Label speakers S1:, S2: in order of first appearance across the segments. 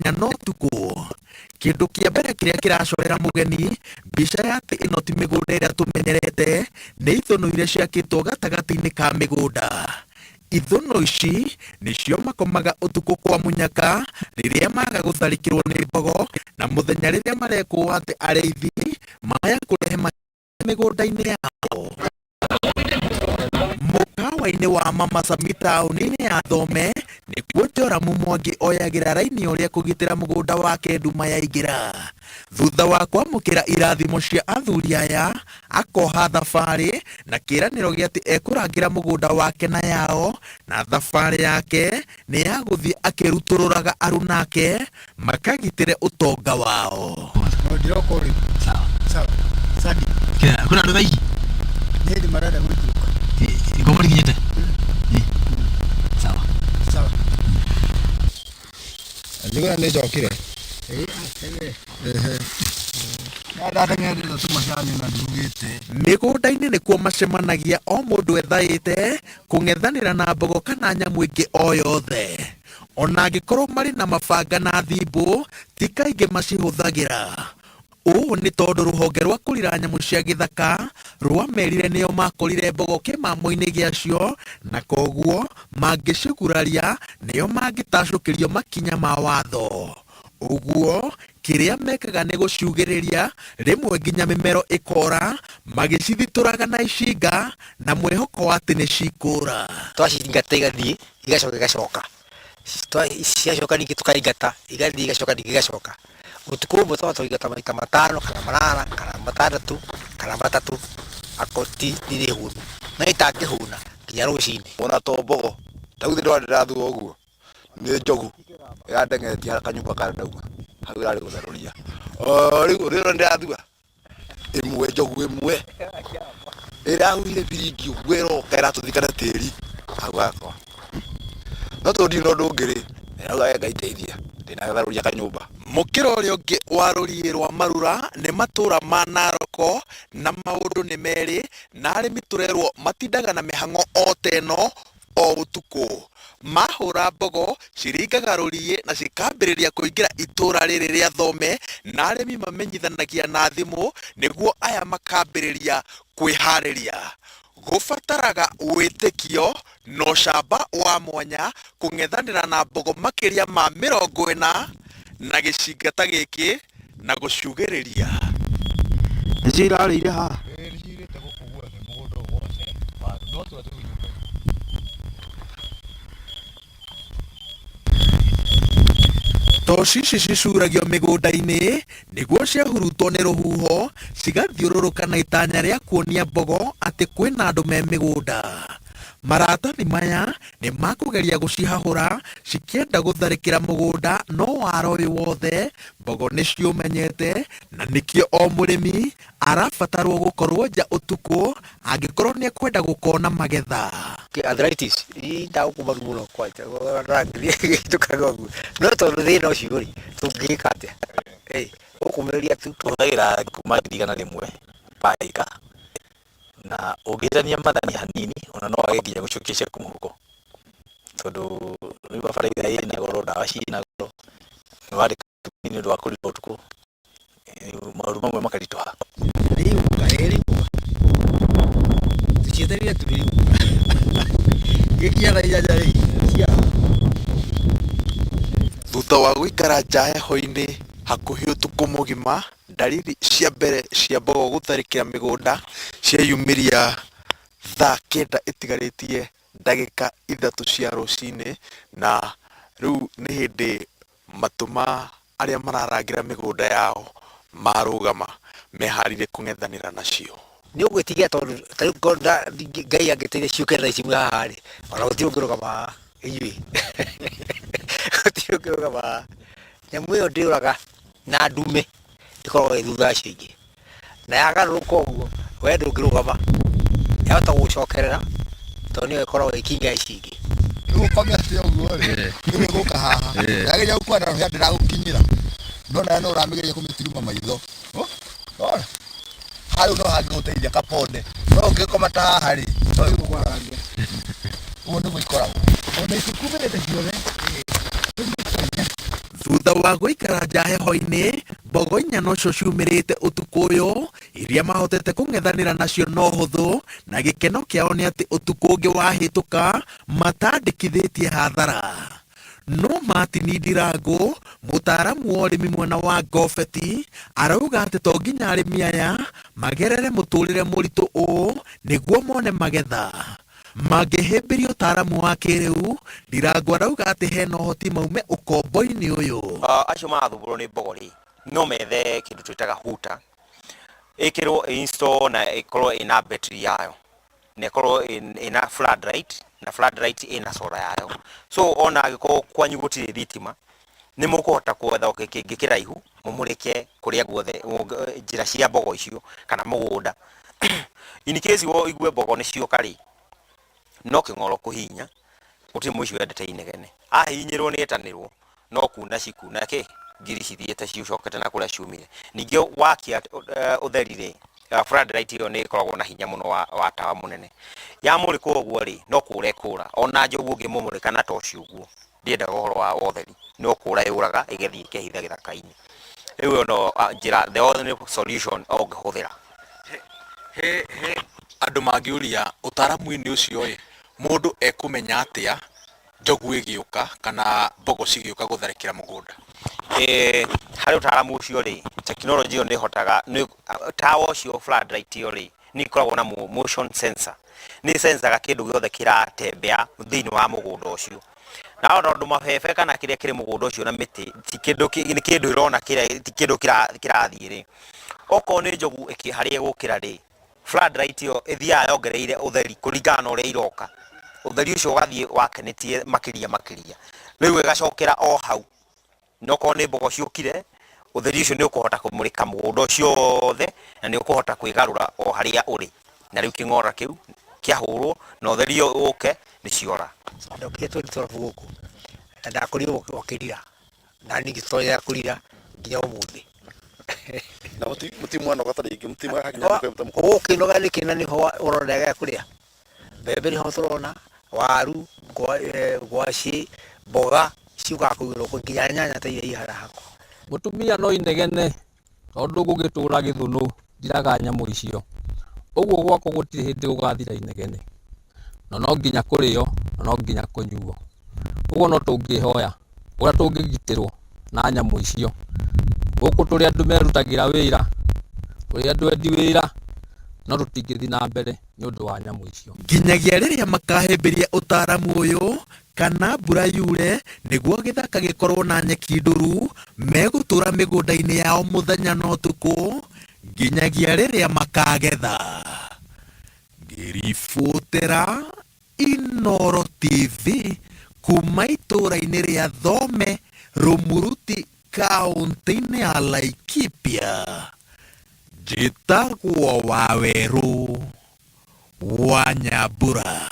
S1: Mũthenya na ũtukũ. Kĩndũ kĩa mbere kĩrĩa kĩracorera mũgeni mbica ya atĩ ĩno ti mĩgũnda ĩrĩa tũmenyerete nĩ ithũnũ iria ciakĩtwo gatagatĩ-inĩ ka mĩgũnda. Ithũnũ ici nĩcio makomaga ũtukũ kwa mũnyaka rĩrĩa maga gũtharĩkĩrwo nĩ mbogo na mũthenya rĩrĩa marekwo atĩ arĩithi maya kũrehe mĩgũnda-inĩ yao. Mũkawa-inĩ wa Mama Sami taũni-inĩ ya Thome nĩkuo Joramu Mwangi oyagĩra raini ũrĩa kũgitĩra mũgũnda wake nduma yaingĩra. Thutha wa kwamũkĩra irathimo cia athuri aya, akoha thabarĩ na kĩĩranĩro gĩa atĩ ekũrangĩra mũgũnda wake na yao, na thabarĩ yake nĩ ya gũthiĩ akĩrutũrũraga aruna ake makagitĩre ũtonga wao.
S2: No ndĩroka ũrĩmi.
S3: Sawa.
S2: Sawa. Sadi.
S3: Kira, kuna andũ thaa ici?
S2: Nĩ hĩndĩ marenda gũikũrũka.
S3: Ngombo nĩkinyĩte? Sawa.
S2: Sawa.
S4: Njugũra nĩ njokire.
S2: Ndateng'erire tũmacani na ndurugĩte.
S1: Mĩgũnda-inĩ nĩkuo macemanagia o mũndũ ethaĩte kũng'ethanĩra na mbogo kana nyamũ ĩngĩ o yothe. Ona angĩkorwo marĩ na mabanga na thimbũ, ti kaingĩ macihũthagĩra. Ũũ nĩ tondũ rũhonge rwa kũrira nyamũ cia gĩthaka rwamerire nĩo makorire mbogo kĩmamo-inĩ gĩacio na koguo mangĩciguraria nĩo mangĩtacũkĩrio makinya ma watho. Ũguo kĩrĩa mekaga nĩ gũciugĩrĩria rĩmwe nginya mĩmero ĩkora magĩcithitũraga na icinga na mwĩhoko wa atĩ nĩ cikũra.
S3: Twacingata igathiĩ igacoka igacoka. Ciacoka ningĩ tũkaingata igathiĩ igacoka ningĩ igacoka. Ũtukũ ũmwe twahota kũingata maita matano kana manana kana matandatũ kana matatũ akorwo ti irĩ hũnu. No itangĩhũna nginya rũcinĩ.
S4: Ona to mbogo, ta rĩu ndĩrona ndĩrathua ũguo nĩ njogu ĩrandengeretie kanyũmba karĩa ndauma hau ĩrarĩ gũtherũria. O rĩu ũrĩona ndĩrathua ĩmwe njogu ĩmwe ĩrahuhire biringi ũguo ĩroka ĩratũthika na tĩri hau hakwa. No tondũ ndirĩ na ũndũ ũngĩ rĩ, ndĩrauga Ngai ndeithia ndĩnatharũria kanyũmba.
S1: Mũkĩra ũrĩa ũngĩ wa rũriĩ rwa Marura nĩ matũra ma Naroko na maũndũ nĩ merĩ na arĩmi tũrerwo matindaga na mĩhang'o o ta ĩno o ũtukũ. Mahũra mbogo ciringaga rũriĩ na cikambĩrĩria kũingĩra itũra rĩrĩ rĩa Thome na arĩmi mamenyithanagia na thimũ nĩguo aya makambĩrĩria kwĩharĩria. Gũbataraga wĩtĩkio na ũcamba wa mwanya kũng'ethanĩra na mbogo makĩria ma 40 na gĩcinga ta gĩkĩ na gũciugĩrĩria.
S4: Nĩcio irarĩire haha?
S1: Toci ici cicuragio mĩgũnda-inĩ nĩguo ciahurutwo nĩ rũhuho cigathiũrũrũka na itanya rĩa kuonia mbogo atĩ kwĩna andũ me mĩgũnda. Maratathi maya nĩ makũgeria gũcihahũra cikĩenda gũtharĩkĩra mũgũnda no wara ũyũ wothe mbogo nĩciũmenyete na nĩkĩo o mũrĩmi arabatarwo gũkorwo nja ũtukũ angĩkorwo nĩekwenda gũkona magetha.
S3: Arthritis ĩndaga maru mũno kwanja ndũkaga ũguo no tondũ thĩna ũcio rĩ tũngĩka atĩa ũkũmĩrĩria tu.
S5: Tũhũthagĩra kuma 100,000 per acre na ũngĩhĩtania mathani hanini ona no wage nginya gũcokia ciaku mũhuko tondũ rĩu bataraitha ĩna goro, ndawa ciĩna goro, nĩ wandĩka nĩ ũndũ wa kũrĩma ũtukũ, maũndũ mamwe makaritũha.
S3: Rĩgũka rĩgũka tũcietereire tu rĩgũka gĩkinya thaa inyanya rĩ cia
S1: Thutha wa gũikara nja heho-inĩ hakuhĩ ũtukũ mũgima, ndariri cia mbere cia mbogo gũtharĩkĩra mĩgũnda cieyumĩria thaa 9 ĩtigarĩtie ndagĩka 3 cia rũcinĩ, na rĩu nĩ hĩndĩ matũ ma arĩa mararangĩra mĩgũnda yao marũgama meharĩirie kũng'ethanĩra nacio.
S3: Nĩ ũgwĩtigĩra tondũ ta rĩu korwo Ngai angĩteithia ciũke thaa ici mwĩ haha rĩ, ona gũtirĩ ũngĩrũgama haha inyuĩ gũtirĩ ũngĩrũgama haha. Nyamũ ĩyo ndĩũraga na ndume ĩkoragwo ĩ thutha wa icio ingĩ, na yagarũrũka ũguo we ndũngĩrũgama, yahota gũgũcokerera tondũ nĩyo ĩkoragwo ĩkĩinga ici ingĩ.
S4: Rĩu ũkomete ũguo rĩ, rĩu ĩgũka haha. Yageria gũkua na rũhĩa ndĩragũkinyĩra. No nawe no ũramĩgeria kũmĩturuma maitho. Wona? Haha rĩu no hangĩgũteithia kaponde. No ũngĩkoma ta haha rĩ, no ĩgũkũraria. Ũguo nĩguo ikoragwo.
S2: Ona icukumĩrĩte ciothe.
S1: Thutha wa gũikara nja heho-inĩ, mbogo inya nocio ciumĩrĩte ũtukũ ũyũ, iria mahotete kũng'ethanĩra nacio na ũhũthũ, na gĩkeno kĩao nĩ atĩ ũtukũ ũngĩ wahĩtũka matandĩkithĩtie hathara. No Martin Ndirango, mũtaaramu wa ũrĩmi mwena wa Ngobeti, arauga atĩ to nginya arĩmi aya magerere mũtũrĩre mũritũ ũũ nĩguo mone magetha. Mangĩhĩmbĩria ũtaaramu wa kĩrĩu, Ndirango arauga atĩ hena ũhoti maume ũkombo-inĩ ũyũ.
S6: Acio marathumbũrwo nĩ mbogo rĩ, no methe kĩndũ twĩtaga huta, ĩkĩrwo install na ĩkorwo ĩna battery yayo, na ĩkorwo ĩna floodlight, na floodlight ĩna solar yayo. So ona angĩkorwo kwanyu gũtirĩ thitima, nĩ mũkũhota gwetha kĩngĩ kĩraihu mũmũrĩke kũrĩa guothe njĩra cia mbogo icio kana mũgũnda. In case ũigue mbogo nĩ cioka rĩ, no kĩng'oro kũhihinya, gũtirĩ mũici wendete inegene. Ahihinyĩrwo nĩ etanĩrwo, no kuna cikuna kĩ ngiri cithiĩte cicokete na kũrĩa ciumire. Ningĩ wakia ũtheri rĩ, floodlight ĩyo nĩ ĩkoragwo na hinya mũno wa tawa mũnene. Yamũrĩkwo ũguo rĩ, no kũra ĩkũra. Ona njogu ũngĩmũmũrĩka na toci ũguo, ndĩendaga ũhoro wa ũtheri, no kũra yũraga ĩgathiĩ ĩkehitha gĩthaka-inĩ. Rĩu ĩyo no njĩra, the only solution ũngĩhũthĩra.
S7: He andũ mangĩũria ũtaaramu-inĩ ũcio ĩ, mũndũ ekũmenya atĩa njogu ĩgĩũka kana mbogo cigĩũka gũtharĩkĩra mũgũnda?
S6: Harĩ ũtaaramu ũcio rĩ, tekinoronjĩ ĩyo nĩ ĩhotaga, tawa ũcio floodlight ĩyo rĩ, nĩ ĩkoragwo na motion sensor. Nĩ sensaga kĩndũ gĩothe kĩratembea thĩinĩ wa mũgũnda ũcio. Na tondũ mabebe kana kĩrĩa kĩrĩ mũgũnda ũcio na mĩtĩ, ti kĩndũ nĩ kĩndũ ĩrona kĩrĩa, ti kĩndũ kĩrathiĩ rĩ. Okorwo nĩ njogu harĩa ĩgũkĩra rĩ, floodlight ĩyo ĩthiaga yongereire ũtheri kũringana na ũrĩa iroka. Ũtheri ũcio ũgathiĩ wakenĩtie makĩria makĩria. Rĩu ĩgacokera o hau. Na okorwo nĩ mbogo ciũkire, ũtheri ũcio nĩ ũkũhota kũmũrĩka mũgũnda ũcio wothe, na nĩ ũkũhota kwĩgarũra o harĩa ũrĩ. Na rĩu kĩng'ora kĩu kĩahũrwo na ũtheri ũyũ ũke nĩ ciora.
S3: Ndokire 2012 gũkũ na ndakorirwo gũkĩrira, na niĩ ngĩtonya kũrira nginya ũmũthĩ.
S4: Na mũtimwanoga ta rĩngĩ, mũtimwagakinya mũkamũkora.
S3: Ũgũkĩnoga nĩkĩ na nĩho ũrona gĩa kũrĩa? Mbembe nĩho tũrona, waru, ngwacĩ, mboga ciũkaga kũigĩrwo nginya nyanya ta iria ihana hakwa.
S8: Mũtumia no inegene tondũ gũgĩtũra gĩthũnũ ndiraga nyamũ icio. Ũguo gwakwa gũtirĩ hĩndĩ gũgathira inegene. Na no nginya kũrĩo, na no nginya kũnyuo. Ũguo no tũngĩhoya ũrĩa tũngĩgitĩrwo na nyamũ icio. Gũkũ tũrĩ andũ merutagĩra wĩra, tũrĩ andũ endi wĩra, no tũtingĩthiĩ na mbere nĩ ũndũ wa nyamũ icio.
S1: Nginyagia rĩrĩa makahĩmbĩria ũtaaramu ũyũ kana mbura yure nĩguo gĩthaka gĩkorwo na nyeki nduru, megũtũra mĩgũnda-inĩ yao mũthenya na ũtukũ nginyagia rĩrĩa makagetha. Ngĩribotera Inooro TV kuma itũũra-inĩ rĩa Thome, Rumuruti, kaũntĩ-inĩ ya Laikipia. Njĩtagwo Wawerũ wa Nyambura.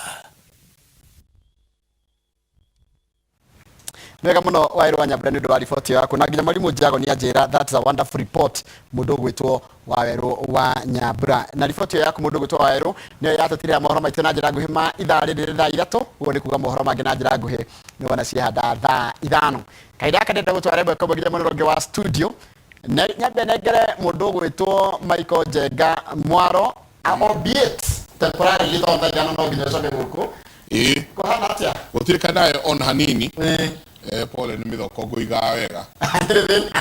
S9: Wega muno Wawerũ wa Nyambura nĩ ũndũ wa riboti yaku, na nginya mwalimu Njago nĩ anjĩra that's a wonderful report mũndũ ũgwĩtwo Wawerũ wa Nyambura. Na riboti ĩyo yaku mũndũ ũgwĩtwo Wawerũ nĩyo yatũtirĩra mohoro maitũ na njĩra nguhĩ ma ithaa rĩrĩ thaa 3, ũguo nĩ kuga mohoro mangĩ na njĩra nguhĩ nĩ wona ciehanda thaa 5. Kahinda gaka ndĩrenda gũtwara ĩmwe kwa ĩmwe nginya mwena ũrĩa ũngĩ wa studio. Nyambe nengere mũndũ ũgwĩtwo Michael Njenga Mwaro, albeit temporarily tondũ thaa 5 no nginya ũcoke gũkũ. Kũhana atĩa?
S10: Gũtirĩ kanayo ona hanini. Pole nĩ mĩthoko ngũigaga wega.
S9: Hatirĩ thĩna.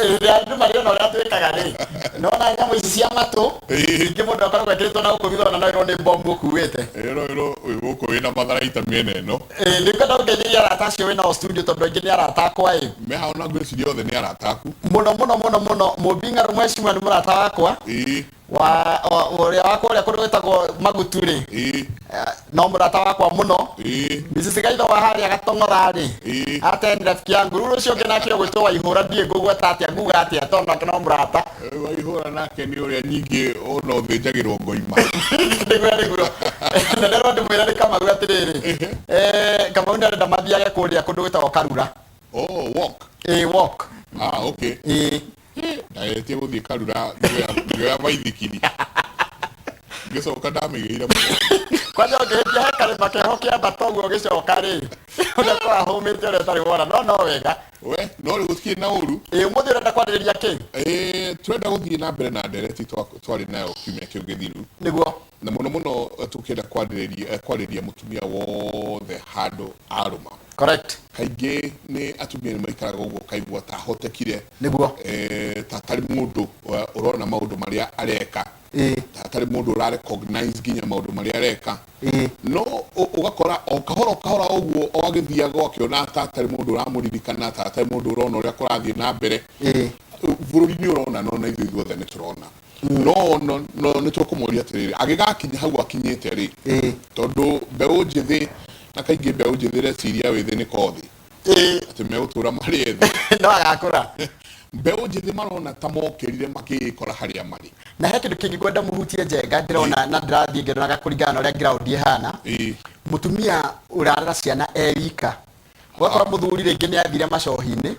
S9: Rĩrĩa andũ marĩona ũrĩa twĩkaga rĩ, nona nyamũ ici cia matũ, ningĩ mũndũ akoragwo ekĩrĩtwo na gũkũ thutha ona no ĩrwo nĩ bomu ũkuĩte.
S10: Ĩrwo ĩrwo wĩ gũkũ wĩna matharaita mĩena ĩno.
S9: Nĩ ngwenda gũkeithĩria arata acio wĩnao studio tondũ aingĩ nĩ arata akwa ĩ.
S10: Me hao na ngwĩciria othe nĩ arata aku.
S9: Mũno mũno mũno mũno, Mũmbi Ng'arũ Mheshimiwa nĩ mũrata wakwa. Wa ũrĩa wa kũrĩa kũndũ gwĩtagwo Magutu rĩ. No mũrata wakwa mũno. Mrs. Gaitho wa harĩa Gatong'ora rĩ. Ate ni rafiki yangu. Rĩu ũcio ũngĩ nake ũgwĩtwo Waihũra ndiĩ ngũgweta atĩa nguga atĩa tondũ nake no mũrata.
S10: Waihũra nake nĩ ũrĩa nyingĩ ona ũthĩnjagĩrwo ngoima.
S9: Nĩguo nĩguo. Na ndĩrona ndĩmwĩra nĩ Kamau atĩrĩrĩ. Kamau nĩ arenda mathiage kũrĩa kũndũ gwĩtagwo Karura.
S10: Oh, walk.
S9: Walk.
S10: Okay. Ndageretie gũthiĩ Karura ngĩoya baithikiri. Ngĩcoka ndamĩgĩire mũno.
S9: Kwanja ũngĩhĩtia he karĩma keho kĩambata ũguo ũgĩcoka rĩ. Ũndakora hũmĩte ũrĩa ũtarĩ wona no no wega.
S10: We no rĩu gũtikĩrĩ na ũru.
S9: Ĩ ũmũthĩ ũrenda kwarĩrĩria kĩ?
S10: Ĩ turenda gũthiĩ na mbere na ndereti twarĩ nayo kiumia kĩu gĩthiru.
S9: Nĩguo.
S10: Na mũno mũno tũkĩenda kwarĩrĩria kwarĩria mũtumia wothe handũ arũma.
S9: Correct.
S10: Kaingĩ nĩ atumia nĩ maikaraga ũguo kaigua ta ahotekire.
S9: Nĩguo.
S10: Ta atarĩ mũndũ ũrona maũndũ marĩa areka. Ta atarĩ mũndũ ũra recognize nginya maũndũ marĩa areka. No ũgakora o kahora o kahora ũguo o agĩthiaga akĩona ta atarĩ mũndũ ũramũririkana, ta atarĩ mũndũ ũrona ũrĩa kũrathiĩ na mbere. Bũrũri nĩ ũrona no na ithuĩ ithuothe nĩ tũrona. No no no nĩ tũkũmũria atĩrĩrĩ, agĩgakinya hau akinyĩte rĩ, tondũ mbeũ njĩthĩ na kaingĩ mbeũ njĩthĩ reciria wĩthĩ nĩ kothi atĩ megũtũra marĩ ethĩ.
S9: No agakũra.
S10: Mbeũ njĩthĩ marona ta mokĩrire makĩĩkora harĩa marĩ.
S9: Na he kĩndũ kĩngĩ ngwenda mũhutie Njenga, ndĩrona na ndĩrathiĩ ngĩroraga kũringana na ũrĩa ground ĩhana. Mũtumia ũrarera ciana e wika, ũgakora mũthuri rĩngĩ nĩ athire macohi-inĩ,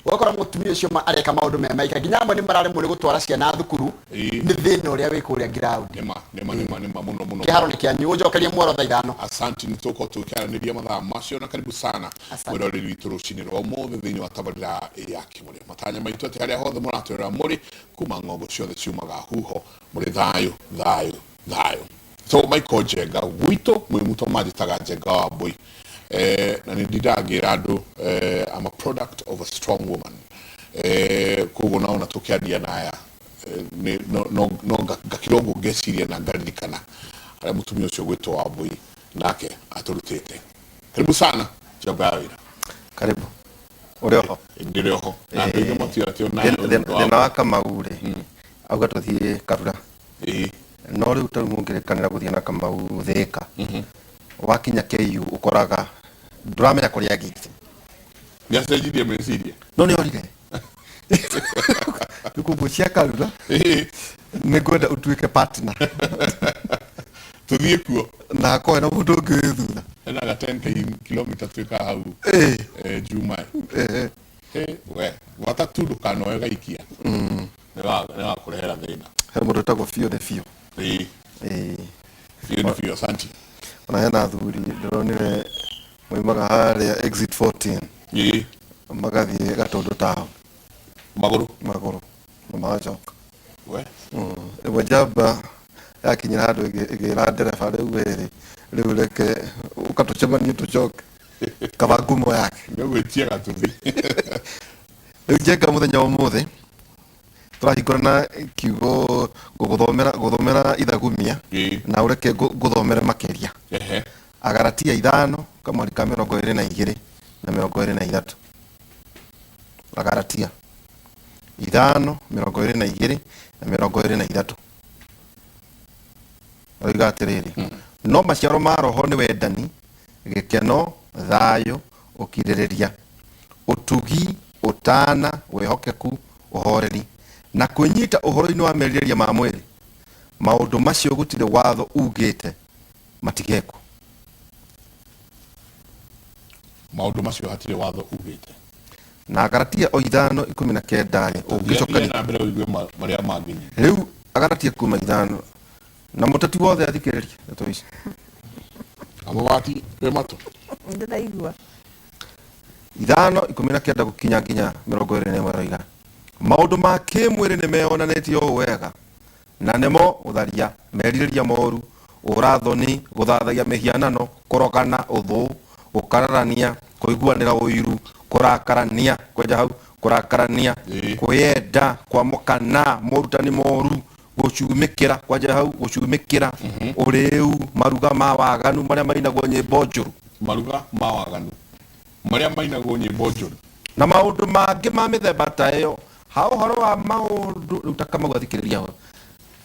S9: ũgakora mũtumia ũcio areka maũndũ me maika, nginya amwe nĩ mararemwo nĩ gũtwara ciana thukuru nĩ thĩna ũrĩa wĩ kũrĩa ground.
S10: Nĩma nĩma nĩma nĩma mũno mũno.
S9: Kĩharo nĩ kĩanyu, ũnjokerie muoro thaa 5.
S10: Asante, nĩ tũgũkorwo tũkĩaranĩria mathaa macio na karibu sana mwĩroreri witũ rũcinĩ rwa ũmũthĩ thĩinĩ wa tabarĩra ya Kĩmũrĩa. Matanya maitũ atĩ harĩa hothe mũratwĩrora mũrĩ kuma ng'ongo ciothe ciumaga huho mũrĩ thayũ thayũ thayũ. So Michael Njenga gwitũ mwĩ muto manjĩtaga Njenga wa Mbũi, na nĩ ndindaga ngĩra andũ, I'm a product of a strong woman. Koguo naona tũkĩaria na aya no no no ngakira ũguo ngeciria na ngaririkana harĩa mũtumia ũcio gwĩtwo Wambũi nake atũrutĩte. Karibu sana Njamba ya wĩra.
S11: Karibu. Ũrĩ oho?
S10: Ndĩrĩ oho. Na andũ aingĩ matiũĩ atĩ ona
S11: Thĩna wa Kamau rĩ, auga tũthiĩ Karura. No rĩu tarĩu mũngĩrĩkanĩra gũthiĩ na Kamau Thĩka, wakinya KU ũkoraga ndũramenya kũrĩa agĩte.
S10: Nĩ acenjirie meciria.
S11: No nĩ orire. Rĩu koguo cia Karura nĩ ngwenda ũtuĩke partner.
S10: Tũthiĩ kuo.
S11: Na hakorwo na mũndũ ũngĩ wĩ thutha.
S10: Hena ga 10 kilomita twĩkaga hau. Juma. We, gwata tu ndũkanoe gaikia. Nĩ wakũrehera thĩna.
S11: He mũndũ wĩtagwo Biũ nĩ Biũ.
S10: Biũ nĩ Biũ, asante.
S11: Ona hena athuri ndĩronire moimaga harĩa exit 14. Magathiĩ Gatũndũ town.
S10: Magũrũ?
S11: Magũrũ. Na magacoka.
S10: We.
S11: Ĩmwe njamba yakinyĩra handũ ĩgĩra ndereba rĩu ĩrĩ, rĩu reke ũka tũcemanie tũcoke. Kaba ngumo yake.
S10: Nĩ ũgwĩtia gatuthi.
S11: Rĩu Njenga mũthenya wa ũmũthĩ tũrahingũra na kiugo gũgũthomera gũthomera ithagumia na ũreke ngũthomere makĩria. Agaratia 5 kamweri ka 22 na 23. Agaratia 5 22 na 23. Oiga atĩrĩrĩ, no maciaro ma roho nĩ wendani, gĩkeno, thayũ, ũkirĩrĩria, ũtugi, ũtana, wĩhokeku, ũhoreri, na kwĩnyita ũhoro-inĩ wa merirĩria ma mwĩrĩ. Maũndũ macio gũtirĩ watho ugĩte matigekwo.
S10: Maũndũ macio hatirĩ watho ugĩte.
S11: Na Agaratia o 5:19 rĩ, ũngĩcoka
S10: Thiĩ na mbere ũigue marĩa mangĩ nyingĩ.
S11: Rĩu Agaratia kuma 5 na mũteti wothe athikĩrĩrie ndeto ici.
S10: Amabati wĩ matũ.
S12: Ndĩraigua.
S11: 5:19 gũkinya nginya 21 aroiga maũndũ ma kĩmwĩrĩ nĩ meyonanĩtie ũũ wega, na nĩmo ũtharia, merirĩria moru, ũrathoni, gũthathaiya mĩhianano, kũrogana, ũthũ, gũkararania, kũiguanĩra ũiru, kũrakarania, kwenja hau, kũrakarania, kwĩyenda, kwamũkana, morutani moru, gũcumĩkĩra, kwanja hau, gũcumĩkĩra, ũrĩu, maruga ma waganu marĩa mainagwo nyĩmbo njũru.
S10: Maruga ma waganu marĩa mainagwo nyĩmbo njũru.
S11: Na maũndũ mangĩ ma mĩthemba ta ĩyo. Ha ũhoro wa maũndũ, rĩu ta Kamau athikĩrĩria ho,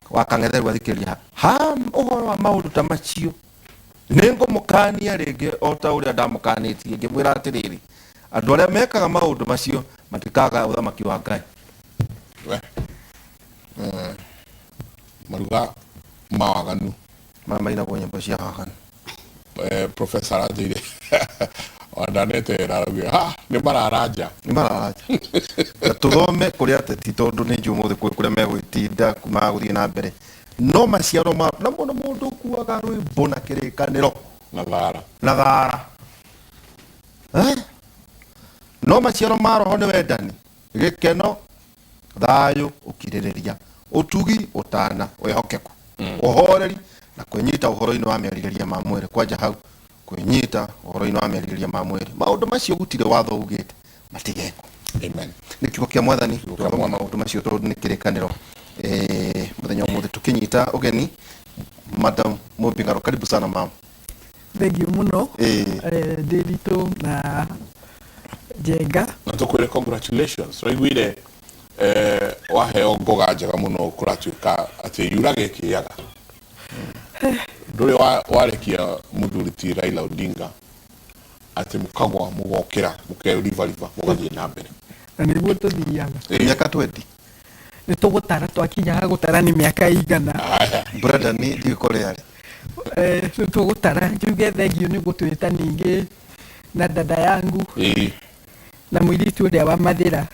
S11: wa Kang'ethe rĩu athikĩrĩria ha. Ha ũhoro wa maũndũ ta macio, nĩ ngũmũkania rĩngĩ o ta ũrĩa ndamũkanĩtie, ngĩmwĩra atĩrĩrĩ, andũ arĩa mekaga maũndũ macio matikagaya ũthamaki wa Ngai.
S10: We. Maruga ma waganu.
S11: Marĩa mainagwo nyĩmbo cia waganu.
S10: Professor aranjĩire wandanetera araugire, ha, nĩ mararanja.
S11: Nĩ mararanja. Na tũthome kũrĩa ateti tondũ nĩ njũĩ ũmũthĩ kwĩ kũrĩa megwĩtinda kuma gũthiĩ na mbere. No maciaro ma, na mũno mũndũ ũkuaga rwĩmbo na kĩrĩkanĩro.
S10: Na thara.
S11: Na thara. Eh? No maciaro ma roho nĩ wendani, gĩkeno, thayũ, ũkirĩrĩria, ũtugi, ũtana, wĩhokeku, ũhoreri na kwĩnyita ũhoro-inĩ wa merirĩria ma mwĩrĩ. Kwanja hau kwĩnyita ũhoro-inĩ wa merirĩria ma mwĩrĩ, maũndũ macio gũtirĩ watho ugĩte matigekwo.
S10: Amen.
S11: Nĩ kiugo kĩa mwathani tũthoma maũndũ macio tondũ nĩ kĩrĩkanĩro. Mũthenya ũmũthĩ tũkĩnyita ũgeni Madam Mũmbingaro, karibu sana mam.
S12: Thengiũ mũno. Ndĩritũ na Njenga.
S10: Na tũkwĩre congratulations, tũraiguire waheo ngoga njega mũno, kũratuĩka atĩ yuraga ĩkĩaga ndũrĩ warekia mũthuri ti Raila Odinga atĩ mũkagwa mũgokĩra mũkeribariba mũgathiĩ na mbere.
S12: Na nĩguo tũthiaga.
S11: Mĩaka 20.
S12: Nĩ tũgũtara, twakinya ha gũtara nĩ mĩaka ĩigana.
S11: Brenda nĩ ndiũĩ kũrĩa arĩ.
S12: Nĩ tũgũtara. Njuge thengiũ nĩ gũtwĩta ningĩ na dada yangu na mũirĩtu ũrĩa wa Mathĩra.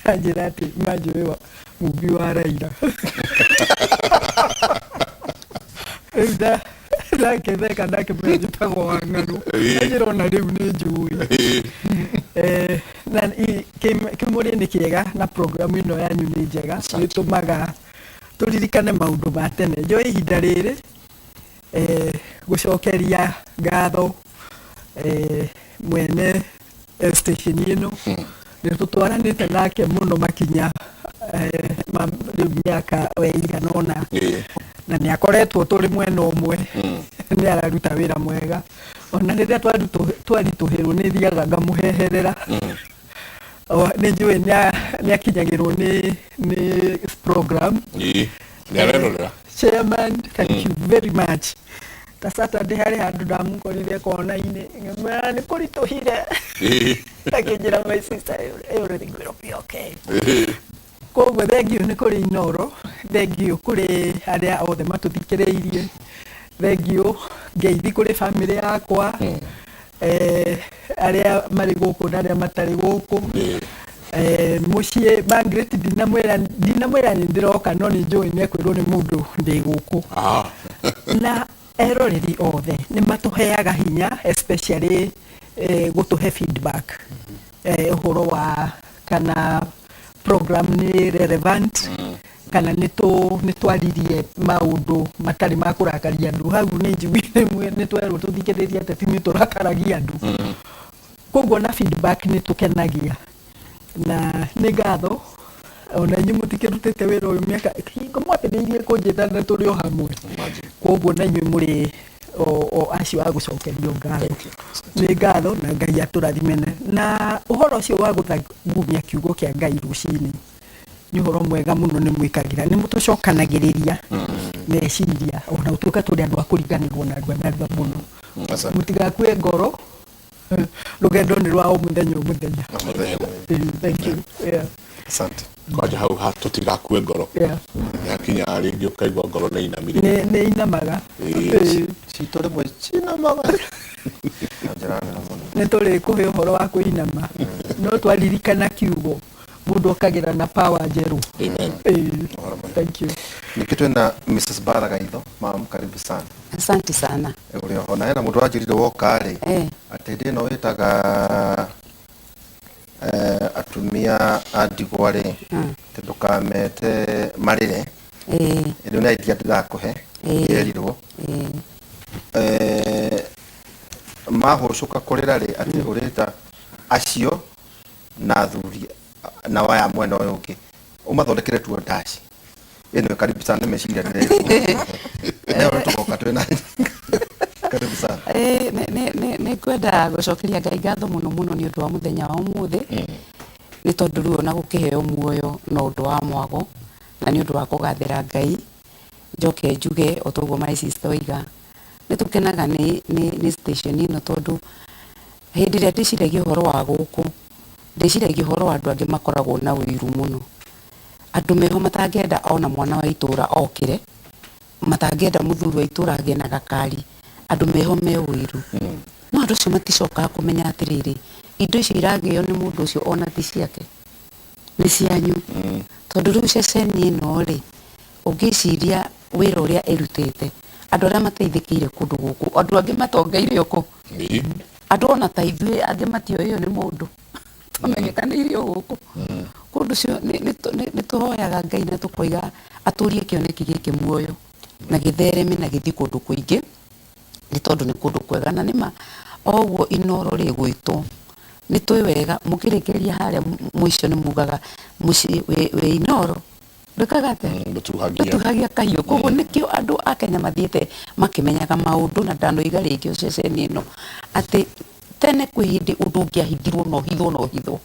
S12: Anjĩra atĩ manjũĩ wa mũmbi wa Raila. Rĩu ndakĩtheka ndakĩmwĩra njĩtagwo Wang'arũ. Anjĩra ona rĩu nĩ njũĩ. Na kĩmũrĩ nĩ kĩega na programu ĩno yanyu nĩ njega, nĩ ĩtũmaga tũririkane maũndũ ma tene. Njoe ihinda rĩrĩ gũcokeria ngatho mwene station ĩno. Nĩ tũtwaranĩte nake mũno makinya ma rĩu mĩaka ĩigana ũna, na nĩ akoretwo tũrĩ mwena ũmwe, nĩ araruta wĩra mwega. Ona rĩrĩa twaritũhĩrwo nĩ thiaga ngamũheherera. Nĩ njũĩ nĩ akinyagĩrwo nĩ program.
S10: Nĩ arerorera.
S12: Chairman, thank you very much. Ta Saturday harĩ handũ ndamũkorire kona-inĩ, ngĩmwĩra nĩ kũritũhire. Akĩnjĩra my sister, everything will be okay. Koguo thengiũ nĩ kũrĩ Inoro, thengiũ kũrĩ arĩa othe matũthikĩrĩirie, thengiũ ngeithi kũrĩ bamĩrĩ yakwa, arĩa marĩ gũkũ na arĩa matarĩ gũkũ. Mũciĩ Margaret ndinamwĩra nĩ ndĩroka, no nĩ njũĩ nĩ ekwĩrwo nĩ mũndũ ndĩ gũkũ. Na eroreri othe nĩ matũheaga hinya, especially gũtũhe feedback ũhoro wa kana program nĩ relevant, kana nĩ twaririe maũndũ matarĩ ma kũrakaria andũ. Hau nĩ njiguire nĩ twerwo tũthikĩrĩrie ateti nĩ tũrakaragia andũ. Koguo na feedback nĩ tũkenagia. Na nĩ ngatho ona inyuĩ mũtikĩrutĩte wĩra ũyũ mĩaka hingo mwambĩrĩirie kũnjĩta na tũrĩ o hamwe. Koguo na inyuĩ mũrĩ o acio a gũcokerio ngatho. Nĩ ngatho na Ngai atũrathime. Na ũhoro ũcio wa gũthagumia kiugo kĩa Ngai rũcinĩ nĩ ũhoro mwega mũno, nĩ mwĩkagĩra, nĩ mũtũcokanagĩrĩria meciria ona gũtuĩka tũrĩ andũ a kũriganĩrwo narua narua mũno. Mũtigakue ngoro, rũgendo nĩ rwa o mũthenya o mũthenya. Thank you.
S11: Asante.
S10: Kwanja hau ha tũtigakue ngoro. Nĩhakinya rĩngĩ ũkaigua ngoro nĩ inamire.
S12: Nĩ inamaga.
S11: Citũ rĩmwe cinamaga.
S12: Nĩ tũrĩ kũhe ũhoro wa kũinama, no twaririkana kiugo mũndũ okagĩra na power njerũ.
S10: Amen.
S12: Thank you.
S11: Ningĩ twĩna Mrs. Bara Gaitho. Mam, karibu sana.
S13: Asante sana.
S11: Ũrĩ oho. Na hena mũndũ wanjĩrire woka rĩ, atĩ hĩndĩ ĩno wĩtaga atumia a ndigwa rĩ, atĩ ndũkamete marĩre. Ĩno nĩ idea ndĩrakũhe, yerirwo. Mahũcũka kũrĩra rĩ, atĩ ũrĩta acio na athuri na waya mwena ũyũ ũngĩ ũmathondekere tuo ndaci. Ĩno karibu sana, nĩ meciria ndĩrekwo. Leo tũgoka twĩna karibu sana.
S13: Nĩ ngwenda gũcokeria Ngai ngatho mũno mũno nĩ ũndũ wa mũthenya wa ũmũthĩ, nĩ tondũ rĩu ona gũkĩheo muoyo no ũndũ wa mwago na nĩ ũndũ wa kũgathĩra Ngai. Njoke njuge o toguo my sister oiga, nĩ tũkenaga nĩ station ĩno, tondũ hĩndĩ ĩrĩa ndĩciragia ũhoro wa gũkũ, ndĩciragia ũhoro wa andũ angĩ makoragwo na ũiru mũno, andũ meho matangĩenda ona mwana wa itũra okĩre, matangĩenda mũthuri wa itũra agĩe na gakari, andũ meho me ũiru. No andũ acio maticokaga kũmenya atĩrĩrĩ, indo icio iragĩo nĩ mũndũ ũcio ona ti ciake, nĩ cianyu. Tondũ rĩu ceceni ĩno rĩ, ũngĩciria wĩra ũrĩa ĩrutĩte, andũ arĩa mateithĩkĩire kũndũ gũkũ, andũ angĩ matongeire oko Andũ ona ta ithuĩ angĩ matioĩ ũyũ nĩ mũndũ twamenyekanĩire o gũkũ. Kũndũ ũcio nĩ tũhoyaga Ngai na tũkoiga atũrie kĩoneki gĩkĩ muoyo na gĩthereme na gĩthiĩ kũndũ kũingĩ, nĩ tondũ nĩ kũndũ kwega. Na nĩma o ũguo Inooro rĩgwĩtwo, nĩ tũĩ wega mũkĩrĩkĩrĩria harĩa mũico nĩ mugaga mũciĩ wĩ Inooro ndwĩkaga atĩa? Ndũtuhagia kahiũ. Koguo nĩkĩo andũ a Kenya mathiĩte makĩmenyaga maũndũ. Na ndanoiga rĩngĩ ceceni ĩno atĩ tene kwĩ hĩndĩ ũndũ ũngĩahithirwo na ũhithwo na ũhithwo,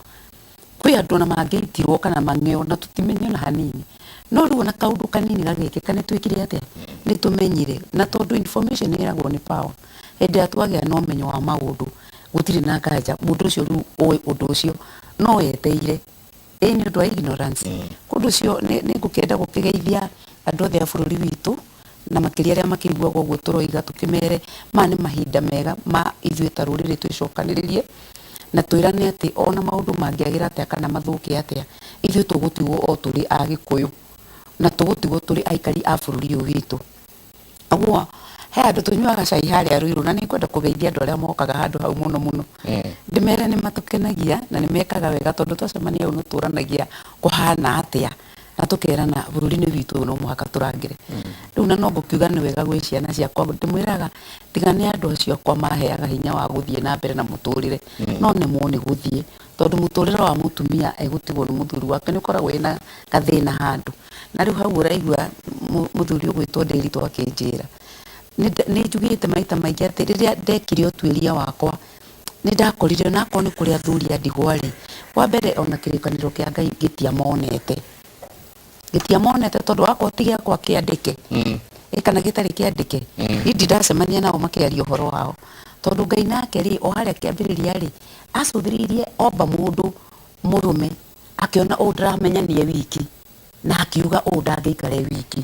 S13: kwĩ andũ ona mangĩitirwo kana mang'eo na tũtimenye ona hanini. No rĩu ona kaũndũ kanini gagĩkĩka nĩ twĩkire atĩa? Nĩ tũmenyire. Na tondũ information ĩragwo nĩ power, hĩndĩ ĩrĩa twagĩa na ũmenyo wa maũndũ gũtirĩ na nganja mũndũ ũcio rĩu ũĩ ũndũ ũcio no eteire. Ĩĩ nĩ ũndũ wa ignorance. Kũndũ ũcio nĩ ngũkĩenda gũkĩgeithia andũ othe a bũrũri witũ, na makĩria arĩa makĩiguaga ũguo tũroiga, tũkĩmere maya nĩ mahinda mega ma ithuĩ ta rũrĩrĩ twĩcokanĩrĩrie na twĩrane atĩ ona maũndũ mangĩagĩra atĩa kana mathũke atĩa, ithuĩ tũgũtigwo o tũrĩ a Gĩkũyũ na tũgũtigwo tũrĩ aikari a bũrũri ũyũ witũ. Ũguo he handũ tũnyuaga cai harĩa Ruiru, na nĩ ngwenda kũgeithia andũ arĩa mokaga handũ hau mũno mũno, ndĩmere nĩ matũkenagia na nĩ mekaga wega, tondũ twacemania hau nĩ tũranagia kũhana atĩa na tũkerana bũrũri-inĩ witũ ũyũ no mũhaka tũrangĩre. Rĩu na no ngũkiuga nĩ wega gwĩ ciana ciakwa, ndĩmwĩraga tiga nĩ andũ acio akwa maheaga hinya wa gũthiĩ na mbere na mũtũrĩre, no nemwo nĩ gũthiĩ, tondũ mũtũrĩre wa mũtumia egũtigwo nĩ mũthuri wake nĩ ũkoragwo wĩna gathĩna handũ. Na rĩu hau ũraigua mũthuri ũgwĩtwo Ndĩritũ akĩnjĩra, nĩ njugĩte maita maingĩ atĩ rĩrĩa ndekire ũtuĩria wakwa nĩ ndakorire onakorwo nĩ kũrĩ athuri a ndigwa rĩ, wa mbere ona kĩrĩkanĩro kĩa Ngai gĩtiamonete, gĩtiamonete tondũ wakorwo ti gĩakwa kĩandĩke kana gĩtarĩ kĩandĩke, niĩ ndindacemania nao makĩaria ũhoro wao, tondũ Ngai nake rĩ o harĩa kĩambĩrĩria rĩ acũthĩrĩirie omba mũndũ mũrũme akĩona ũũ ndĩramenya nĩ e wiki, na akiuga ũũ ndangĩikara e wiki.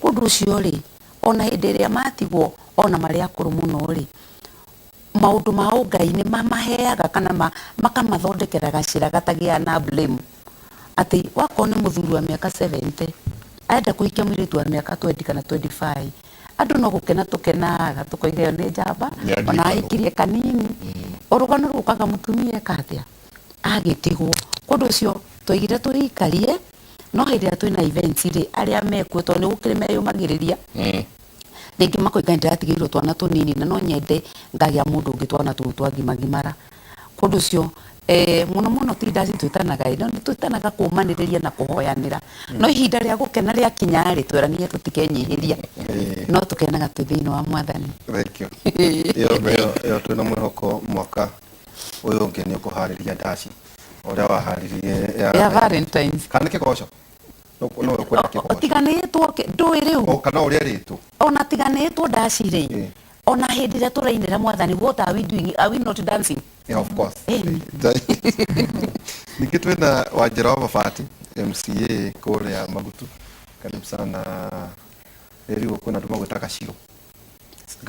S13: Ũndũ ũcio rĩ ona hĩndĩ ĩrĩa matigwo ona marĩ akũrũ mũno rĩ, maũndũ ma ũngai nĩ mamaheaga kana makamathondekera gacĩra gatagĩa na blame, atĩ wakorwo nĩ mũthuri wa mĩaka 70 arenda kũhikia mũirĩtu wa mĩaka 20 kana 25, andũ no gũkena tũkenaga tũkoiga ĩyo nĩ njamba, ona ahikirie kanini. Ũrũgano rũkaga mũtumia eka atĩa? Agĩtigwo. Kũndũ ũcio twaigire tũikarie, no hĩndĩ ĩrĩa twĩna events rĩ, arĩa mekuo tondũ nĩ gũkĩrĩ meyũmagĩrĩria, rĩngĩ makoiga nĩ ndĩratigĩirwo twana tũnini na no nyende ngagĩa mũndũ ũngĩ twana tũu twagimagimara. Kũndũ ũcio mũno mũno ti ndaci twĩtanaga, no nĩ twĩtanaga kũmanĩrĩria na kũhoyanĩra, no ihinda rĩa gũkena rĩakinya rĩ, tweranire tũtikenyihĩria, no tũkenaga twĩ thĩinĩ wa Mwathani.
S11: Thank you. Ĩyo twĩna mwĩhoko mwaka ũyũ ũngĩ nĩ ũkũharĩria ndaci ũrĩa waharĩrie
S13: ya Valentines.
S11: Kana nĩ kĩgoco? No ũkwenda kĩgoco.
S13: Tiganĩtwo ndũĩ rĩu.
S11: Kana ũrĩa rĩtwo.
S13: Ona tiganĩtwo ndaci rĩ, ona hĩndĩ ĩrĩa tũrainĩra Mwathani, what are we doing? Are we not dancing?
S11: Yeah, of course. Ningĩ twĩna Wanjĩra wa Mabati, MCA kũrĩa Magutu. Karibu sana. Rĩu kwĩna andũ magwĩtaga Ciro,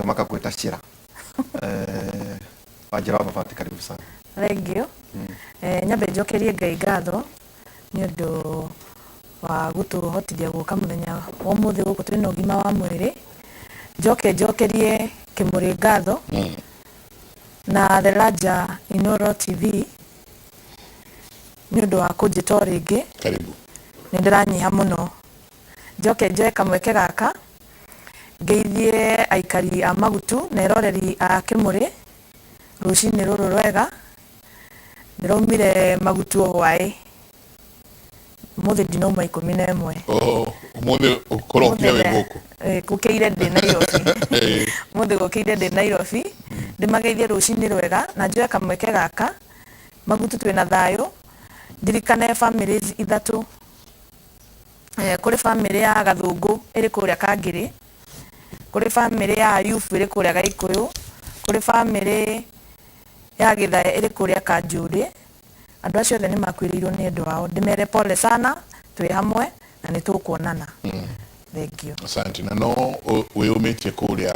S11: makakwĩta Cira. Wanjĩra wa Mabati, karibu sana.
S14: Thank you. Nyambe njokerie Ngai ngatho nĩ ũndũ wa gũtũhotithia gũka mũthenya wa ũmũthĩ gũkũ twĩna ũgima wa mwĩrĩ. Njoke njokerie Kĩmũrĩ ngatho na The Larger Inooro TV nĩ ũndũ wa kũnjĩta o rĩngĩ.
S10: Karibu.
S14: Nĩ ndĩranyiha mũno. Njoke njoe kamweke gaka ngeithie aikari a Magutu na eroreri a Kĩmũrĩ rũcinĩ rũrũ rwega. Ndĩraumire Magutu o hwaĩ, ũmũthĩ ndinauma 11.
S10: Ũmũthĩ ũkorokire wĩ gũkũ?
S14: Gũkĩire ndĩ Nairobi. Ũmũthĩ gũkĩire ndĩ Nairobi. Ndĩmageithie rũcinĩ rwega na njoe kamweke gaka Magutu twĩna thayũ, ndirikane families ithatũ. Kũrĩ family ya Gathũngũ ĩrĩ kũrĩa Kangĩrĩ, kũrĩ family ya Ayubu ĩrĩ kũrĩa Gaikũyũ, kũrĩ family ya Gĩthae ĩrĩ kũrĩa Kanjũrĩ. Andũ acio othe nĩ makuĩrĩirwo nĩ endwa ao. Ndĩmere pole sana, twĩ hamwe na nĩ tũkuonana. Thank you.
S10: Asante. Na no wĩyũmĩtie kũrĩa?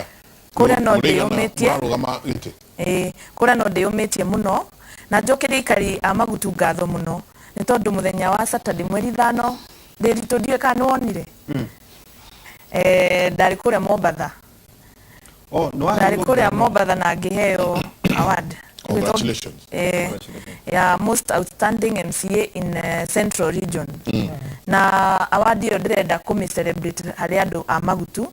S14: Kũrĩa no ndĩyũmĩtie.
S10: Mũrarũgama gĩtĩ?
S14: Ĩĩ, kũrĩa no ndĩyũmĩtie mũno. Na njokerie aikari a Magutu ngatho mũno nĩ tondũ mũthenya wa Saturday mweri 5 Ndĩritũ ndiũĩ kana nĩ wonire. Ndarĩ kũrĩa Mombatha.
S11: Oh, nĩ
S14: Ndarĩ
S11: waheirwo
S14: kũrĩa
S11: ngerenwa.
S14: Mombatha na ngĩheo award.
S10: Congratulations.
S14: Ya most outstanding MCA in Central Region. Na award ĩyo ndĩrenda kũmĩ celebrate harĩ andũ a Magutu,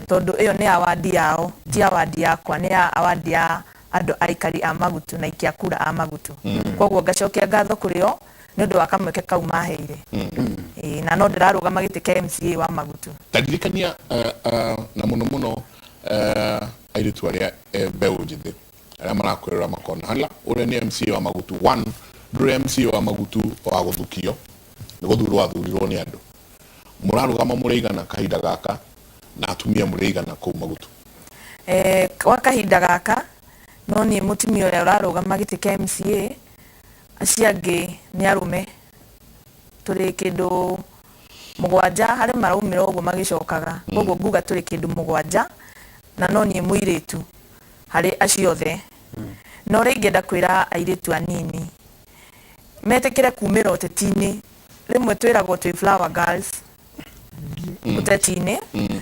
S14: tondũ ĩyo nĩ award yao, ti award yakwa, nĩ ya award ya andũ aikari a Magutu na aikia kura a Magutu. Koguo ngacokia ngatho kũrĩ o nĩ ũndũ wa kamweke kau maheire. Ĩĩ, na no ndĩrarũgama gĩtĩ kĩa MCA wa Magutu.
S10: Taririkania na mũno mũno airĩtu arĩa mbeũ njĩthĩ arĩa marakwĩrora makona hala ũrĩa nĩ MCA wa Magutu one, ndũrĩ MCA wa Magutu wa gũthukio, nĩ gũthurwo athurirwo nĩ andũ. Mũrarũgama mũrĩ igana kahinda gaka na atumia mũrĩ igana kũu Magutu?
S14: Kwa kahinda gaka no niĩ mũtumia ũrĩa ũrarũgama gĩtĩ kĩa MCA, acio angĩ nĩ arũme. Tũrĩ kĩndũ 7, harĩ maraumĩra ũguo magĩcokaga, koguo nguga tũrĩ kĩndũ 7 na no niĩ mũirĩtu harĩ acio othe. No ũrĩa ingĩenda kwĩra airĩtu anini metĩkĩre kumĩra ũteti-inĩ, rĩmwe twĩragwo twĩ flower girls ũteti-inĩ,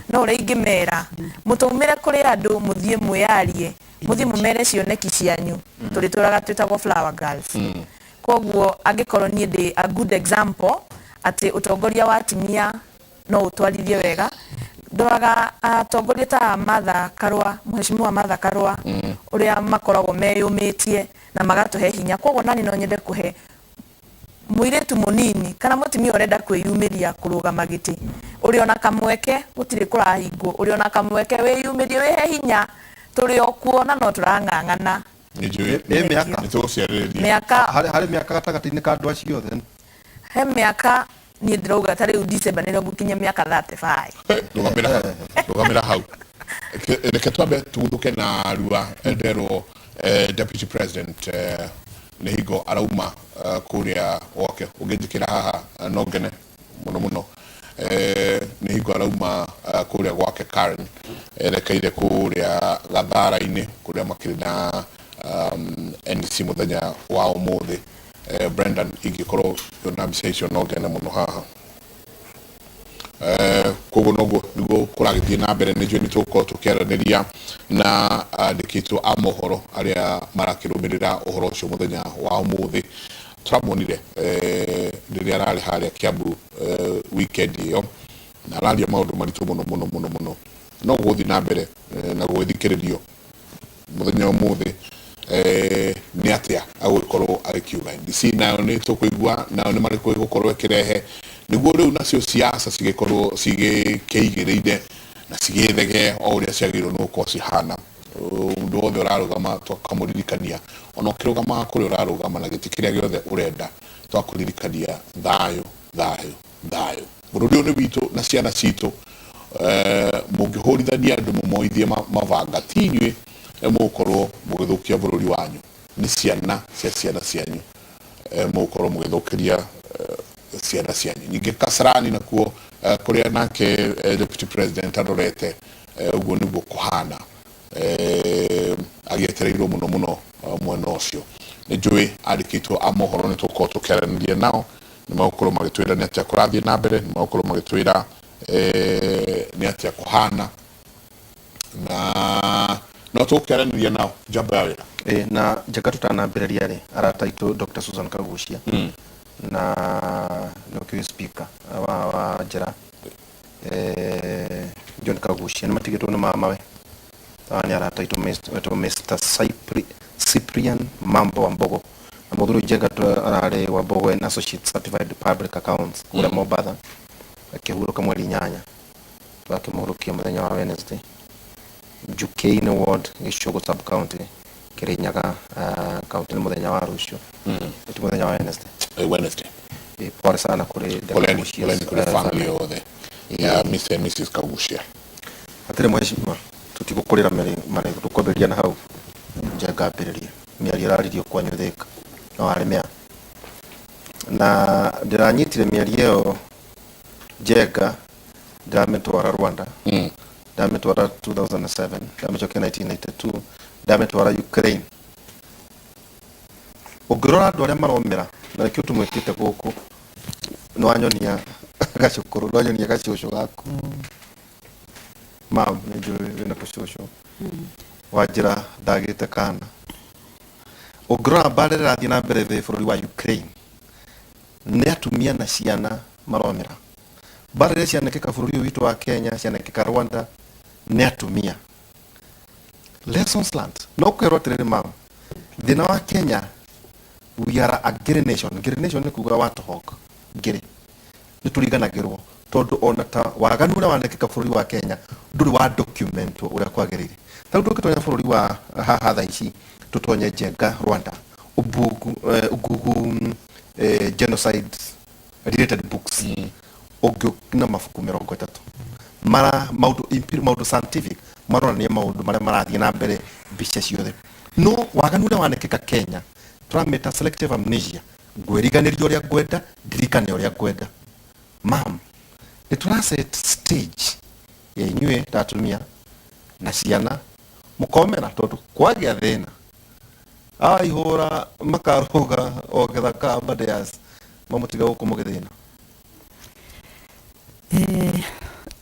S14: no ũrĩa ingĩmera, mũtũmĩre kũrĩ andũ, mũthiĩ mwĩyarie, mũthiĩ mũmere cioneki cianyu, tũrĩtũraga twĩtagwo flower girls. Koguo angĩkorwo niĩ ndĩ a good example atĩ ũtongoria wa atumia no ũtwarithie wega, ndoraga atongoria ta Martha Karua, Mheshimiwa Martha Karua, ũrĩa makoragwo meyũmĩtie na magatũhe hinya. Koguo nani no nyende kũhe mũirĩtu mũnini kana mũtumia ũrenda kwĩyumĩria kũrũgama gĩtĩ, ũrĩ ona kamweke, gũtirĩ kũrahingwo, ũrĩ ona kamweke, wĩyumĩrie, wĩhe hinya, tũrĩ o kuo na no tũrang'ang'ana.
S10: Nĩ njũĩ.
S11: Ĩ mĩaka?
S10: Nĩ tũgũciarĩrĩria.
S14: Mĩaka.
S11: Harĩ mĩaka gatagatĩ-inĩ ka andũ acio othe?
S14: He mĩaka, niĩ ndĩrauga ta rĩu December nĩrĩo ngũkinyia mĩaka 35.
S10: Rũgamĩra hau. Reke twambe tuguthũke na rua nderwo deputy president nĩ hingo arauma kũrĩa gwake. Ũngĩnjĩkĩra haha no ngene mũno mũno. Nĩ hingo arauma kũrĩa gwake Karen, erekeire kũrĩa Gathara-inĩ kũrĩa makĩrĩ na NDC mũthenya wa ũmũthĩ. Brendan, ingĩkorwo na mbica icio no ngene mũno haha. Koguo noguo nĩguo kũragĩthiĩ na mbere. Nĩ njũĩ nĩ tũgũkorwo tũkĩaranĩria na andĩkĩtwo a mohoro arĩa marakĩrũmĩrĩra ũhoro ũcio mũthenya wa ũmũthĩ. Tũramuonire rĩrĩa ararĩ harĩa Kiambu weekend ĩyo, na araria maũndũ maritũ mũno mũno mũno mũno. No gũthiĩ na mbere na gũgĩthikĩrĩrio mũthenya wa ũmũthĩ nĩ atĩa agũgĩkorwo agĩkiuga. NDC nayo nĩ tũkũigua nayo nĩ marĩkũ ĩgũkorwo ĩkĩrehe, nĩguo rĩu nacio siasa cigĩkorwo cigĩkĩigĩrĩire na cigĩthege o ũrĩa ciagĩrĩirwo nĩ gũkorwo cihana. Mũndũ wothe ũrarũgama tũkamũririkania, ona ũkĩrũgama kũrĩa ũrarũgama na gĩtĩ kĩrĩa gĩothe ũrenda, twakũririkania thayũ, thayũ, thayũ. Bũrũri ũyũ nĩ witũ na ciana citũ. Mũngĩhũrithania andũ mũmoithie mabanga, ti inyuĩ mũgũkorwo mũgĩthũkia bũrũri wanyu, nĩ ciana cia ciana cianyu mũgũkorwo mũgĩthũkĩria ciana cianyu. Ningĩ Kasarani nakuo kũrĩa nake deputy president arorete, ũguo nĩguo kũhana, agĩetereirwo mũno mũno mwena ũcio. Nĩ njũĩ andĩkĩtwo a mohoro nĩ tũgũkorwo tũkĩaranĩria nao, nĩ magũkorwo magĩtwĩra nĩ atĩa kũrathiĩ na mbere, nĩ magũkorwo magĩtwĩra nĩ atĩa kũhana, na no tũgũkĩaranĩria nao njamba ya wĩra.
S11: Na njega tũtanambĩrĩria rĩ, arata aitũ Dr. Susan Kagucia na nĩũkĩũĩ speaker wa njĩra John Kagucia nĩ matigĩtwo nĩ mamawe. Aya nĩ arata aitũ wetwo Mr. Cyprian Mambo wa Mbogo, na mũthuri Njenga ararĩ wa Mbogo and Associates Certified Public Accounts kũrĩa Mombatha, akĩhurũka mweri 8, twakĩmũhurũkia mũthenya wa Wednesday Njukĩ-inĩ ward, Gĩcũgũ sub county, Kirinyaga county, nĩ mũthenya wa rũciũ. Ti mũthenya wa Wednesday?
S10: Wednesday.
S11: Pole sana kũrĩ the
S10: Poleni,
S11: Kagucias,
S10: poleni kũrĩ family
S11: family.
S10: yothe ya Mr. and Mrs. Kagucia.
S11: Hatirĩ mheshimiwa, tũtigũkũrĩra marĩgũ, tũkwambĩrĩria na hau Njenga ambĩrĩria mĩario ĩraririo kwanyu Thĩka no harĩ mĩa na ndĩranyitire mĩario ĩyo Njenga ndĩramĩtwara Rwanda, ndamĩtwara 2007, ndamĩcokia 1992, ndamĩtwara Ukraine. Ũngĩrora andũ arĩa maromĩra na nĩkĩo tũmwĩtĩte gũkũ, nĩwanyonia gacũkũrũ, nĩwanyonia gacũcũ gaku. Mam, nĩ njũĩ wĩna tũcũcũ wanjĩra ndagĩte kana. Ũngĩrora mbara ĩrĩa ĩrathiĩ na mbere thĩ bũrũri wa Ukraine, nĩ atumia na ciana maromera. Mbara iria cianekĩka bũrũri ũyũ witũ wa Kenya, cianekĩka Rwanda, nĩ atumia. Lessons learned. No kwĩrwo atĩrĩrĩ mam, thĩna wa Kenya, we are a Ngĩrĩ nation. Ngĩrĩ nation nĩ kuga warthog Ngĩrĩ. Nĩ tũriganagĩrwo tondũ ona ta waganu ũrĩa wanekĩka bũrũri wa Kenya ndũrĩ wa documentwo ũrĩa kwagĩrĩire. Ta rĩu tũngĩtonya bũrũri wa haha thaa ici tũtonye Njenga Rwanda, Ubungu, Ungugu genocide related books ũngĩona mabuku 30 mara maũndũ maũndũ scientific maronania maũndũ marĩa marathiĩ na mbere mbica ciothe. No waganu ũrĩa wanekĩka Kenya tũramĩta selective amnesia, ngwĩriganĩria ũrĩa ngwenda ndirikane ũrĩa ngwenda. Mam, nĩ tũra set stage ya inyuĩ ta atumia na ciana mũkomera tondũ kwagĩa thĩna aihũra makarũga o gĩthaka Amadeus mamũtiga gũkũ mũgĩthĩna.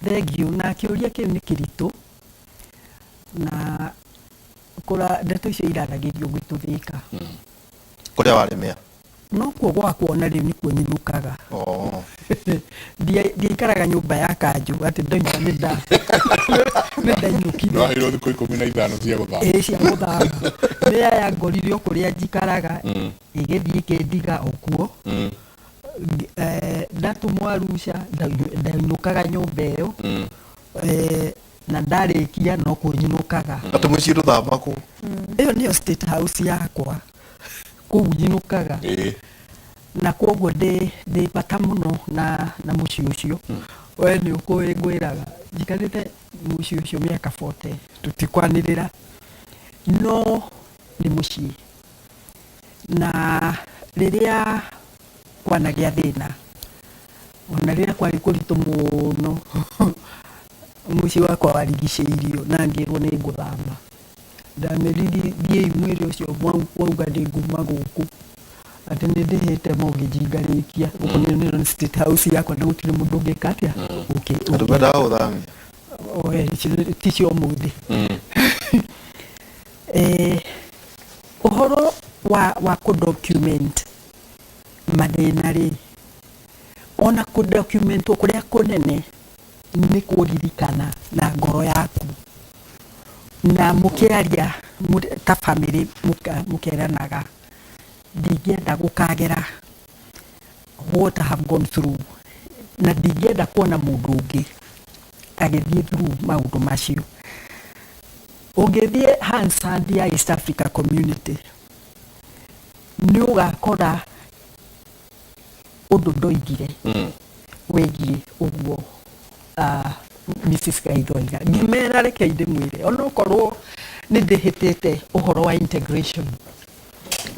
S12: Thengiũ na kĩũria kĩu nĩ kĩritũ na kũra ndeto icio iraragĩrio gwitũ Thĩka.
S11: Kũrĩa warĩmĩa?
S12: No kuo gwakwa ona rĩu nĩkuo nyinũkaga.
S11: Oh.
S12: Ndiaikaraga nyũmba ya kanjũ atĩ ndoima nĩ ndainũkire.
S10: Ndwaheirwo thikũ 15 cia gũthama.
S12: Ĩĩ, cia gũthama. Nĩ aya ngorire o kũrĩa njikaraga ĩgĩthiĩ ĩkĩndiga o kuo. Ndatũmwo Arusha ndainũkaga nyũmba ĩyo. Na ndarĩkia no kuo nyinũkaga.
S11: Atĩ mũciĩ ndũthamagwo?
S12: Ĩyo nĩyo state house yakwa, kũu nyinũkaga. Na kwoguo ndĩ bata mũno na mũciĩ ũcio. We nĩ ũkũĩ ngwĩraga njikarĩte mũciĩ ũcio mĩaka 40 tũtikwanĩrĩra, no nĩ mũciĩ. Na rĩrĩa kwanagĩa thĩna, ona rĩrĩa kwarĩ kũritũ mũno, mũciĩ wakwa warigicĩirio na ngĩrwo nĩ ngũthama. Ndamerire thiĩi mwĩre ũcio wauga ndĩ nguma gũkũ atĩ nĩ ndĩhĩte mortgage ngarĩkia gũkũ nĩ state house yakwa na gũtirĩ mũndũ ũngĩka atĩa.
S11: Andũ mendaga gũthamia.
S12: Ti cia ũmũthĩ. Ũhoro wa kũ document mathĩna rĩ, ona kũ document kũrĩa kũnene nĩ kũririkana na ngoro yaku na mũkĩaria ta family mũkeranaga ndingĩenda gũkagera what I have gone through na ndingĩenda kuona mũndũ ũngĩ agĩthiĩ through maũndũ macio. Ũngĩthiĩ Hansard ya East Africa Community nĩ ũgakora ũndũ ndoigire wĩgiĩ ũguo Mrs. Gaithoiga. Ngĩmera reke ndĩmwĩre onokorwo nĩ ndĩhĩtĩte ũhoro wa integration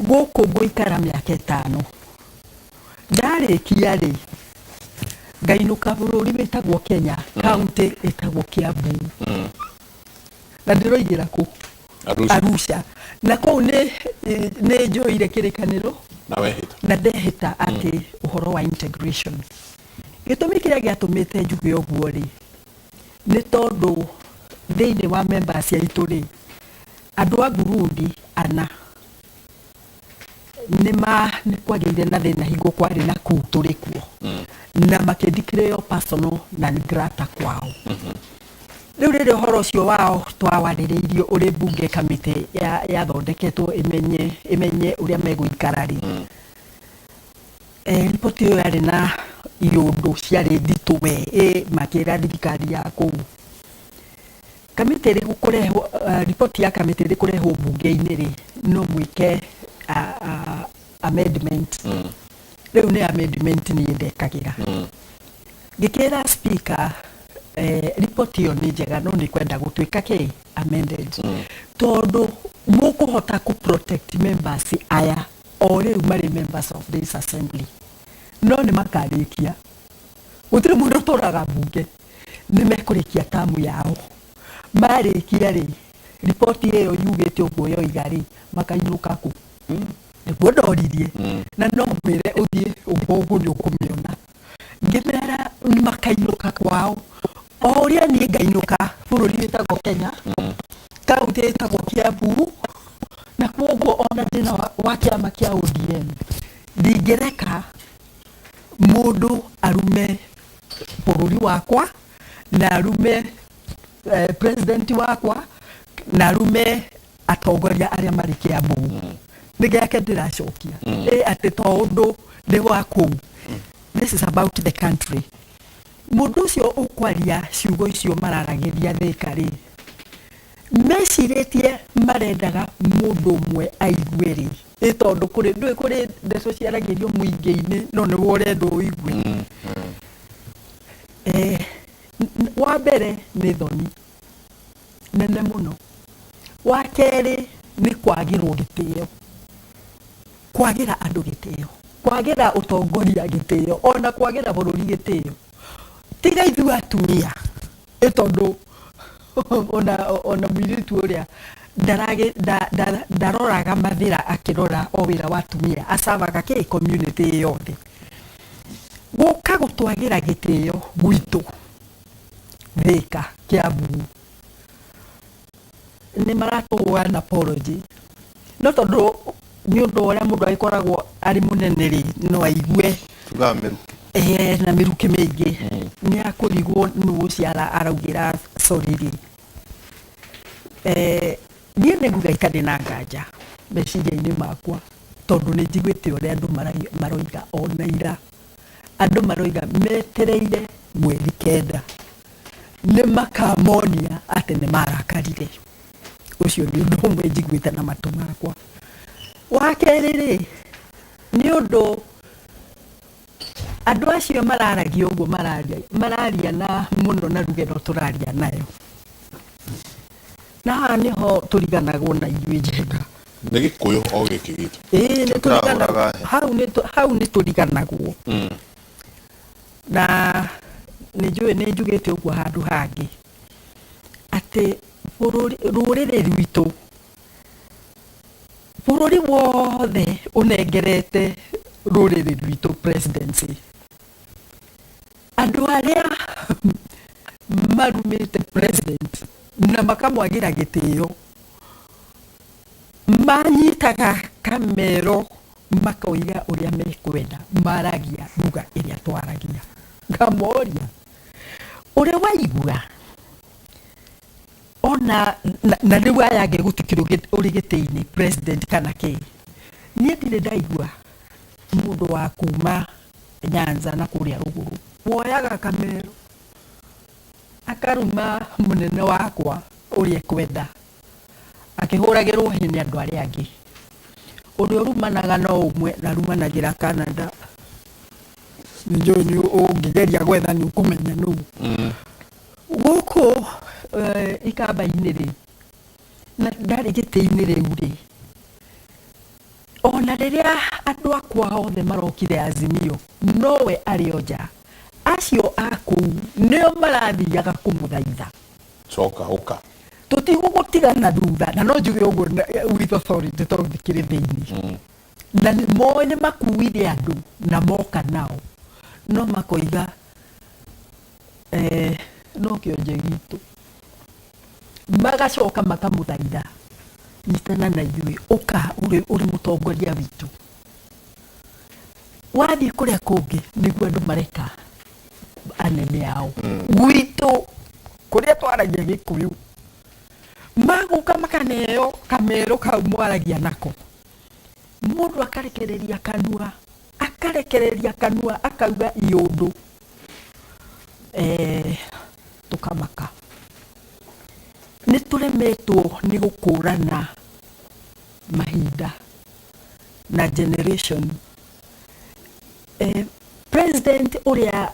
S12: gũkũ ngũikara mĩaka 5 ndarĩkia rĩ ngainũka bũrũri wĩtagwo Kenya, county ĩtagwo Kiambu. Na ndĩroigĩra kũ?
S10: Arusha.
S12: Arusha. Na kũu nĩ njoire kĩrĩkanĩro
S10: na wehĩta.
S12: Na ndehĩta atĩ ũhoro wa integration. Gĩtũmi kĩrĩa gĩatũmĩte njuge ũguo rĩ, nĩ tondũ thĩinĩ wa members aitũ rĩ, andũ a Burundi ana nĩ kwagĩire na thĩna hingo kwarĩ na kũu tũrĩ kuo. Na makĩndeclare personal non grata kwao. Rĩu rĩrĩa ũhoro ũcio wao twawarĩrĩirio ũrĩ bunge kamĩtĩ yathondeketwo ĩmenye ũrĩa megũikara rĩ. Riboti ĩyo yarĩ na iũndũ ciarĩ nditũ we, makĩra thirikari ya kũu. Kamĩtĩ ĩrĩ kũrehwo, riboti ya kamĩtĩ ĩrĩ kũrehwo bunge-inĩ rĩ, no mwĩke amendment. Rĩu nĩ amendment niĩ ndekagĩra. Ngĩkĩra speaker, riboti ĩyo nĩ njega no nĩ kwenda gũtuĩka kĩ amended. Tondũ mũkũhota kũ protect members aya o rĩu marĩ members of this assembly. No nĩ makarĩkia. Gũtirĩ mũndũ ũtũraga bunge. Nĩ mekũrĩkia tamu yao. Marĩkia rĩ, riboti ĩyo yugĩte ũguo yoiga rĩ, makainũka kũ? Nĩguo ndoririe. Na no ngwĩre ũthiĩ ũguo nĩ ũkũmĩona. Ngĩmera makainũka kwao. O ũrĩa niĩ ngainũka bũrũri ĩtagwo Kenya, kaunti ĩtagwo Kiambu, na kwoguo ona ndĩna wa kĩama kĩa ODM ndingĩreka mũndũ arume bũrũri wakwa na arume president wakwa na arume atongoria arĩa marĩ Kiambu. Nĩ gĩake ndĩracokia. Ĩ atĩ to ũndũ nĩ wa kũu, this is about the country. Mũndũ ũcio ũkwaria ciugo icio mararagĩria Thĩka rĩ, mecirĩtie marendaga mũndũ ũmwe aigue rĩ, ĩ tondũ kũrĩ ndũĩ kũrĩ ndeto ciaragĩrio mũingĩ-inĩ no nĩwe ũrendwo ũigue. Wa mbere nĩ thoni nene mũno, wa kerĩ nĩ kwagĩrwo gĩtĩo, kwagĩra andũ gĩtĩo, kwagĩra ũtongoria gĩtĩo, ona kwagĩra bũrũri gĩtĩo. Tiga ithuĩ atumia, ĩ tondũ ona mũirĩtu ũrĩa ndaroraga mathĩra akĩrora o wĩra wa atumia, acavaga kĩ community yothe gũka gũtwagĩra gĩtĩo gwitũ Thĩka, Kiambu. Nĩ maratũhoya an apology, no tondũ nĩ ũndũ ũrĩa mũndũ agĩkoragwo arĩ mũnene rĩ, no aigue
S11: tugaga mĩrukĩ.
S12: Na mĩrukĩ mĩingĩ nĩ akũrigwo nũ ũcio araugĩra sorry rĩ. Niĩ nĩ nguga itarĩ na nganja meciria-inĩ makwa, tondũ nĩ njiguĩte ũrĩa andũ maroiga ona ira, andũ maroiga metereire mweri 9 nĩ makamonia atĩ nĩ marakarire. Ũcio nĩ ũndũ ũmwe njiguĩte na matũ makwa. Wa kerĩ rĩ, nĩ ũndũ andũ acio mararagia ũguo mararia na mũno na ruga ĩno tũraria nayo, na haha nĩho tũriganagwo na ithuĩ Njenga.
S10: Nĩ Gĩkũyũ o gĩkĩ gitũ.
S12: Ĩĩ, nĩ tũriganagwo.
S11: Tũrahũraga hĩ.
S12: Hau nĩ tũriganagwo. Na nĩ njũĩ nĩ njugĩte ũguo handũ hangĩ atĩ rũrĩrĩ rwitũ, bũrũri wothe ũnengerete rũrĩrĩ rwitũ presidency. Andũ arĩa marumĩte president na makamwagĩra gĩtĩo manyitaga kamero makoiga ũrĩa mekwenda, maragia lugha ĩrĩa twaragia. Ngamoria ũrĩa waigua ona na rĩu aya angĩ gũtikĩrĩ ũrĩ gĩtĩ-inĩ president kana kĩ. Niĩ ndirĩ ndaigua mũndũ wa kuma Nyanza na kũrĩa rũgũrũ woyaga kamero akaruma mũnene wakwa ũrĩa ekwenda akĩhũragĩrwo hĩ nĩ andũ arĩa angĩ. Ũrĩa ũrumanaga no ũmwe na arumanagĩra Canada. Nĩ njũĩ nĩ ũngĩgeria gwetha nĩ ũkũmenya nũ. Gũkũ ikamba-inĩ rĩ, na ndarĩ gĩtĩ-inĩ rĩu rĩ, ona rĩrĩa andũ akwa othe marokire Azimio, nowe arĩ o nja. Acio a kũu nĩo marathiaga kũmũthaitha.
S10: Coka ũka.
S12: Tũtigũgũtigana thutha, na no njuge ũguo with authority tondũ ndikĩrĩ thĩinĩ. Na nĩ moĩ nĩ makuire andũ na moka nao, no makoiga no kĩonje gitũ. Magacoka makamũthaitha, nyitana na ithuĩ, ũka ũrĩ mũtongoria witũ. Wathiĩ kũrĩa kũngĩ nĩguo andũ mareka anene ao. Gwitũ kũrĩa twaragia Gĩkũyũ, magũka makaneo kamero kau mwaragia nako, mũndũ akarekereria kanua, akarekereria kanua akauga iũndũ, tũkamaka. Nĩ tũremetwo nĩ gũkũrana mahinda na generation. President ũrĩa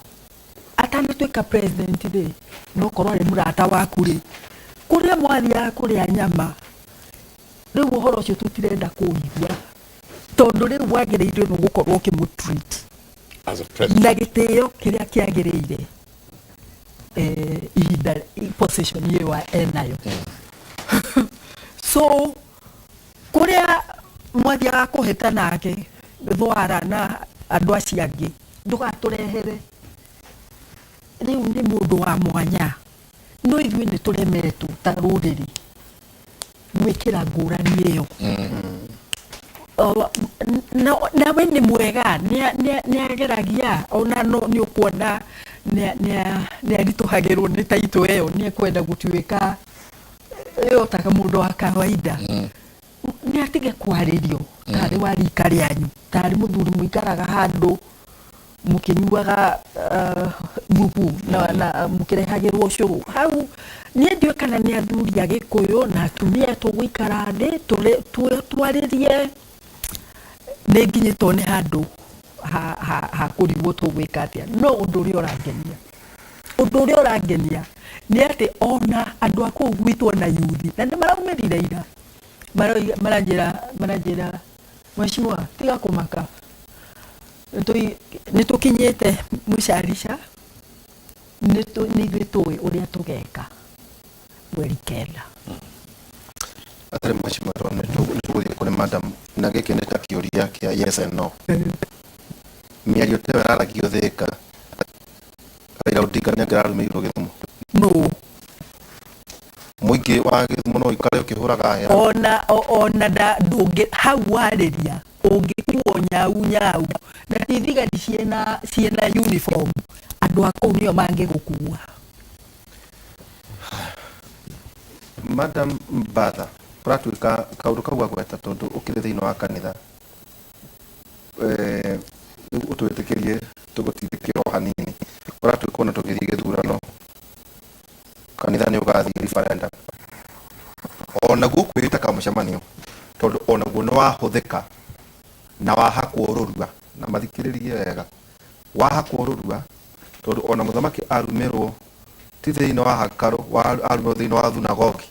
S12: atanatuĩka president rĩ, no korwo arĩ mũrata waku rĩ, kũrĩa mwathiaga kũrĩa nyama, rĩu ũhoro ũcio tũtirenda kũũigua, tondũ rĩu wagĩrĩirwo nĩ gũkorwo ũkĩmũ-treat
S10: as a president
S12: na gĩtĩo kĩrĩa kĩagĩrĩire, ihinda position ĩyo enayo. So kũrĩa mwathiaga kũhĩta nake thwara na andũ acio angĩ, ndũgatũrehere. Rĩu nĩ mũndũ wa mwanya. No ithuĩ nĩ tũremetwo ta rũrĩrĩ gwĩkĩra ngũrani ĩyo. Nawe nĩ mwega, nĩ ageragia ona no nĩ ũkuona nĩ aritũhagĩrwo nĩ taitũ ĩyo, nĩ ekwenda gũtuĩka ĩyo taga mũndũ wa kawaida. Nĩ atige kwarĩrio tarĩ wa rika rĩanyu, tarĩ mũthuri mũikaraga handũ mũkĩnyuaga thubu na mũkĩrehagĩrwo ũcũrũ hau. Niĩ ndiũĩ kana nĩ athuri a Gĩkũyũ na atumia tũgũikara thĩ twarĩrie. Nĩ nginyĩtwo nĩ handũ ha kũrigwo tũgwĩka atĩa. No ũndũ ũrĩa ũrangenia, ũndũ ũrĩa ũrangenia nĩ atĩ ona andũ a kũu gwitũ ona yuthi na nĩ maraumĩrire ira, maranjĩra mheshimiwa, tiga kũmaka, nĩ tũkinyĩte mũcarica, nĩ ithuĩ tũĩ ũrĩa tũgeka mweri 9.
S11: Atarĩ mheshimiwa, tondũ nĩ tũgũthiĩ kũrĩ madam, na gĩkĩ nĩ ta kĩũria kĩa yes and no. Mĩario ta ĩyo ĩraragio Thĩka, Raila Odinga nĩ angĩrarũmĩrĩirwo Gĩthumo?
S12: No.
S11: Mũingĩ wa Gĩthumo no ũikare ũkĩhũraga hera?
S12: Ona ndũngĩ hau warĩria ũngĩkuo nyau nyau na ti thigari ciĩna uniform, andũ a kũu nĩo mangĩgũkua.
S11: Madam Mbatha, kũratuĩka kaũndũ kau agweta tondũ ũkĩrĩ thĩinĩ wa kanitha, rĩu ũtwĩtĩkĩrie tũgũtindĩke o hanini. Kũratuĩka ona tũgĩthiĩ gĩthurano, kanitha nĩ ũgathiĩ referendum, onaguo kwĩrĩte kamũcemanio, tondũ onaguo nĩ wahũthĩka na wahakwo rũrua, na mathikĩrĩrie wega, wahakwo rũrua tondũ ona mũthamaki arumĩrwo ti thĩinĩ wa hekarũ, arumĩrwo thĩinĩ wa thunagogi,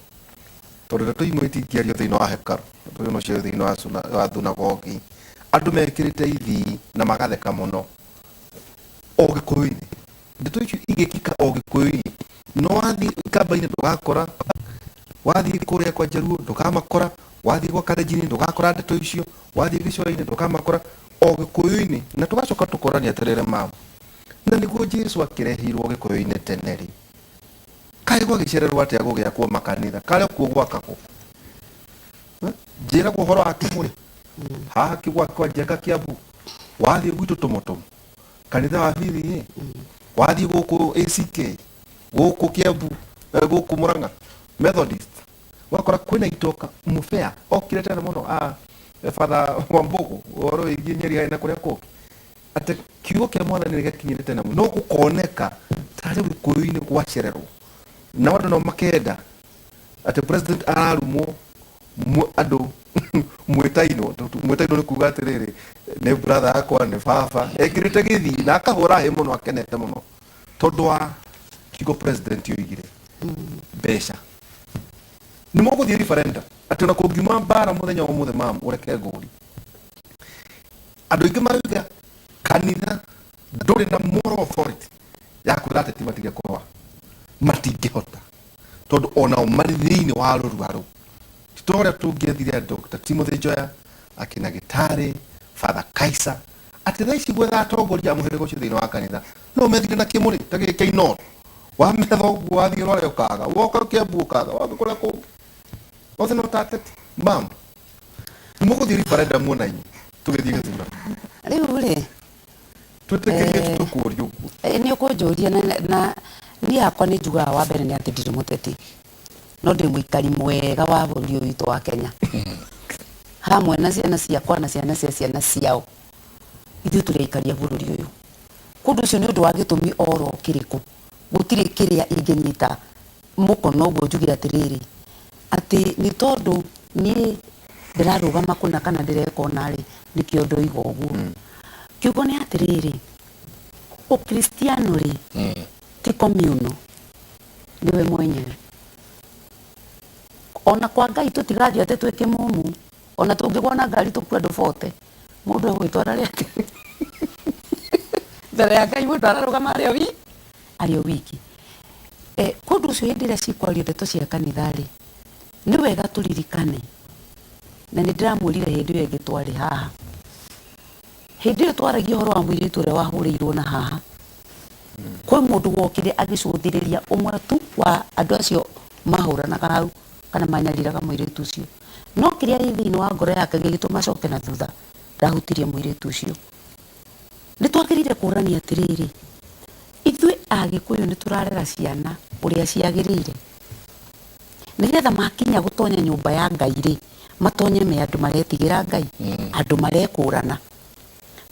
S11: tondũ ndeto imwe itingĩario thĩinĩ wa hekarũ, ndeto imwe ciario thĩinĩ wa thunagogi. Andũ mekĩrĩte ithii na magatheka mũno o Gĩkũyũ-inĩ, ndeto icio igĩkĩka o Gĩkũyũ-inĩ. No wathiĩ Ikamba-inĩ ndũgakora, wathiĩ kũrĩa kwa Njaruo ndũkamakora, wathiĩ gwa Kalenjin ndũgakora ndeto icio, wathiĩ gĩcũa-inĩ ndũkamakora, o Gĩkũyũ-inĩ. Na tũgacoka tũkorania atĩrĩrĩ, ma'am, na nĩguo Jesu akĩrehirwo Gĩkũyũ-inĩ tene rĩ, kaĩ gwagĩcererwo atĩa gũgĩakwo makanitha karĩ kuo gwakagwo? Njĩragwo ũhoro wa Kĩmũrĩ haha kĩgwakwa Njenga Kiambu, wathiĩ gwitũ Tũmũtũmũ kanitha wa BBA, wathiĩ gũkũ ACK, gũkũ Kiambu, gũkũ Murang'a Methodist, wakora kwĩna itoka mũbea okire tene mũno, Father Wambugu, ũhoro wĩgiĩ Nyeri harĩ na kũrĩa kũngĩ, atĩ kiugo kĩa mwathani nĩ gĩakinyire tene mũno, no gũkoneka tarĩ Gĩkũyũ-inĩ gwacererwo, na andũ no makenda atĩ president ararumwo andũ mwĩtainwo. Mwĩtainwo nĩ kuga atĩrĩrĩ, nĩ brother yakwa, nĩ baba, ekĩrĩte gĩthii na akahũra hĩ mũno, akenete mũno tondũ wa kiugo president oigire. Mbeca nĩ mũgũthiĩ referendum, atĩ ona kũngiuma mbara mũthenya wa ũmũthĩ, mam, ũreke ngũri, andũ aingĩ marauga kanitha ndũrĩ na moral authority ya kwĩra ateti matige kũrũa, matingĩhota tondũ onao marĩ thĩinĩ wa rũrua rũu. Ti ta ũrĩa tũngĩethire Dr. Timothy Njoya, akina Gĩtarĩ, Father Kaisa, atĩ thaa ici gwetha atongoria a mũhĩrĩga ũcio thĩinĩ wa kanitha no methire na kĩmũrĩ ta gĩkĩ kĩa wametha ũguo, wathiĩ rware ũkaga, woka Kĩambu ũkaga, wathiĩ kũrĩa kũngĩ othe no ta ateti. Mam, mũgũthiĩ referendum ona inyuĩ tũgĩthiĩ gĩthurano?
S13: Rĩu rĩ,
S11: Twĩtĩkĩrie tũkũũria ũguo.
S13: Nĩ ũkũnjũria na niĩ hakwa nĩ njugaga wa mbere nĩ atĩ ndirĩ mũteti, no ndĩ mũikari mwega wa bũrũri ũyũ witũ wa Kenya, hamwe na ciana ciakwa na ciana cia ciana ciao. Ithuĩ tũrĩ aikari a bũrũri ũyũ. Kũndũ ũcio nĩ ũndũ wa gĩtũmi oro kĩrĩkũ, gũtirĩ kĩrĩa ingĩnyita mũkono ũguo njuge atĩrĩrĩ, atĩ nĩ tondũ niĩ ndĩrarũgama kũna kana ndĩreka ũna rĩ, nĩkĩo ndoiga ũguo. Kiugo nĩ atĩrĩrĩ, ũkristiano rĩ, ti communal, nĩwe mwenyewe. Ona kwa Ngai tũtigathiĩ atĩ twĩ kĩmumu, ona tũngĩgwa na ngari tũkue andũ 40, mũndũ egwĩtwara rĩake mbere ya Ngai, mũndũ ararũgama arĩ o wiki. Kũndũ ũcio hĩndĩ ĩrĩa cikwario ndeto cia kanitha rĩ, nĩ wega tũririkane, na nĩ ndĩramwĩrire hĩndĩ ĩyo ĩngĩ twarĩ haha, hĩndĩ ĩyo twaragia ũhoro wa mũirĩtu ũrĩa wahũrĩirwo na haha. Kwĩ mũndũ wokire agĩcũthĩrĩria ũmwe tu wa andũ acio mahũranaga hau kana manyariraga mũirĩtu ũcio, no kĩrĩa gĩ thĩinĩ wa ngoro yake gĩgĩtũma acoke na thutha, ndahutirie mũirĩtu ũcio. Nĩ twagĩrĩire kũrania atĩrĩrĩ, ithuĩ Agĩkũyũ nĩ tũrarera ciana ũrĩa ciagĩrĩire, nĩgetha makinya gũtonya nyũmba ya Ngai rĩ, matonye me andũ maretigĩra Ngai, andũ marekũrana.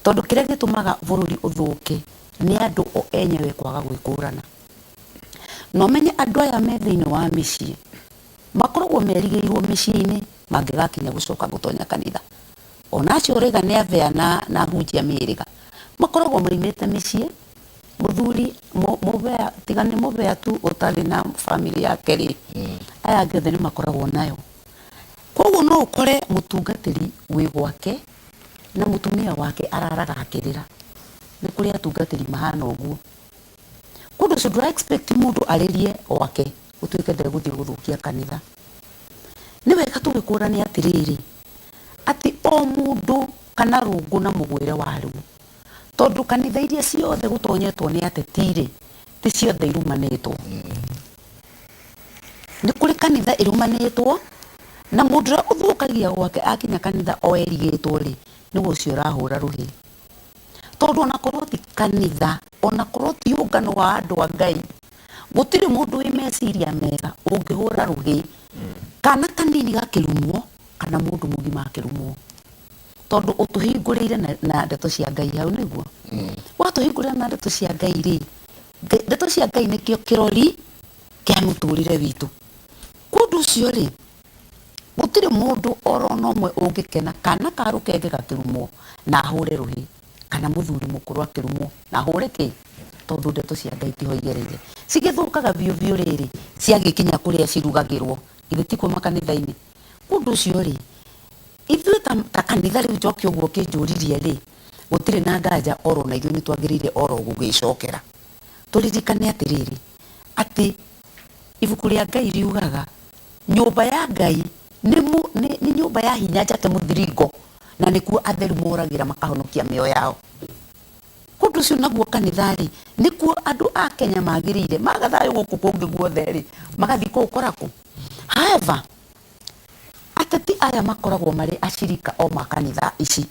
S13: Tondũ kĩrĩa gĩtũmaga bũrũri ũthũke nĩ andũ o enyewe kwaga gwĩkũrana. Na ũmenye andũ aya me thĩinĩ wa mĩciĩ, makoragwo merigĩirwo mĩciĩ-inĩ mangĩgakinya gũcoka gũtonya kanitha. Ona acio ũraiga nĩ abea na ahunjia mĩhĩrĩga, makoragwo moimĩte mĩciĩ, mũthuri mũbea, tiga nĩ mũbea tu ũtarĩ na bamĩrĩ yake rĩ, aya angĩ othe nĩ makoragwo nayo. Koguo no ũkore mũtungatĩri wĩ gwake na mũtumia wake araraga akĩrĩra. Nĩ kũrĩ atungatĩri mahana ũguo. Kũndũ ũcio ndũra expect mũndũ arĩrie gwake gũtuĩke ndegũthiĩ gũthũkia kanitha. Nĩ wega tũgĩkũrane atĩrĩrĩ, atĩ o mũndũ kana rũngũ na mũgwĩre waruo. Tondũ kanitha iria ciothe gũtonyetwo nĩ ateti-rĩ, ti ciothe irumanĩtwo. Nĩ kũrĩ kanitha ĩrumanĩtwo, na mũndũ ũrĩa ũthũkagia gwake akinya kanitha o erigĩtwo-rĩ, nĩwe ũcio ũrahũra rũhĩ. Tondũ ona korwo ti kanitha, ona korwo ti ũngano wa andũ a Ngai, gũtirĩ mũndũ wĩ meciria mega ũngĩhũra rũhĩ kana kanini gakĩrumwo kana mũndũ mũgima akĩrumwo. Tondũ ũtũhingũrĩire na ndeto cia Ngai hau nĩguo. Watũhingũrĩra na ndeto cia Ngai rĩ, ndeto cia Ngai nĩkĩo kĩrori kĩa mũtũrĩre witũ. Kwa ũndũ ũcio rĩ, gũtirĩ mũndũ oro na ũmwe ũngĩkena kana ka rũkenge gakĩrumwo na ahũre rũhĩ, kana mũthuri mũkũrũ akĩrumwo na ahũre kĩ, tondũ ndeto cia Ngai tiho igereire. Cigĩthũkaga biũ biũ rĩrĩ, ciagĩkinya kũrĩa cirugagĩrwo, githĩ tikuo makanitha-inĩ? Kwa ũndũ ũcio rĩ, ithuĩ ta kanitha rĩu njoke ũguo ũkĩnjũririe rĩ, gũtirĩ na nganja oro na ithuĩ nĩ twagĩrĩire oro gũgĩcokera. Tũririkane atĩrĩrĩ, atĩ ibuku rĩa Ngai riugaga nyũmba ya Ngai nĩ nyũmba ya hinya njake mũthiringo, na nĩkuo atheru moragĩra makahonokia mĩoyo yao. Ũndũ ũcio naguo kanitha-rĩ, nĩkuo andũ a Kenya magĩrĩire, maga thayũ gũkũ kũngĩ guothe-rĩ, magathiĩ kũũkora kũ? However, ateti aya makoragwo marĩ acirika o ma kanitha ici,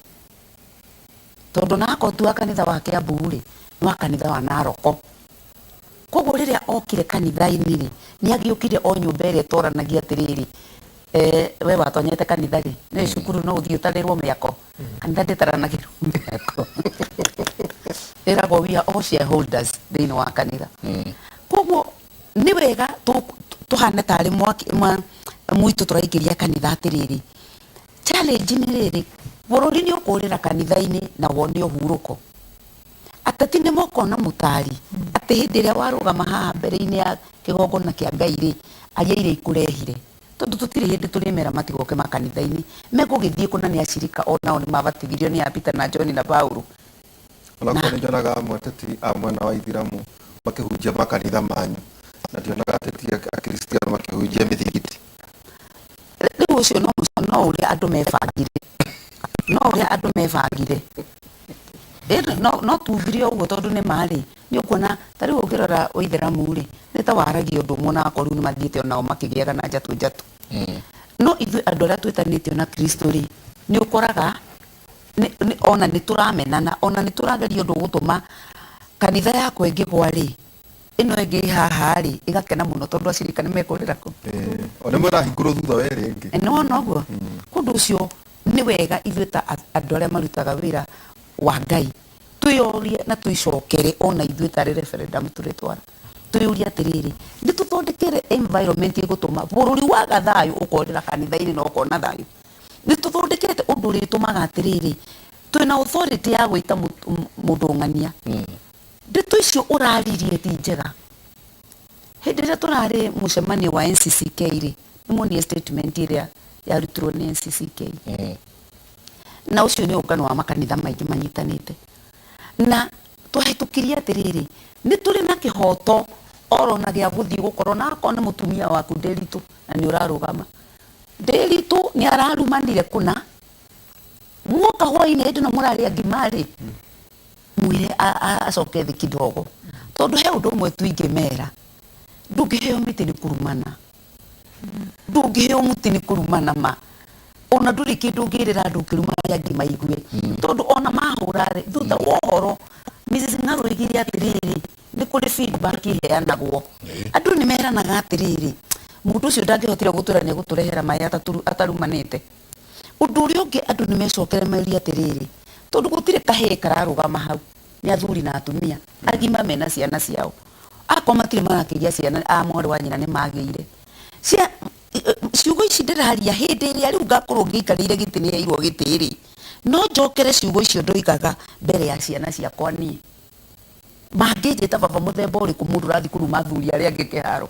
S13: tondũ ona akorwo ti wa kanitha wa Kiambu-rĩ, nĩ wa kanitha wa Naroko. Koguo rĩrĩa okire kanitha-inĩ rĩ, nĩ agĩũkire o nyũmba ĩrĩa ĩtoranagia atĩrĩrĩ, we watonyete kanitha rĩ, nĩ cukuru no ũthiĩ ũtarĩrwo mĩako? Kanitha ndĩtaranagĩrwo mĩako. Ĩragwo we are all shareholders thĩinĩ wa kanitha. Koguo nĩ wega tũhane tarĩ mwaki mwitũ tũraingĩria kanitha atĩrĩrĩ, challenge nĩ rĩrĩ, bũrũri nĩ ũkũrĩra kanitha-inĩ na wone ũhurũko. Ateti nĩ mokona mũtari atĩ hĩndĩ ĩrĩa warũgama haha mbere-inĩ ya kĩgongona kĩa Ngai rĩ, aria iria ikũrehire. Tondũ tũtirĩ hĩndĩ tũrĩmera matigoke makanitha-inĩ, megũgĩthiĩ kũ na nĩ acirika o nao nĩ mabatithirio nĩ a Peter na John na Paulo.
S11: Onakorwo nĩ njonaga amwe ateti a mwena wa ithiramu makĩhunjia makanitha manyu, na ndionaga ateti a Kristiano makĩhunjia mĩthigiti.
S13: Rĩu ũcio no ũrĩa andũ mebangire, no ũrĩa andũ mebangire. No tugire ũguo tondũ nĩ ma rĩ, nĩ ũkuona ta rĩu ũngĩrora ũithĩramu rĩ, nĩ ta waragia ũndũ ũmwe ona akorwo rĩu nĩ mathiĩte onao makĩgĩaga na njatũ njatũ. No ithuĩ andũ arĩa twĩtanĩtio na Kristo rĩ, nĩ ũkoraga ona nĩ tũramenana, ona nĩ tũrageria ũndũ ũgũtũma kanitha yakwa ĩngĩgwa rĩ, ĩno ĩngĩ ĩ haha rĩ, ĩgakena mũno tondũ acirika nĩ mekũrĩra kũ.
S11: O nĩ mũrahingũrwo thutha wa ĩrĩa ĩngĩ.
S13: Nĩ wona ũguo? Kwa ũndũ ũcio nĩ wega ithuĩ ta andũ arĩa marutaga wĩra wa Ngai twĩyũrie na twĩcokere ona ithuĩ tarĩ referendum tũrĩtwara. Twĩyũrie atĩrĩrĩ, nĩ tũthondekere environment ĩgũtũma bũrũri waga thayũ ũkorĩra kanitha-inĩ na ũkona thayũ. Nĩ tũthondekete ũndũ ũrĩtũmaga atĩrĩrĩ, twĩna authority ya gwĩta mũndũ ng'ania. Ndeto icio ũraririe ti njega. Hĩndĩ ĩrĩa tũrarĩ mũcemanio wa NCCK rĩ, nĩ muonire statement ĩrĩa yarutirwo nĩ NCCK. Na ũcio nĩ ũngano wa makanitha maingĩ manyitanĩte. Na twahĩtũkirie atĩrĩrĩ, nĩ tũrĩ na kĩhoto oro na gĩa gũthiĩ gũkorwo na akorwo nĩ mũtumia waku Ndĩritũ na nĩ ũrarũgama. Ndĩritũ nĩ ararumanire kũna. Muoka hwainĩ hĩndĩ ĩno mũrarĩa ngima rĩ, mwĩre acoke thĩ kidogo. Tondũ he ũndũ ũmwe tu ingĩmera, ndũngĩheo mĩtĩ nĩ kũrumana, ndũngĩheo mũtĩ nĩ kũrumana ma ona ndũrĩ kĩndũ ũngĩrĩra andũ ũkĩruma arĩa angĩ maigue, tondũ ona mahũra rĩ, thutha wa ũhoro Mrs. Ng'arũ oigire atĩrĩrĩ, nĩ kũrĩ feedback iheanagwo, andũ nĩ meranaga atĩrĩrĩ, mũndũ ũcio ndangĩhotire gũtwĩra nĩ egũtũrehera maĩ atarumanĩte. Ũndũ ũrĩa ũngĩ andũ nĩ mecokere merie atĩrĩrĩ, tondũ gũtirĩ kahĩĩ kararũgama hau, nĩ athuri na atumia agima mena ciana ciao, akorwo matirĩ marakĩgĩa ciana a mwarĩ wa nyina nĩ magĩire cia ciugo ici ndĩraria. Hĩndĩ ĩrĩa rĩu ngakorwo ngĩikarĩire gĩtĩ, nĩ heirwo gĩtĩ rĩ, no njokere ciugo icio ndoigaga mbere ya ciana ciakwa. Niĩ mangĩnjĩta baba mũthemba ũrĩkũ, mũndũ ũrathiĩ kũruma athuri arĩa angĩ kĩharo?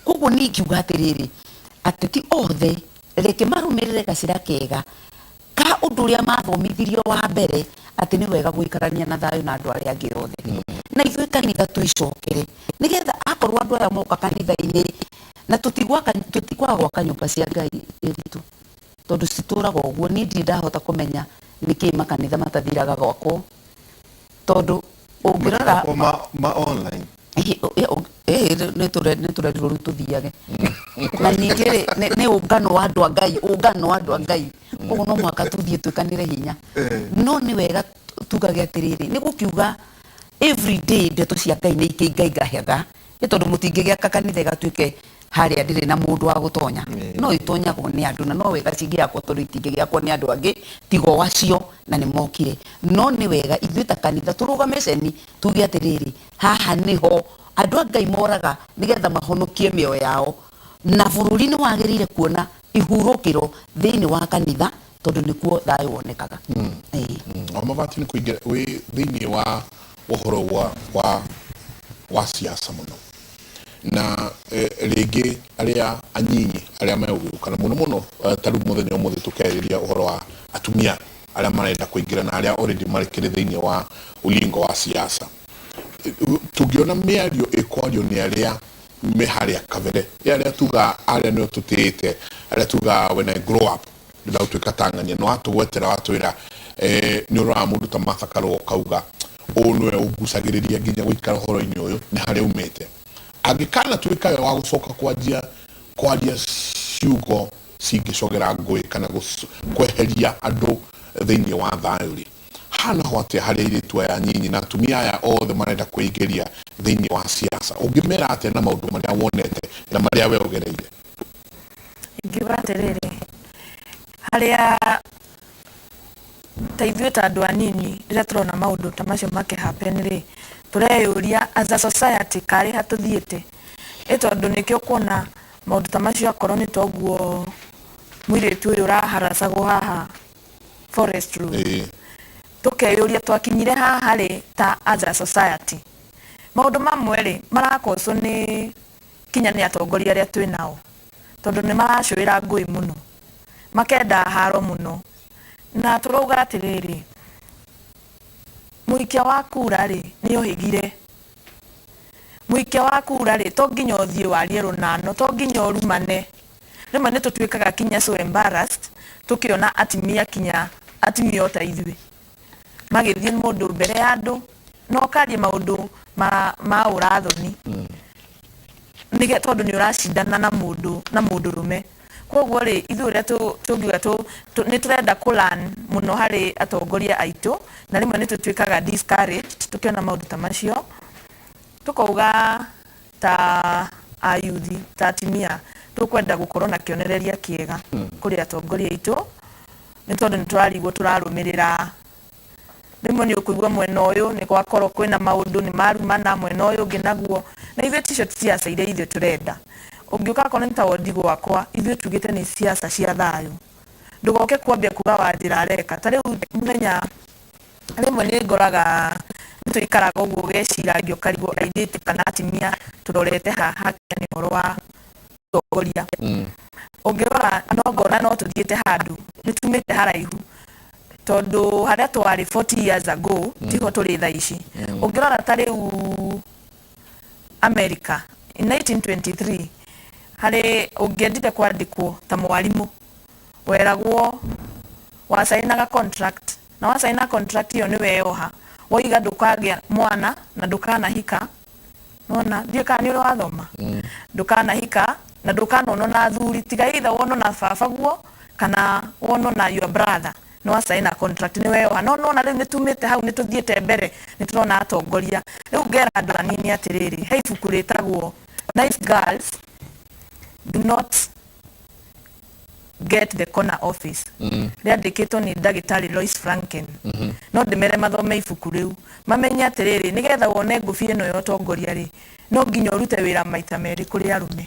S13: Koguo niĩ ingiuga atĩrĩrĩ, ateti othe reke marũmĩrĩre gacĩra kega ka ũndũ ũrĩa mathomithirio wa mbere, atĩ nĩ wega gũikarania na thayũ na andũ arĩa angĩ othe. Na ithuĩ kanitha twĩcokere, nĩgetha akorwo andũ aya moka kanitha-inĩ na tũtigwaka, tũtikwaga gwaka nyũmba cia Ngai ritũ, tondũ citũraga ũguo. Niĩ ndirĩ ndahota kũmenya nĩkĩ makanitha matathiraga gwakwo, tondũ ũngĩrora
S11: ma online.
S13: Nĩ tũrerirwo rĩu tũthiage, na ningĩ rĩ, nĩ ũngano wa andũ a Ngai, ũngano wa andũ a Ngai, koguo no mũhaka tũthiĩ twĩkanĩre hinya. No nĩ wega tugage atĩrĩrĩ, nĩ gũkiuga every day ndeto cia Ngai nĩ ikĩingaingahaga, nĩ tondũ mũtingĩgĩaka kanitha ĩgatuĩke harĩa ndĩrĩ na mũndũ wa gũtonya. No itonyagwo nĩ andũ, na no wega cingĩakwo, tondũ itingĩgĩakwo nĩ andũ angĩ tiga o acio na nĩ mokire. No nĩ wega ithuĩ ta kanitha tũrũgame ceni, tuge atĩrĩrĩ, haha nĩho andũ a Ngai moraga nĩgetha mahonokie mĩoyo yao, na bũrũri nĩ wagĩrĩire kuona ihurũkĩro thĩinĩ wa kanitha, tondũ nĩkuo thayũ wonekaga.
S10: O mabati nĩ kũingĩra wĩ thĩinĩ wa ũhoro wa siasa mũno, na rĩngĩ arĩa anyinyi arĩa megũgĩũka na mũno mũno, ta rĩu mũthenya ũmũthĩ tũkĩarĩrĩria ũhoro wa atumia arĩa marenda kũingĩra na arĩa already marĩkĩrĩ thĩinĩ wa ulingo wa siasa, tũngĩona mĩario ĩkwario nĩ arĩa me harĩa kabere, ĩ arĩa tuga arĩa nĩo tũtĩĩte, arĩa tuga when I grow up ndĩrenda gũtuĩka ta ng'ania, no watũgwetera watwĩra nĩ ũroraga mũndũ ta Martha Karua, ũkauga ũũ nĩwe ũngucagĩrĩria nginya gũikara ũhoro-inĩ ũyũ, nĩ harĩa umĩte. Angĩkanatuĩka we wa gũcoka kwanjia kwaria ciugo cingĩcogera ngũĩ kana kweheria andũ thĩinĩ wa thayũ rĩ, hana ho atĩa harĩ airĩtu aya nyinyi na atumia aya othe marenda kwĩingĩria thĩinĩ wa siasa? Ũngĩmera atĩa na maũndũ marĩa wonete na marĩa we ũgereire?
S14: Ingiuga atĩrĩrĩ, harĩa ta ithuĩ ta andũ anini, rĩrĩa tũrona maũndũ ta macio makĩ happen rĩ, tũreyũria as a society karĩ ha tũthiĩte, ĩ tondũ nĩkĩo kuona maũndũ ta macio, akorwo nĩ toguo mũirĩtu ũyũ ũraharacagwo haha Forest Road, tũkeyũria twakinyire haha rĩ ta as a society. Maũndũ mamwe rĩ, marakocwo nĩ kinya nĩ atongoria arĩa twĩ nao, tondũ nĩ maracũĩra ngũĩ mũno, makenda haro mũno, na tũrauga atĩrĩrĩ, mũikia wa kura rĩ, nĩ ohĩgire. Mũikia wa kura rĩ, to nginya ũthiĩ warie rũnano, to nginya ũrumane. Rĩmwe nĩ tũtuĩkaga kinya so embarrassed tũkĩona atimia, kinya atimia o ta ithuĩ, magĩthiĩ mũndũ mbere ya andũ na ũkaria maũndũ ma ũrathoni, nĩge tondũ nĩ ũracindana na mũndũ na mũndũ rũme. Koguo rĩ, ithuĩ ũrĩa tũngiuga, nĩ tũrenda kũ learn mũno harĩ atongoria aitũ, na rĩmwe nĩ tũtuĩkaga discouraged tũkĩona maũndũ ta macio. Tũkauga ta ayuthi, ta atimia, tũkwenda gũkorwo na kĩonereria kĩega kũrĩ atongoria aitũ, nĩ tondũ nĩ tũrarigwo tũrarũmĩrĩra. Rĩmwe nĩ ũkũigua mwena ũyũ nĩ gwakorwo kwĩna maũndũ nĩ marumana, mwena ũyũ ũngĩ naguo, na ithuĩ ticio siasa iria ithuĩ tũrenda. Ũngĩũka akorwo nĩ ta wondi gwakwa, ithuĩ tugĩte nĩ siasa cia thayũ. Ndũgoke kwambia kuga Wanjĩra areka ta rĩu. Mũthenya rĩmwe nĩ ngoraga nĩ tũikaraga ũguo, ũgeciragia, ũkarigwo airĩtu kana atimia tũrorete haha nĩ ũhoro wa ũtongoria. Ũngĩrora no ngona no tũthiĩte handũ, nĩ tumĩte haraihu, tondũ harĩa twarĩ 40 years ago tiho tũrĩ thaa ici. Ũngĩrora ta rĩu America in 1923, harĩ ũngĩendire kwandĩkwo ta mwarimũ, weragwo wacainaga contract, na wacaina contract ĩyo nĩ weyoha, woiga ndũkagĩa mwana na ndũkanahika. Nona ndiũĩ kana nĩ ũrĩ wathoma. Ndũkanahika na ndũkanonwo na athuri, tiga either wonwo na baba guo kana wonwo na your brother nĩ wa sign a contract nĩ weyoha. No nona rĩu nĩ tumĩte hau, nĩ tũthiĩte mbere, nĩ tũrona atongoria. Rĩu ngera andũ anini atĩrĩrĩ, he ibuku rĩtagwo Nice Girls Do Not Get the Corner Office, rĩandĩkĩtwo nĩ ndagĩtarĩ Lois Franken. No ndĩmere mathome ibuku rĩu mamenye atĩrĩrĩ, nĩgetha wone ngũbia ĩno ya ũtongoria rĩ, no nginya ũrute wĩra maita merĩ kũrĩ arũme,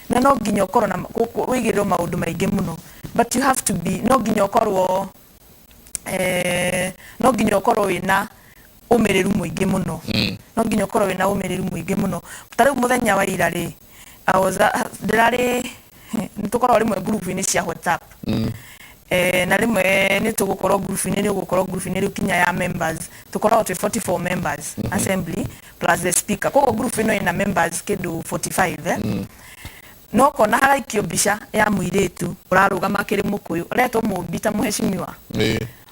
S14: na no nginya ũkorwo na wĩigĩrĩrwo maũndũ maingĩ mũno, but you have to be, no nginya ũkorwo no nginya ũkorwo wĩna ũmĩrĩru mũingĩ mũno, no nginya ũkorwo wĩna ũmĩrĩru mũingĩ mũno. Ta rĩu mũthenya wa ira rĩ, I was, ndĩrarĩ, nĩ tũkoragwo rĩmwe ngurubu-inĩ cia WhatsApp, na rĩmwe nĩ tũgũkorwo ngurubu-inĩ, nĩ ũgũkorwo ngurubu-inĩ rĩu kinya ya members, tũkoragwo twĩ 44 members assembly plus the speaker, koguo ngurubu ĩno ĩna members kĩndũ 45, eh? No kona haraikio mbica ya mũirĩtu ũrarũgama akĩrĩ mũkũyũ, aretwo mũmbi ta mũheshimiwa.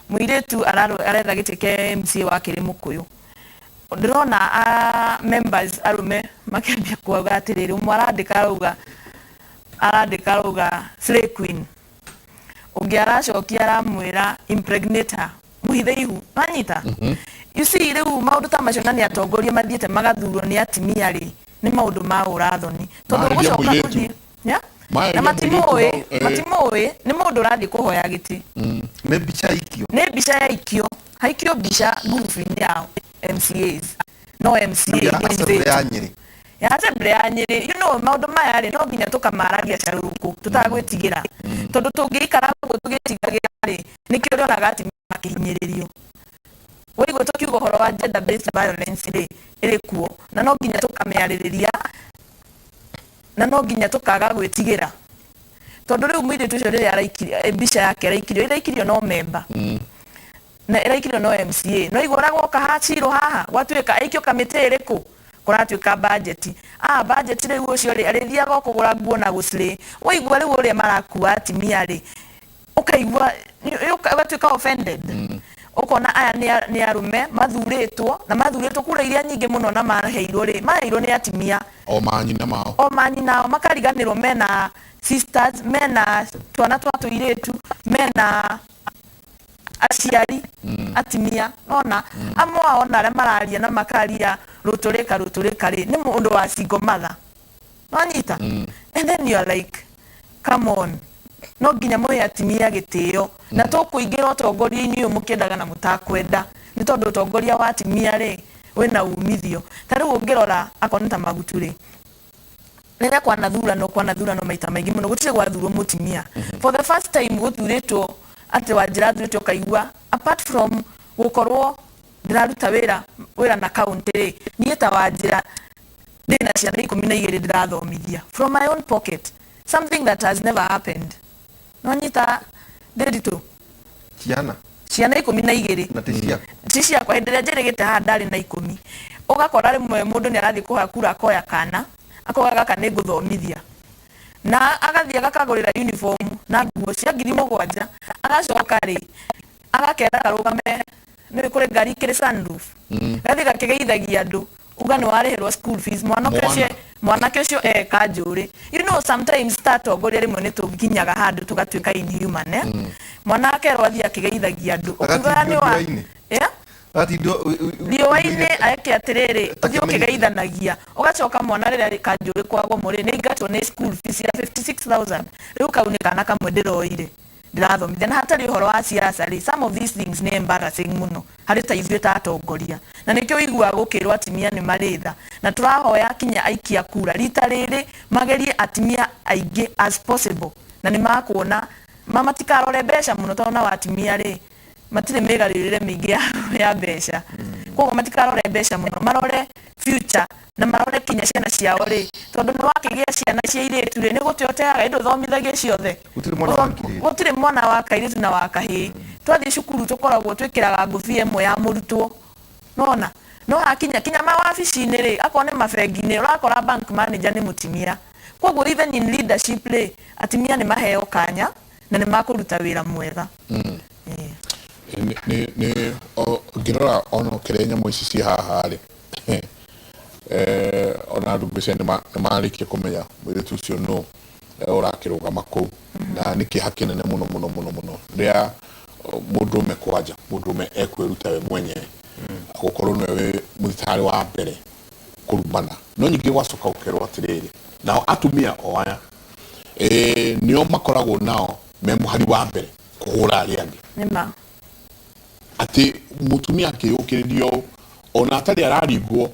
S14: Mũirĩtu aretha gĩtĩ kĩa MCA wa kĩrĩ mũkũyũ. Ndĩrona a members arũme makĩambia kuauga atĩrĩrĩ, ũmwe arandĩka arauga, arandĩka arauga slay queen, ũngĩ aracokia aramwĩra impregnate her, mũhithe ihu, wanyita. You see, rĩu maũndũ ta macio, na nĩ atongoria mathiĩte magathurwo nĩ atimia rĩ, nĩ maũndũ ma ũrathoni, tondũ
S10: Marĩria
S14: ũgũcoka
S10: mũirĩtu.
S14: gũthiĩ. Yeah?
S10: Marĩria
S14: Na
S10: mũirĩtu
S14: matimũĩ,
S10: hau.
S14: matimũĩ nĩ mũndũ ũrathiĩ kũhoya gĩtĩ.
S11: Nĩ mbica ikio?
S14: Nĩ mbica yaikio, haikio mbica ngurubu-inĩ ya MCAs, no MCA
S11: Ya assembly ya
S14: mwenzetu.
S11: Nyĩrĩ.
S14: Ya assembly ya Nyĩrĩ. Maũndũ maya rĩ, no nginya tũkamaragia carũrũkũ tũtagwĩtigĩra, tondũ tũngĩikara ũguo tũgĩtigagĩra rĩ, nĩkĩo ũrĩonaga atumia makĩhinyĩrĩrio. Waigua tũkiuga ũhoro wa gender based violence rĩ, ĩrĩ kuo, na no nginya tũkamĩarĩrĩria, na no nginya tũkaga gwĩtigĩra, tondũ rĩu mũirĩtu ũcio rĩrĩa araikirie mbica yake, ĩraikirio, ĩraikirio no member na ĩraikirio no MCA, no igua ũrĩa gwoka hacirwo haha gwatuĩka aikio kamĩtĩ ĩrĩkũ, kũratuĩka budget, budget rĩu ũcio rĩ, arĩthiaga o kũgũra nguo na gũcirĩ. Waigua rĩu ũrĩa marakua atimia rĩ, ũkaigua ũgatuĩka offended, ũkona aya nĩ arũme mathurĩtwo, na mathurĩtwo kura iria nyingĩ mũno, na maheirwo rĩ, maheirwo nĩ atimia.
S10: O manyina mao.
S14: O manyina ao, makariganĩrwo mena sisters, mena twana twa tũirĩtu, mena aciari atimia. Nona amwe ao ona arĩa mararia na makaria rũtũrĩka rũtũrĩka rĩ, nĩ mũndũ wa single mother, wanyita. And then you are like, come on, no nginya mũhe atimia gĩtĩo, na tũkũingĩra ũtongoria-inĩ ũyũ mũkĩendaga na mũtakwenda, nĩ tondũ ũtongoria wa atimia rĩ, wĩna umithio. Ta rĩu ũngĩrora akorwo nĩ ta Magutu rĩ, rĩrĩa kwanathurano, kwanathurano maita maingĩ mũno, gũtirĩ gwathurwo mũtumia. For the first time gũthurĩtwo atĩ Wanjĩra athurĩtwo, ũkaigua apart from gũkorwo ndĩraruta wĩra na county rĩ, niĩ ta Wanjĩra ndĩna ciana 12 ndĩrathomithia from my own pocket, something that has never happened. Nonyita ndĩritũ.
S11: Ciana?
S14: Ciana 12.
S11: Na ti ciaku?
S14: Ti ciakwa. Hĩndĩ ĩrĩa njĩrĩgĩte haha ndarĩ na 10. Ũgakora rĩmwe mũndũ nĩ arathiĩ kũhoya kura, akoya kana akoga gaka nĩ ngũthomithia, na agathiĩ agakagũrĩra uniform na nguo cia 7,000, agacoka rĩ, agakera karũgame nĩ kũrĩ ngari ikĩrĩ sunroof, gathiĩ gakĩgeithagia andũ, uga nĩ warĩhĩrwo school fees mwanake
S10: Mwana.
S14: ũcio, mwanake ũcio eka njũrĩ. Sometimes ta atongoria rĩmwe nĩ tũnginyaga handũ tũgatuĩka inhuman, eh? Mwana akerwo athiĩ akĩgeithagia andũ, ũkiugaga nĩ wa
S11: Riũa-inĩ.
S14: Yeah?
S11: Agatindwo
S14: Riũa-inĩ eke atĩrĩrĩ, ũthiĩ
S11: Takĩmenyithia.
S14: Ũkĩgeithanagia, ũgacoka mwana rĩrĩa kanjũrĩ kwagwo mũrĩ nĩ aingatwo nĩ school fees ya 56,000. Rĩu kau nĩ kana kamwe ndĩroire ndĩrathomithia, na hatarĩ ũhoro wa siasa rĩ, some of these things nĩ embarrassing mũno harĩ ta ithuĩ ta atongoria, na nĩkĩo ũiguaga gũkĩrwo atimia nĩ marĩ tha, na tũrahoya kinya aikia kura rita rĩrĩ magerie atimia aingĩ as possible, na nĩ makuona matikarore mbeca mũno, tondũ nao atimia rĩ, matirĩ mĩgarũrĩre mĩingĩ ya mbeca, koguo matikarore mbeca mũno, marore future na marore kinya ciana ciao rĩ, tondũ nĩ wakĩgĩa ciana cia irĩtu rĩ, nĩ gũte ũteaga ĩndĩ ũthomithagie ciothe.
S11: Gũtirĩ mwana wa kairĩtu.
S14: Gũtirĩ mwana wa kairĩtu na wa kahĩĩ. Twathiĩ cukuru tũkoragwo twĩkĩraga ngũbia ĩmwe ya mũrutwo, nona no hakinya kinya mawabici-inĩ rĩ, akorwo nĩ mabengi-inĩ, ũrakora bank manager nĩ mũtimia. Koguo even in leadership rĩ, atimia nĩ maheo kanya na nĩ makũruta wĩra mwega.
S10: Nĩ ngĩrora ona kĩrĩa nyamũ ici ci haha rĩ, Ona andũ ngwĩciria nĩ marĩkia kũmenya mũirĩtu ũcio nũ ũrakĩrũgama kũu, na nĩ kĩeha kĩnene mũno mũno mũno mũno rĩrĩa mũndũrũme, kwanja mũndũrũme ekwĩruta we mwenyewe gũkorwo nĩwe wĩ mũthitarĩ wa mbere kũrumana. No nyingĩ gwacoka gũkerwo atĩrĩrĩ, nao atumia o aya nĩo makoragwo nao me mũhari wa mbere kũhũra arĩa angĩ.
S14: Nĩma.
S10: Atĩ mũtumia akĩyũkĩrĩria ũũ ona atarĩ araringwo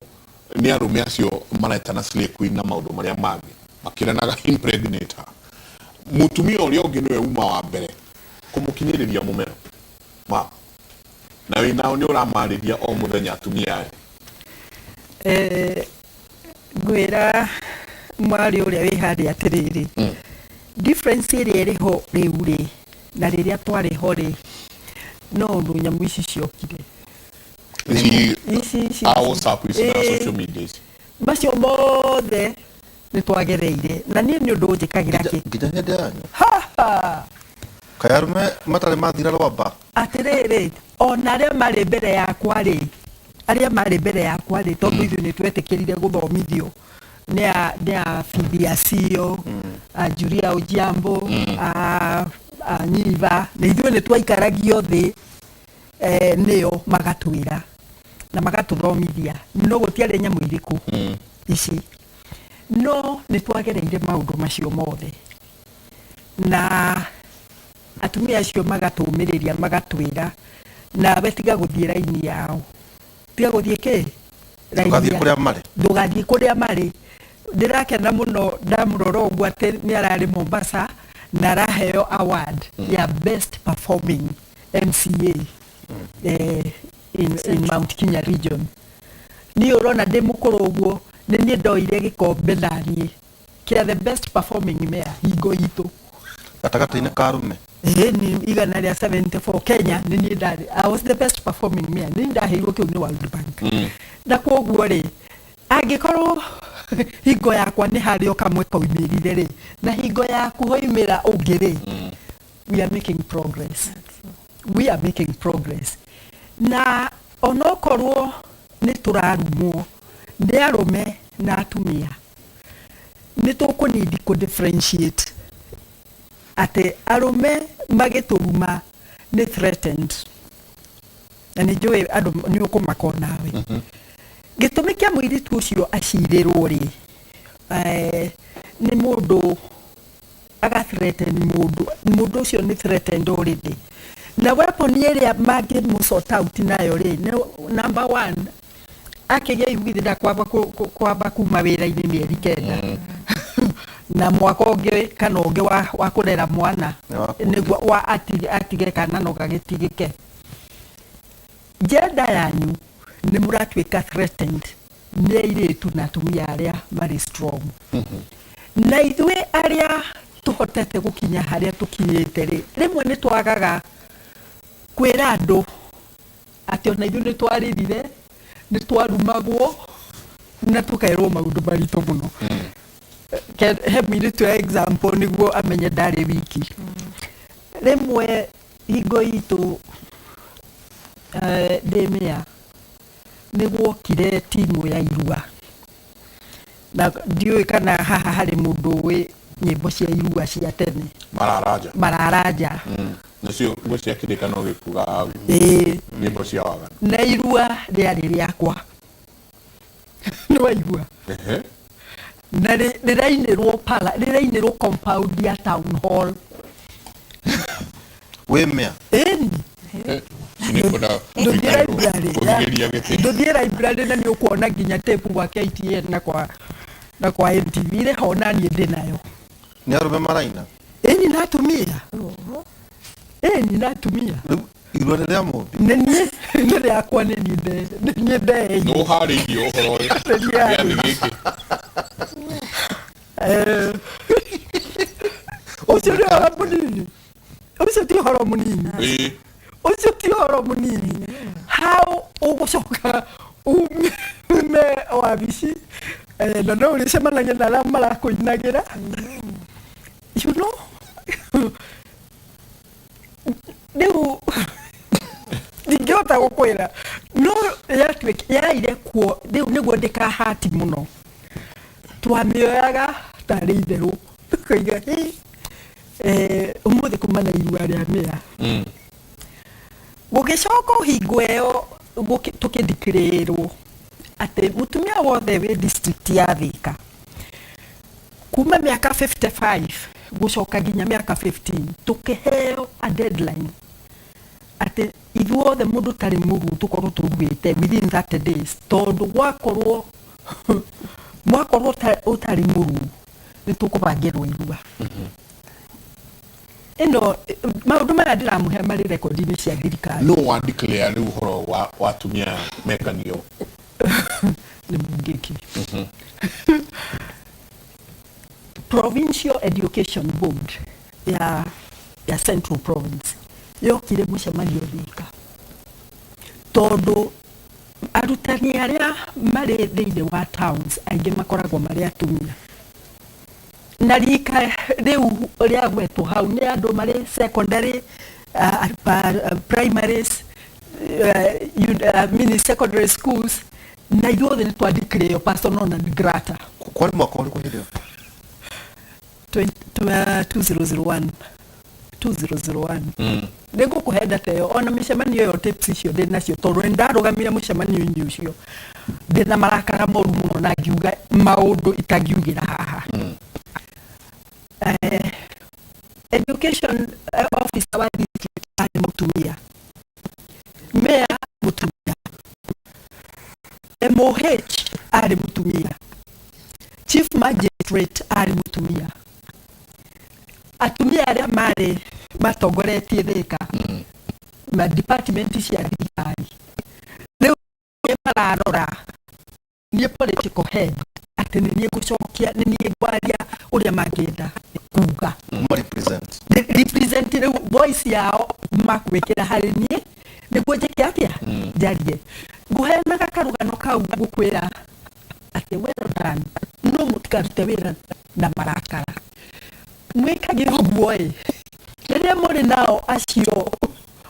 S10: nĩ arũme acio maretana slay queen na maũndũ marĩa mangĩ makĩranaga impregnate her, mũtumia ũrĩa ũngĩ nĩwe uma wa mbere kũmũkinyĩrĩria mũmero ma na wĩ nao nĩ ũramarĩria o mũthenya atumia aya.
S12: Ngwĩra mwarĩ ũrĩa wĩ harĩa atĩrĩrĩ, difference ĩrĩa ĩrĩ ho rĩu rĩ na rĩrĩa twarĩ ho rĩ, no ũndũ nyamũ ici ciokire.
S10: Ici
S12: Ici
S10: a WhatsApp ici na social media ici.
S12: Macio mothe nĩ twagereire na niĩ nĩ ũndũ ũnjĩkagĩra kĩ
S11: Nginya hĩndĩ yanyu?
S12: Ha, ha.
S11: Kaĩ arũme matarĩ mathira rwamba?
S12: Atĩrĩrĩ, ona arĩa marĩ mbere yakwa rĩ, arĩa marĩ mbere yakwa rĩ, tondũ ithuĩ nĩ twetĩkĩrire gũthomithio nĩ a Phoebe Asiyo, a Julia Ojiambo, a Nyiva, na ithuĩ nĩ twaikaragio thĩ nĩo magatwĩra na magatũthomithia, no gũtiarĩ nyamũ irĩkũ ici, no nĩ twagereire maũndũ macio mothe na atumia acio magatũmĩrĩria, magatwĩra nawe tiga gũthiĩ raini yao, tiga gũthiĩ kĩ raini.
S11: Ndũgathiĩ kũrĩa marĩ.
S12: Ndũgathiĩ kũrĩa marĩ. Ndĩrakena mũno ndamũrora ũguo atĩ nĩ ararĩ Mombasa na araheo award ya best performing MCA in Mount Kenya region. Niĩ ũrona ndĩ mũkũrũ ũguo, nĩ niĩ ndoire gĩkombe naniĩ kĩa the best performing mayor hingo itũ.
S11: Gatagatĩ-inĩ ka arũme?
S12: Ĩĩ, nĩ 174 Kenya, nĩ niĩ ndarĩ, I was the best performing mayor, nĩ niĩ ndaheirwo kĩu nĩ World Bank. Na koguo rĩ, angĩkorwo hingo yakwa nĩ harĩ o kamwe koimĩrire rĩ, na hingo yaku hoimĩra ũngĩ rĩ, we are making progress, we are making progress. Na onokorwo nĩ tũrarumwo nĩ arũme na atumia, nĩ tũkũnidi kũ differentiate atĩ arũme magĩtũruma nĩ threatened, na nĩ njũĩ andũ nĩ ũkũmaka onawe. Gĩtũmi kĩa mũirĩtu ũcio acirĩrwo rĩ, nĩ mũndũ aga threaten mũndũ, mũndũ ũcio nĩ threatened already, na weapon ĩrĩa mangĩmũ sort out nayo rĩ, nĩ number one akĩgĩa ihu githĩ ndakwamba kwamba kuma wĩra-inĩ mĩeri 9 na mwaka ũngĩ kana ũngĩ wa kũrera mwana.
S11: Nĩ wa
S12: nĩguo wa atige kana no gagĩtigĩke. Gender yanyu nĩ mũratuĩka threatened nĩ airĩtu na atumia arĩa marĩ strong, na ithuĩ arĩa tũhotete gũkinya harĩa tũkinyĩte rĩ, rĩmwe nĩ twagaga kwĩra andũ atĩ ona ithuĩ nĩ twarĩrire, nĩ twarumagwo na tũkerwo maũndũ maritũ mũno. He mũirĩtu ya example nĩguo amenye ndarĩ wiki. Rĩmwe hingo itũ ndĩ mĩa nĩ gwokire timu ya irua, na ndiũĩ kana haha harĩ mũndũ ũĩ nyĩmbo cia irua cia tene.
S10: Mararanja.
S12: Mararanja.
S10: Nacio ngwĩciria kĩrĩkano gĩkuga nyĩmbo cia waganu.
S12: Na irua rĩarĩ rĩakwa, nĩ waigua?
S10: Ehe.
S12: Na rĩrainĩrwo pala, rĩrainĩrwo compound ya town hall.
S11: Wĩ mĩa?
S12: Ĩni.
S10: Nĩkwenda
S12: Ndũthiĩ library.
S10: kũgiria gĩtĩ.
S12: Ndũthiĩ library na nĩ ũkuona nginya tape gwa KTN na kwa NTV ĩrĩ ho, na niĩ ndĩ nayo.
S11: Nĩ arũme maraina?
S12: Ĩni na atumia, ĩni na atumia.
S11: Rĩu irua nĩ rĩa mũmbi?
S12: Nĩ niĩ, nĩ rĩakwa, nĩ niĩ ndeeire.
S10: Nĩ ũharĩirie ũhoro ũyũ
S12: Nĩ niĩ.
S10: Gĩathĩ gĩkĩ.
S12: Ũcio nĩ ũhoro mũnini, ũcio ti ũhoro mũnini. Ũcio ti ũhoro mũnini. How ũgũcoka ume wabici na no ũrĩcemanagia na arĩa marakũinagĩra. Rĩu ndingĩhota gũkwĩra. No yatuĩka yaire kuo rĩu nĩguo ndĩkahati mũno, twamĩoyaga tarĩ itherũ, tũkoiga, "Hĩ, ũmũthĩ kuma na irua rĩa mĩa." Gũgĩcoka hingo ĩyo tũkĩdeclarerwo atĩ mũtumia wothe wĩ district ya Thika kuma mĩaka 55 gũcoka nginya mĩaka 15, tũkĩheo a deadline atĩ ithuothe mũndũ tarĩ mũruu tũkorwo tũruĩte within 30 days, tondũ gwakorwo mwakorwo ũtarĩ mũruu nĩ tũkũbangĩrwo irua. Ĩno maũndũ maya ndĩramũhe marĩ rekondi-inĩ cia thirikari.
S10: No wa declare rĩu ũhoro wa atumia mekanio?
S12: Nĩ Mũngĩki. Provincial Education Board ya Central Province yokire mũcemanio Thika, tondũ arutani arĩa marĩ thĩinĩ wa towns aingĩ makoragwo marĩ atumia, na rika rĩu rĩagwetwo hau nĩ andũ marĩ secondary, primaries, mini secondary schools, na ithuothe nĩ twandĩkire persona non grata.
S11: Kwarĩ mwaka ũrĩkũ hĩndĩ ĩyo?
S12: 2001, 2001. Nĩ ngũkũhe data ĩyo, ona mĩcemanio ĩyo, tapes icio ndĩ nacio, tondũ nĩ ndarũgamire mũcemanio-inĩ ũcio ndĩna marakara moru mũno na ngiuga maũndũ itangiugĩra haha. Education officer wa district arĩ mũtumia, mayor mũtumia, MOH arĩ mũtumia, chief magistrate arĩ mũtumia, atumia arĩa marĩ matongoretie Thika ma department cia thirikari rĩu nĩ mararora niĩ political head atĩ nĩ niĩ ngũcokia, nĩ niĩ ngwaria ũrĩa mangĩenda kuga.
S11: Ma represent.
S12: Represent rĩu voice yao makwĩkĩra harĩ niĩ nĩguo njĩke atĩa? Njarie. Ngũheanaga karũgano kau gũkwĩra atĩ well done, no mũtikarute wĩra na marakara. Mwĩkage ũguo ĩ, rĩrĩa mũrĩ nao acio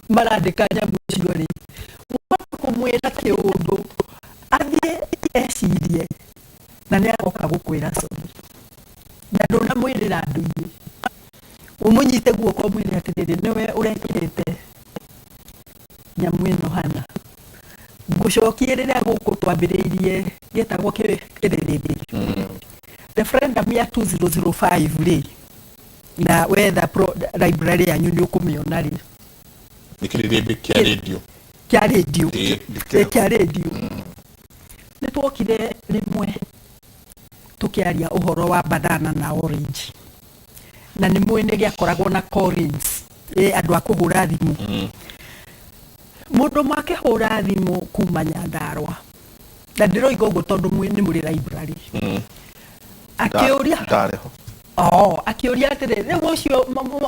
S12: marandĩka nyamũ icio rĩ, mũhote kũmwĩra kĩũndũ athiĩ ecirie na nĩ agoka gũkwĩra sorry, na ndũnamwĩrĩra andũ-inĩ. Ũmũnyite guoko ũmwĩre atĩrĩrĩ, nĩwe ũrekĩrĩte nyamũ ĩno hana. Ngũcokie rĩrĩa gũkũ twambĩrĩirie gĩtagwo kĩrĩrĩmbĩ referendum ya 2005 rĩ, na wetha library yanyu nĩ ũkũmĩona rĩ.
S10: Nĩ kĩrĩrĩmbĩ kĩa rĩndiũ?
S12: Kĩa rĩndiũ. Kĩa rĩndiũ. Nĩ twokire rĩmwe tũkĩaria ũhoro wa banana na orange, na nĩ mũĩ nĩ gĩakoragwo na call-ins, andũ a kũhũra thimũ. Mũndũ ũmwe akĩhũra thimũ kuma Nyandarũa, na ndĩroiga ũguo tondũ nĩ mũrĩ library, akĩũria
S11: Ndarĩ ho.
S12: Oh, akĩũria atĩrĩ, rĩu ũcio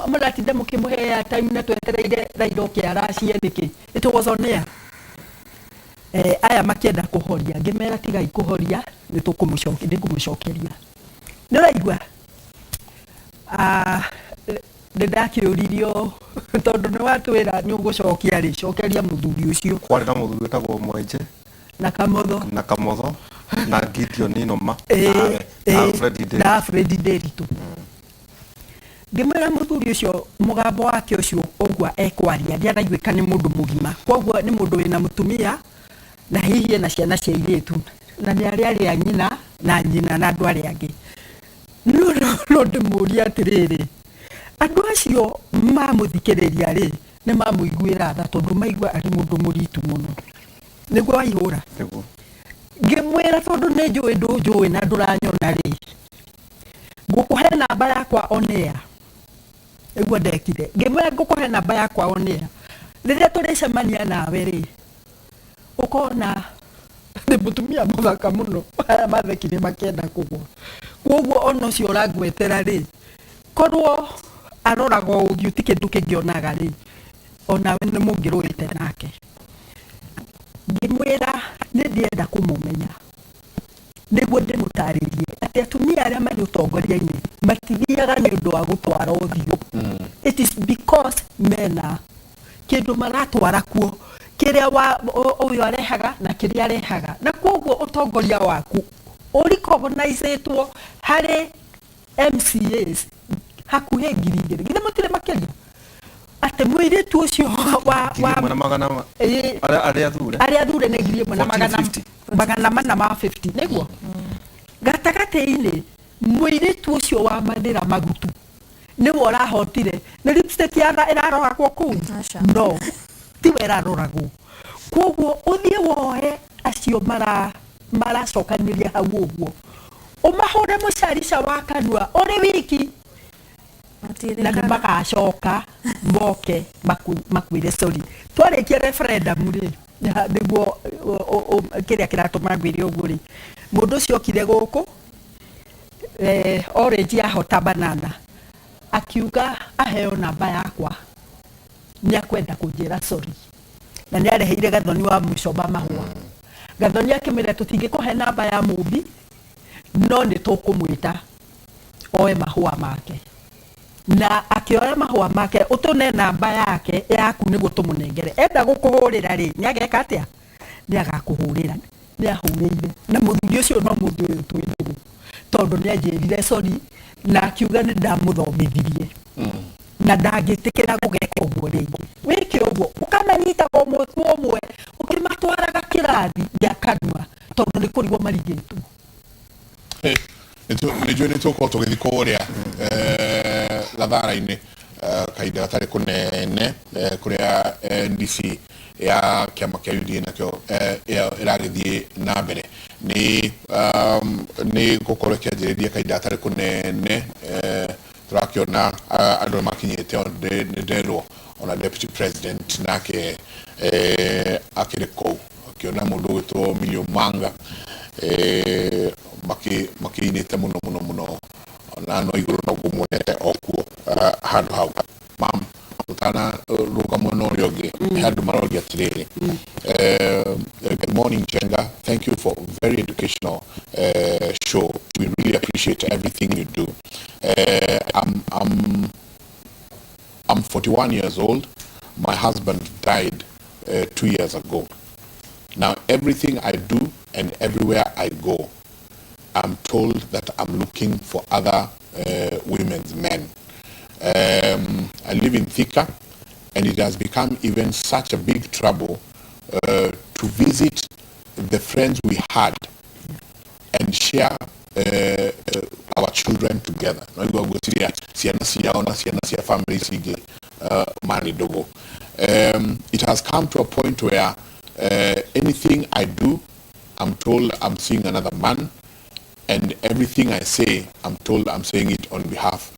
S12: mũratinda mũkĩmũhe time na twetereire Raila oke aracie nĩkĩ? It was on air. Aya makĩenda kũhoria, ngĩmera tigai kũhoria, nĩ tũkũmũcokeria, nĩ ngũmũcokeria. Nĩ ũraigua? Ah, nĩ ndakĩũririo, tondũ nĩ watwĩra nĩ ũgũcokia rĩ, cokeria mũthuri ũcio.
S11: Kwarĩ na mũthuri wĩtagwo Mwenje
S12: na Kamotho.
S11: Na Kamotho na Gideon Noma na Alfred Nderitu.
S12: Na Alfred Nderitu. Ngĩmwĩra mũthuri ũcio mũgambo wake ũcio ũguo ekwaria ndiaraiguĩka nĩ mũndũ mũgima, koguo nĩ mũndũ wĩna mũtumia na hihi ena ciana cia airĩtu, na nĩ arĩa arĩa nyina na nyina na andũ arĩa angĩ. No ndĩmũrie atĩrĩrĩ, andũ acio mamũthikĩrĩria rĩ, nĩ mamũiguĩra tha tondũ maigua arĩ mũndũ mũritu mũno. Nĩguo waihũra?
S11: Nĩguo.
S12: Ngĩmwĩra tondũ nĩ njũĩ ndũnjũĩ na ndũranyona rĩ, ngũkũhe namba yakwa on air. Nĩguo ndekire. Ngĩmwĩra ngũkũhe namba yakwa on air. Rĩrĩa tũrĩcemania nawe rĩ, ũkona nĩ mũtumia mũthaka mũno, aya mathekire makĩenda kũgwa. Koguo ona ũcio ũrangwetera rĩ, korwo aroraga ũthiũ ti kĩndũ kĩngĩ onaga rĩ, onawe nĩ mũngĩrũĩte nake. Ngĩmwĩra nĩ ndĩrenda kũmũmenya nĩguo ndĩmũtarĩrie atĩ atumia arĩa marĩ ũtongoria-inĩ matithiaga nĩ ũndũ wa gũtwara ũthiũ. It is because mena kĩndũ maratwara kuo. Kĩrĩa wa ũyũ arehaga na kĩrĩa arehaga, na koguo ũtongoria waku ũrecognizetwo harĩ MCAs hakuhĩ 2000, githĩ mũtirĩ makĩria, atĩ mũirĩtu ũcio wa
S11: ngiri ĩmwe na magana arĩa athure.
S12: Arĩa athure nĩ 1000 na magana
S11: 1450.
S12: 450 nĩguo gatagatĩ-inĩ. Mũirĩtu ũcio wa Mathĩra Magutu nĩwe ũrahotire. Nĩ lipstick ĩraroragwo kũu? No tiwe ĩraroragwo. Koguo ũthiĩ woe acio maracokanĩria hau ũguo, ũmahũre mũcarica wa kanua ũrĩ wiki, na nĩ magacoka moke makwĩre sorry. Twarĩkia referendum rĩ, nĩguo kĩrĩa kĩratũma ngwĩre ũguo rĩ, mũndũ ũcio okire gũkũ, orange yahota banana, akiuga aheo namba yakwa, nĩ akwenda kũnjĩra sorry, na nĩ areheire Gathoni wa Mũcomba mahũa. Gathoni akĩmwĩra, tũtingĩkũhe namba ya Mũmbi, no nĩ tũkũmwĩta oe mahũa make. Na akĩoya mahũa make. Ũtũne namba yake yaku nĩguo tũmũnengere, enda gũkũhũrĩra rĩ, nĩ ageka atĩa? Nĩ agakũhũrĩra. Nĩ ahũrĩire na mũthuri ũcio, no mũthuri ũyũ twĩ ndũgũ, tondũ nĩ anjĩrire sorry na akiuga nĩ ndamũthomithirie na ndangĩtĩkĩra gũgeka ũguo rĩngĩ. Wĩke ũguo, ũkamanyitaga ũmwe kwa ũmwe ũkĩmatwaraga kĩrathi gĩa kanua, tondũ nĩ kũrigwo marigĩtwo.
S10: Nĩ njũĩ nĩ tũgũkorwo tũgĩthiĩ kũrĩa gathara-inĩ kahinda gatarĩ kũnene, kũrĩa NDC ya kĩama kĩa UDA nakĩo ĩragĩthiĩ na mbere nĩ gũkorwo ĩkĩanjĩrĩria kahinda gatarĩ kũnene. Tũrakĩona andũ nĩ makinyĩte, nĩ nderwo ona deputy president nake akĩrĩ kũu, akĩona mũndũ ũgwĩtwo Milio Manga makĩinĩte mũno mũno mũno, ona no igũrũ no ngũmuonete o kuo handũ hau. Mam, ũtana rũga mwena ũrĩa ũngĩ, he andũ maroria atĩrĩrĩ, "Good morning Jenga, thank you for very educational show. We really appreciate everything you do. I'm 41 years old. My husband died 2 years ago. Now everything I do and everywhere I go, I'm told that I'm looking for other women's men. I live in Thika, and it has become even such a big trouble to visit the friends we had and share our children together." No igua ngwĩciria ciana ciao na ciana cia family ici ingĩ marĩ ndũgũ. "It has come to a point where anything I do, I'm told I'm seeing another man, and everything I say, I'm told I'm saying it on behalf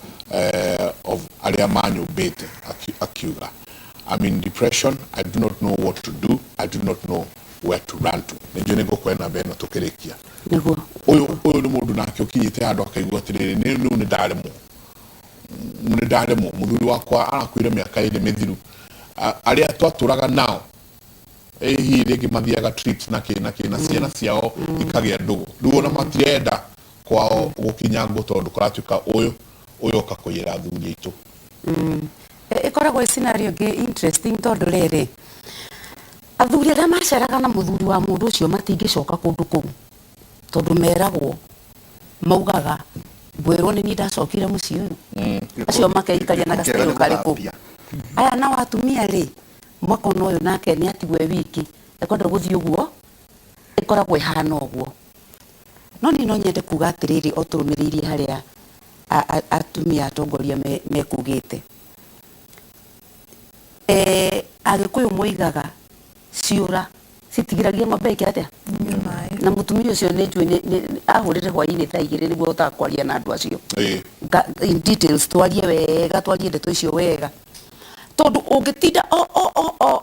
S10: of arĩa manyũmbĩte." Akiuga, "I'm in depression. I do not know what to do. I do not know where to run to." Nĩ njũĩ nĩ ngũkũhe namba ĩno tũkĩrĩkia.
S13: Nĩguo.
S10: Ũyũ nĩ mũndũ nake ũkinyĩte handũ akaigua atĩrĩrĩ, nĩ rĩu nĩ ndaremwo, nĩ ndaremwo, mũthuri wakwa arakuire mĩaka 2 mĩthiru. Arĩa twatũraga nao, hihi rĩngĩ mathiaga trips na kĩ na kĩ, na ciana ciao ikagĩa ndũgũ, rĩu ona matirenda kwao gũkinyangwo tondũ kũratuĩka ũyũ oka kũiyĩra athuri aitũ.
S13: Ĩkoragwo ĩ scenario ĩngĩ interesting, tondũ rĩrĩ, athuri arĩa maceraga na mũthuri wa mũndũ ũcio matingĩcoka kũndũ kũu, tondũ meragwo, maugaga, ngwĩrwo nĩ niĩ ndacokire mũciĩ ũyũ. Acio makeikaria na
S11: Kĩega
S13: gacitero
S11: nĩ
S13: karĩkũ?
S11: gũthambia.
S13: Aya nao atumia rĩ, makona ũyũ nake nĩ atigwo e wiki, ekwenda gũthiĩ ũguo, ĩkoragwo ĩhana ũguo. No niĩ no nyende kuga atĩrĩrĩ, o tũrũmĩrĩirie harĩa atumia atongoria mekugĩte, Agĩkũyũ moigaga ciũra citigiragia ng'ombe ĩke atĩa? Na mũtumia ũcio nĩ njũĩ ahũrĩre hwaĩ-inĩ thaa 2 nĩguo ahotaga kwaria na andũ acio in details, twarie wega, twarie ndeto icio wega, tondũ ũngĩtinda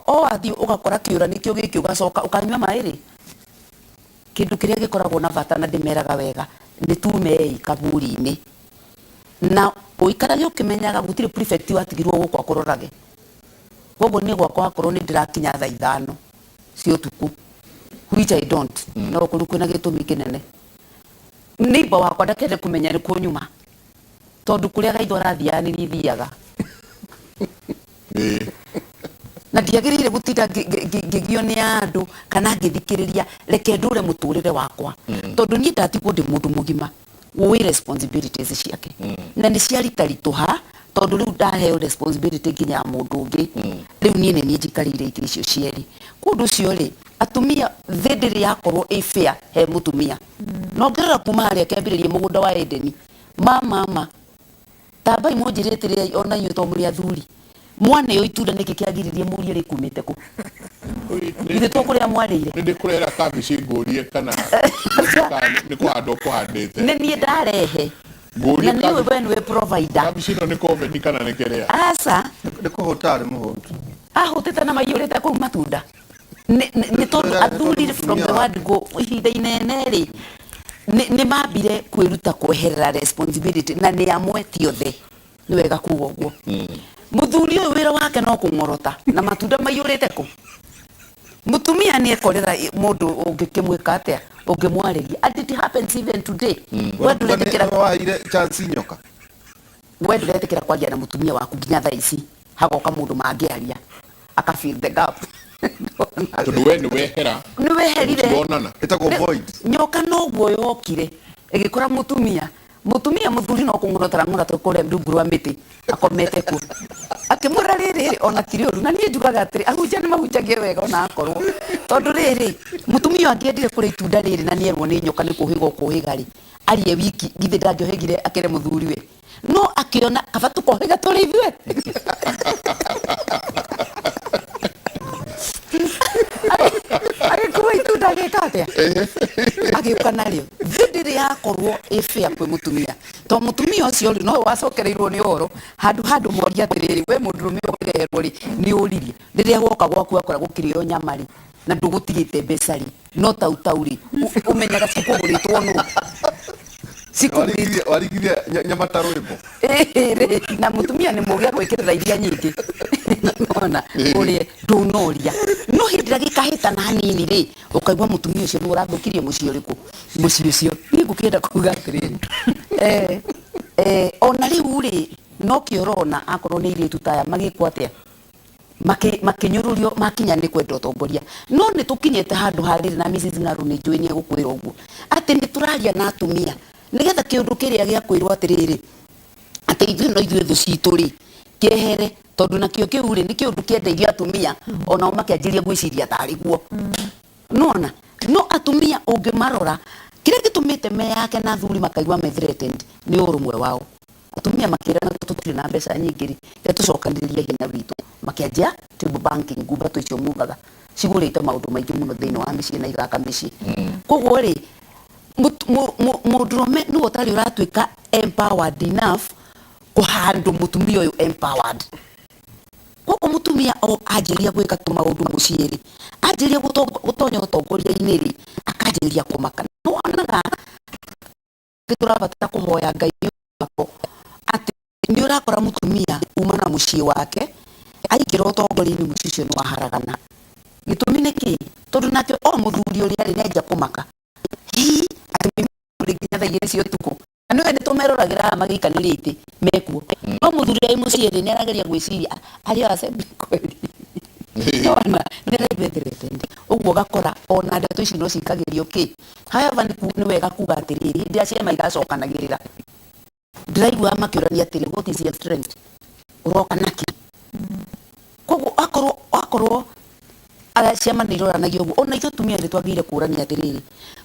S13: o athiĩ ũgakora kĩũra nĩkĩo gĩkĩ, ũgacoka ũkanyua maĩ rĩ, kĩndũ kĩrĩa gĩkoragwo na bata na ndĩmeraga wega nĩ tumei kaburi-inĩ, na ũikarage ũkĩmenyaga gũtirĩ prefect watigirwo gũkũ akũrorage. Koguo niĩ gwakwa akorwo nĩ ndĩrakinya thaa 5 cia ũtukũ, which I don't, no ũkorwo kwĩna gĩtũmi kĩnene, neighbor wakwa ndakende kũmenya nĩ kũnyuma, tondũ kũrĩa Gaitho arathiaga nĩ niĩ thiaga. Na ndiagĩrĩire gũtinda ngĩgio nĩ andũ kana ngĩthikĩrĩria, reke ndũre mũtũrĩre wakwa, tondũ niĩ ndatigwo ndĩ mũndũ mũgima wĩ responsibilities ciake, na nĩ ciaritaritũha tondũ rĩu ndaheo responsibility nginya ya mũndũ ũngĩ. Rĩu niĩ nĩ niĩ njikarĩire itĩ icio cierĩ. Kũndũ ũcio rĩ, atumia, thĩ ndĩrĩ yakorwo ĩ fair he mũtumia. Na ũngĩrora kuma harĩa kĩambĩrĩria mũgũnda wa Edeni, ma tambai mũnjĩre atĩrĩrĩ, ona inyuĩ to mũrĩ athuri, mwaneo itunda nĩkĩ kĩagiririe mũrie rĩkumĩte kũ? Ithuĩ to kũrĩa mwarĩire.
S10: Nĩ ndĩkũrehera kabici ngũrie kana nĩ kũhanda ũkũhandĩte.
S13: Nĩ niĩ ndarehe.
S10: Ngũrie.
S13: Na nĩ we nĩwe provider.
S10: Kabici ĩno nĩ koveni kana nĩ kĩrĩa?
S13: Aca.
S11: Nĩ kũhũta arĩ mũhũtu.
S13: Ahũtĩte na maiyũrĩte kũu matunda. Nĩ tondũ athuri from the word go ihinda inene rĩ, nĩ mambire kwĩruta kweherera responsibility, na nĩ amwe, ti othe, nĩ wega kuga ũguo. Mũthuri ũyũ wĩra wake no kũng'orota na matunda maiyũrĩte kũ. Mũtumia nĩ ekorera mũndũ ũngĩkĩmwĩka atĩa, ũngĩmwarĩria, and it happens even today. We ndũretĩkĩra
S11: Waheire chance nyoka.
S13: We ndũretĩkĩra kwaria na mũtumia waku nginya thaa ici, hagoka mũndũ mangĩaria aka fill the gap.
S10: Tondũ we nĩ wehera.
S13: Nĩ weherire.
S10: Mũtironana.
S11: Ĩtagwo void.
S13: Nyoka noguo yokire ĩgĩkora mũtumia. Mũtumia, mũthuri no kũng'orotera ng'orota kũrĩa rungu rwa mĩtĩ akomete kuo, akĩmwĩra rĩrĩ ona ti rĩũru. Na niĩ njugaga atĩrĩ, ahunjia nĩ mahunjagie wega, ona akorwo tondũ rĩrĩ, mũtumia ũyũ angĩendire kũrĩa itunda rĩrĩ na nĩerwo nĩ nyoka nĩ kũhĩga ũkũhĩga rĩ, arie wiki, githĩ ndangĩohĩgire akĩre mũthuri we? No akĩona kaba tũkohĩga tũrĩ ithuĩ. Agĩkua itunda, agĩka atĩa? Agĩũka narĩo. Thĩ ndĩrĩ yakorwo ĩ fair kwĩ mũtumia, to mũtumia ũcio rĩ, nowe wacokereirwo nĩ ũhoro handũ handũ moria atĩrĩrĩ, we mũndũrũme ũkĩreherwo rĩ, nĩ ũririe rĩrĩa woka gwaku akora gũkĩrĩo nyama rĩ, na ndũgũtigĩte mbeca rĩ, no tau rĩ, ũmenyaga cikũgũrĩtwo nũ? Cikũgũrĩtwo.
S11: Warigithia nyama ta rwĩmbo.
S13: Ĩĩ, na mũtumia nĩ mũgĩ agwĩkĩrĩra iria nyingĩ ona ũrĩe ndũnoria, no hĩndĩ ĩrĩa gĩkahĩtana hanini rĩ, ũkaigua mũtumia ũcio nĩ ũrathũkirie mũciĩ ũrĩkũ, mũciĩ ũcio. Niĩ ngũkĩenda kuga atĩrĩrĩ, ona rĩu rĩ, no kĩo ũrona akorwo nĩ airĩtu ta aya magĩkwo atĩa, makĩnyũrũrio makinya nĩ kwenda ũtongoria. No nĩ tũkinyĩte handũ harĩrĩ, na Mrs. Ng'aru nĩ njũĩ nĩ egũkwĩra ũguo, atĩ nĩ tũraria na atumia nĩgetha kĩũndũ kĩrĩa gĩa kwĩrwo atĩrĩrĩ, atĩ ithuĩ no ithuĩ thũ citũ rĩ, kĩehere, tondũ nakĩo kĩu rĩ, nĩ kĩũndũ kĩendeirio atumia, onao makĩanjĩrĩria gwĩciria tarĩ guo. Nona no atumia ũngĩmarora, kĩrĩa gĩtũmĩte meyake na athuri makaigua me threatened nĩ ũrũmwe wao. Atumia makĩrana tũtirĩ na mbeca nyingĩ rĩ, reke tũcokanĩrĩrie hinya witũ, makĩanjia table banking. Ngumbato icio mugaga cigũrĩte maũndũ maingĩ mũno thĩinĩ wa mĩciĩ na igaka mĩciĩ. Koguo rĩ, mũndũrũme nĩwe ũtarĩ ũratuĩka empowered enough kũhandũ mũtumia ũyũ empowered. Koguo mũtumia o anjĩrĩria gwĩka tũmaũndũ mũciĩ rĩ, anjĩrĩria gũtonya ũtongoria-inĩ rĩ, akanjĩrĩria kũmaka. Nĩwonaga tũrabatara kũhoya Ngai atĩ nĩ ũrakora mũtumia uma na mũciĩ wake aingĩra ũtongoria-inĩ, mũciĩ ũcio nĩ waharagana. Gĩtũmi nĩ kĩ? Tondũ nake o mũthuri ũrĩa arĩ nĩanjia kũmaka hihi atĩ nginya thaa 2 cia ũtukũ, na nĩwe nĩ tũmeroragĩra haha magĩikanĩria itĩ mekuo, no mũthuri arĩ mũciĩ rĩ, nĩ arageria gwĩciria arĩ o assembly kweli, nĩwona nĩ araigua threatened. Ũguo ũgakora ona ndeto ici no cikagĩrio kĩ. However, nĩ wega kuga atĩrĩrĩ, hĩndĩ ĩrĩa ciama igacokanagĩrĩra, ndĩraigua makĩũrania atĩrĩ, "What is your strength? Ũroka nakĩ?" Koguo akorwo ciama nĩ iroranagia ũguo, ona ithuĩ atumia nĩ twagĩrĩire kũrania atĩrĩrĩ,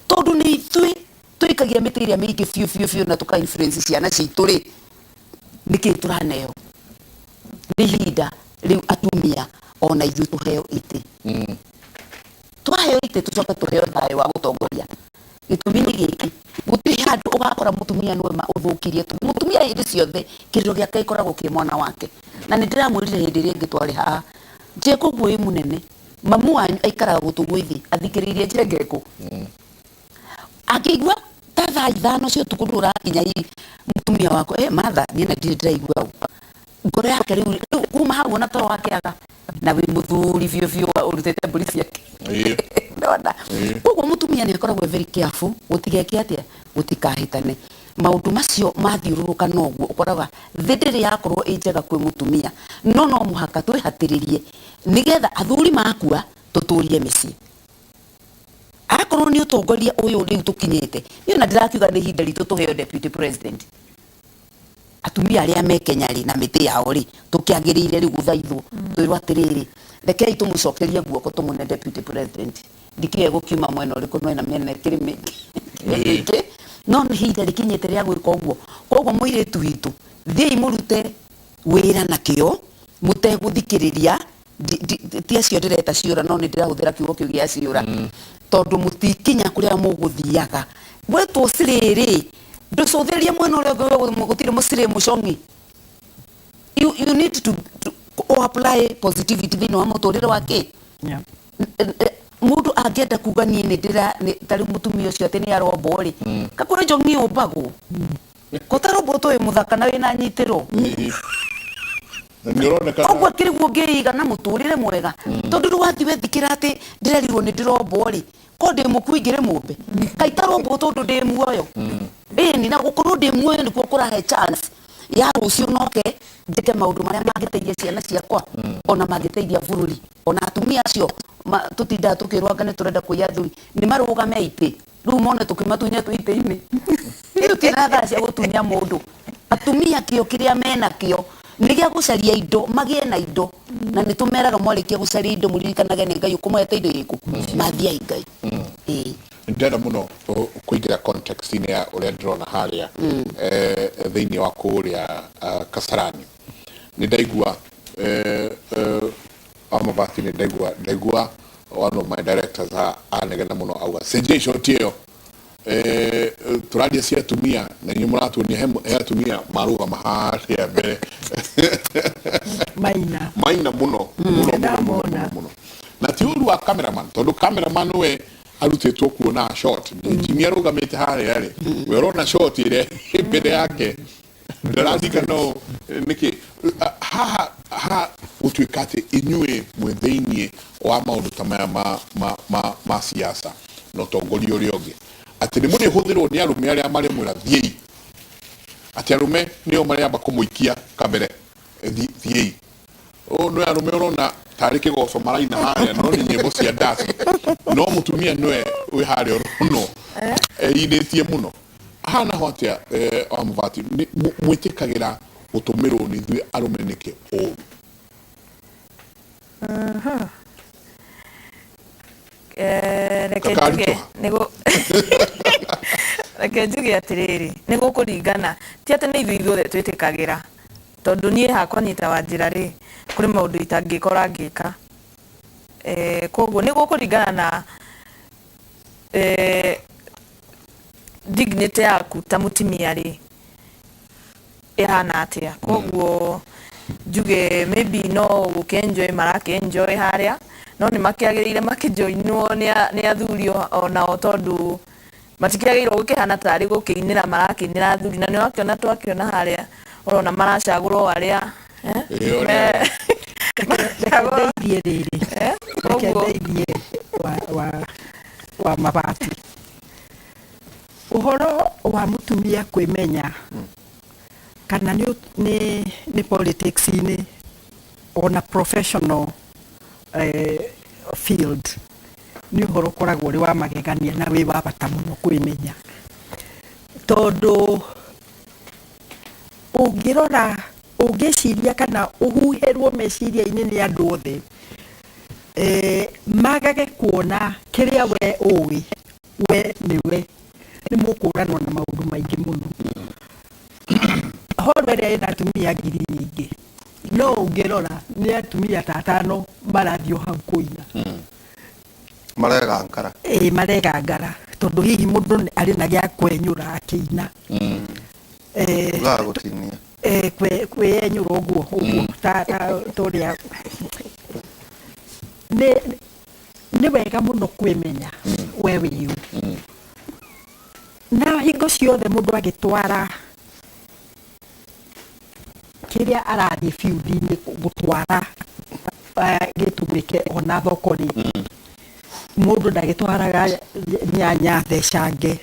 S13: tondũ nĩ ithuĩ tũikagia mĩtĩ ĩrĩa mĩingĩ biũ biũ biũ na tũka influence ciana citũ rĩ, nĩkĩ tũraneo? Nĩ ihinda rĩu atumia ona ithuĩ tũheo itĩ. Twaheo itĩ, tũcoke tũheo thayũ wa gũtongoria. Gĩtũmi nĩ gĩkĩ, gũtirĩ handũ ũgakora mũtumia nĩwe ũthũkirie, tondũ mũtumia hĩndĩ ciothe kĩrĩro gĩake gĩkoragwo kĩ mwana wake. Na nĩ ndĩramwĩrire hĩndĩ ĩrĩa ĩngĩ twarĩ haha, njĩkũguo ĩ mũnene, mamu wanyu aikaraga gũtũ gwĩ thĩ athikĩrĩirie njengekũ, angĩigua ta thaa 5 cia ũtukũ ndũrakinya hihi mũtumia wakwa, matha niĩ na ndirĩ ndĩraigua ũũ, ngoro yake rĩu kuma hau ona toro wakĩaga, na wĩ mũthuri biũ biũ ũrutĩte mbũri ciake. Ndona koguo mũtumia nĩ akoragwo very careful gũtigeke atĩa, gũtikahĩtane maũndũ macio mathiũrũrũka. Noguo ũkoraga thĩ ndĩrĩ yakorwo ĩ njega kwĩ mũtumia, no no mũhaka twĩhatĩrĩrie. Nĩgetha athuri makua tũtũrie mĩciĩ. Akorwo nĩ ũtongoria ũyũ rĩu tũkinyĩte, niĩ ona ndĩrakiuga nĩ ihinda ritũ tũheo deputy president. Atumia arĩa me Kenya rĩ na mĩtĩ yao rĩ, tũkĩagĩrĩire rĩu gũthaithwo twĩrwo atĩrĩrĩ, rekei tũmũcokerie guoko tũmũne deputy president. Ndikĩũĩ gũkiuma mwena ũrĩkũ, no ĩna mĩena ĩkĩrĩ mĩingĩ mĩingĩ, no nĩ ihinda rĩkinyĩte rĩa gwĩka ũguo. Koguo mũirĩtu witũ, thiĩi mũrute wĩra na kĩo mũtegũthikĩrĩria ti acio ndĩreta ciũra, no nĩ ndĩrahũthĩra kiugo kĩu gĩa ciũra, tondũ mũtikinya kũrĩa mũgũthiaga. Gwetwo cirĩrĩ, ndũcũthĩrĩrie mwena ũrĩa ũngĩ, gũtirĩ mũcirĩ mũcong'i. You need to apply positivity thĩinĩ wa mũtũrĩre wa kĩ mũndũ angĩenda kuga niĩ nĩ ndĩra ta rĩu mũtumia ũcio atĩ nĩ arombwo rĩ, kakũrĩ njong'i yũmbagwo kotarombwo tũ wĩ mũthaka na wĩna nyitĩro.
S10: Na nĩ ũroneka
S13: Ũguo kĩrĩguo ngĩiga na mũtũrĩre mwega, tondũ rĩu wathiĩ wethikĩra atĩ ndĩrerirwo nĩ ndĩrombwo rĩ, ko ndĩ mũkui ngĩrĩ mũmbe kaitarombwo tondũ ndĩ muoyo. Ĩni na gũkorwo ndĩ muoyo nĩkuo kũrahe chance ya rũciũ noke njĩke maũndũ marĩa mangĩteithia ciana ciakwa, ona mangĩteithia bũrũri. Ona atumia acio tũtindaga tũkĩrwo anga nĩ tũrenda kũiya athuri, nĩ marũgame itĩ rĩu mone tũkĩmatunya twĩ itĩ-inĩ. Rĩu tũtirĩ thaa cia gũtunya mũndũ. Atumia kĩo kĩrĩa mena kĩo nĩ gĩa gũcaria indo, magĩe na indo, na nĩ tũmeraga mwarĩkia gũcaria indo mũririkanage nĩ Ngai ũkũmũhete indo irĩkũ, mathiai Ngai. Ĩĩ.
S10: Ndĩrenda mũno kũingĩra context-inĩ ya ũrĩa ndĩrona harĩa thĩinĩ wa kũrĩa Kasarani. Nĩ ndaigua wa mabati, nĩ ndaigua one of my directors anegena mũno auga cenjia icoti ĩyo, tũraria cia atumia na inyuĩ mũratuonia he atumia marũgama harĩa mbere.
S12: Maina.
S10: Maina mũno mũno mũno mũno mũno, na ti ũru wa cameraman, tondũ cameraman we arutĩtwo kuona shot. Jimmy arũgamĩte harĩa rĩ, we ũrona shot ĩrĩa ĩ mbere yake, ndĩrathika no nĩkĩ haha haha gũtuĩka atĩ inyuĩ mwĩ thĩiniĩ wa maũndũ ta maya ma siasa na ũtongoria ũrĩa ũngĩ, atĩ nĩ mũrĩhũthĩrwo nĩ arũme arĩa marĩmwĩra thiĩi, atĩ arũme nĩo marĩamba kũmũikia kabere, thiĩi. Ũyũ nĩ arũme ũrona tarĩ kĩgoco maraina harĩa, no nĩ nyĩmbo cia ndaci, no mũtumia nĩwe wĩ harĩa ũrono einĩtie mũno. Haha naho atĩa, wa mabati, mwĩtĩkagĩra gũtũmĩrwo nĩ ithuĩ arũme nĩkĩ ũru?
S14: Reke njuge reke njuge atĩrĩrĩ, nĩ gũkũringana, ti atĩ nĩ ithuĩ ithuothe twĩtĩkagĩra, tondũ niĩ hakwa niĩ ta Wanjĩra rĩ, kũrĩ maũndũ itangĩkora ngĩka. Koguo nĩ gũkũringana na dignity yaku ta mũtumia rĩ ĩhana atĩa. Koguo njuge maybe no gũkĩ-enjoy marakĩ-enjoy harĩa, no nĩ makĩagĩrĩire makĩjoinwo nĩ athuri onao, tondũ matikĩagĩrĩirwo gũkĩhana tarĩ gũkĩinĩra marakĩinĩra athuri, na nĩ wakĩona twakĩona harĩa ũrona maracagũra o arĩa
S10: Ĩĩ, ũrĩa-
S12: Reke ndeithie rĩrĩ, reke ndeithie wa mabati ũhoro wa mũtumia kwĩmenya kana nĩ politics-inĩ ona professional field, nĩ ũhoro ũkoragwo ũrĩ wa magegania na wĩ wa bata mũno kwĩmenya, tondũ ũngĩrora, ũngĩciria kana ũhuhĩrwo meciria-inĩ nĩ andũ othe, magage kuona kĩrĩa we ũĩ, we nĩwe, nĩ mũkũranwo na maũndũ maingĩ mũno. Horo ĩrĩa ĩna atumia ngiri nyingĩ, no ũngĩrora nĩ atumia ta atano marathiĩ o hau kũina.
S11: Maregangara.
S12: Ĩĩ, maregangara, tondũ hihi mũndũ arĩ na gĩa kwenyũra akĩina.
S11: Ugaga gũtinia.
S12: Kwĩyenyũra ũguo ũguo ta ũrĩa nĩ wega mũno kwĩmenya we wĩũ. Na hingo ciothe mũndũ agĩtwara kĩrĩa arathiĩ field-inĩ gũtwara gĩtũmĩke ona thoko rĩ, mũndũ ndagĩtwaraga nyanya thecange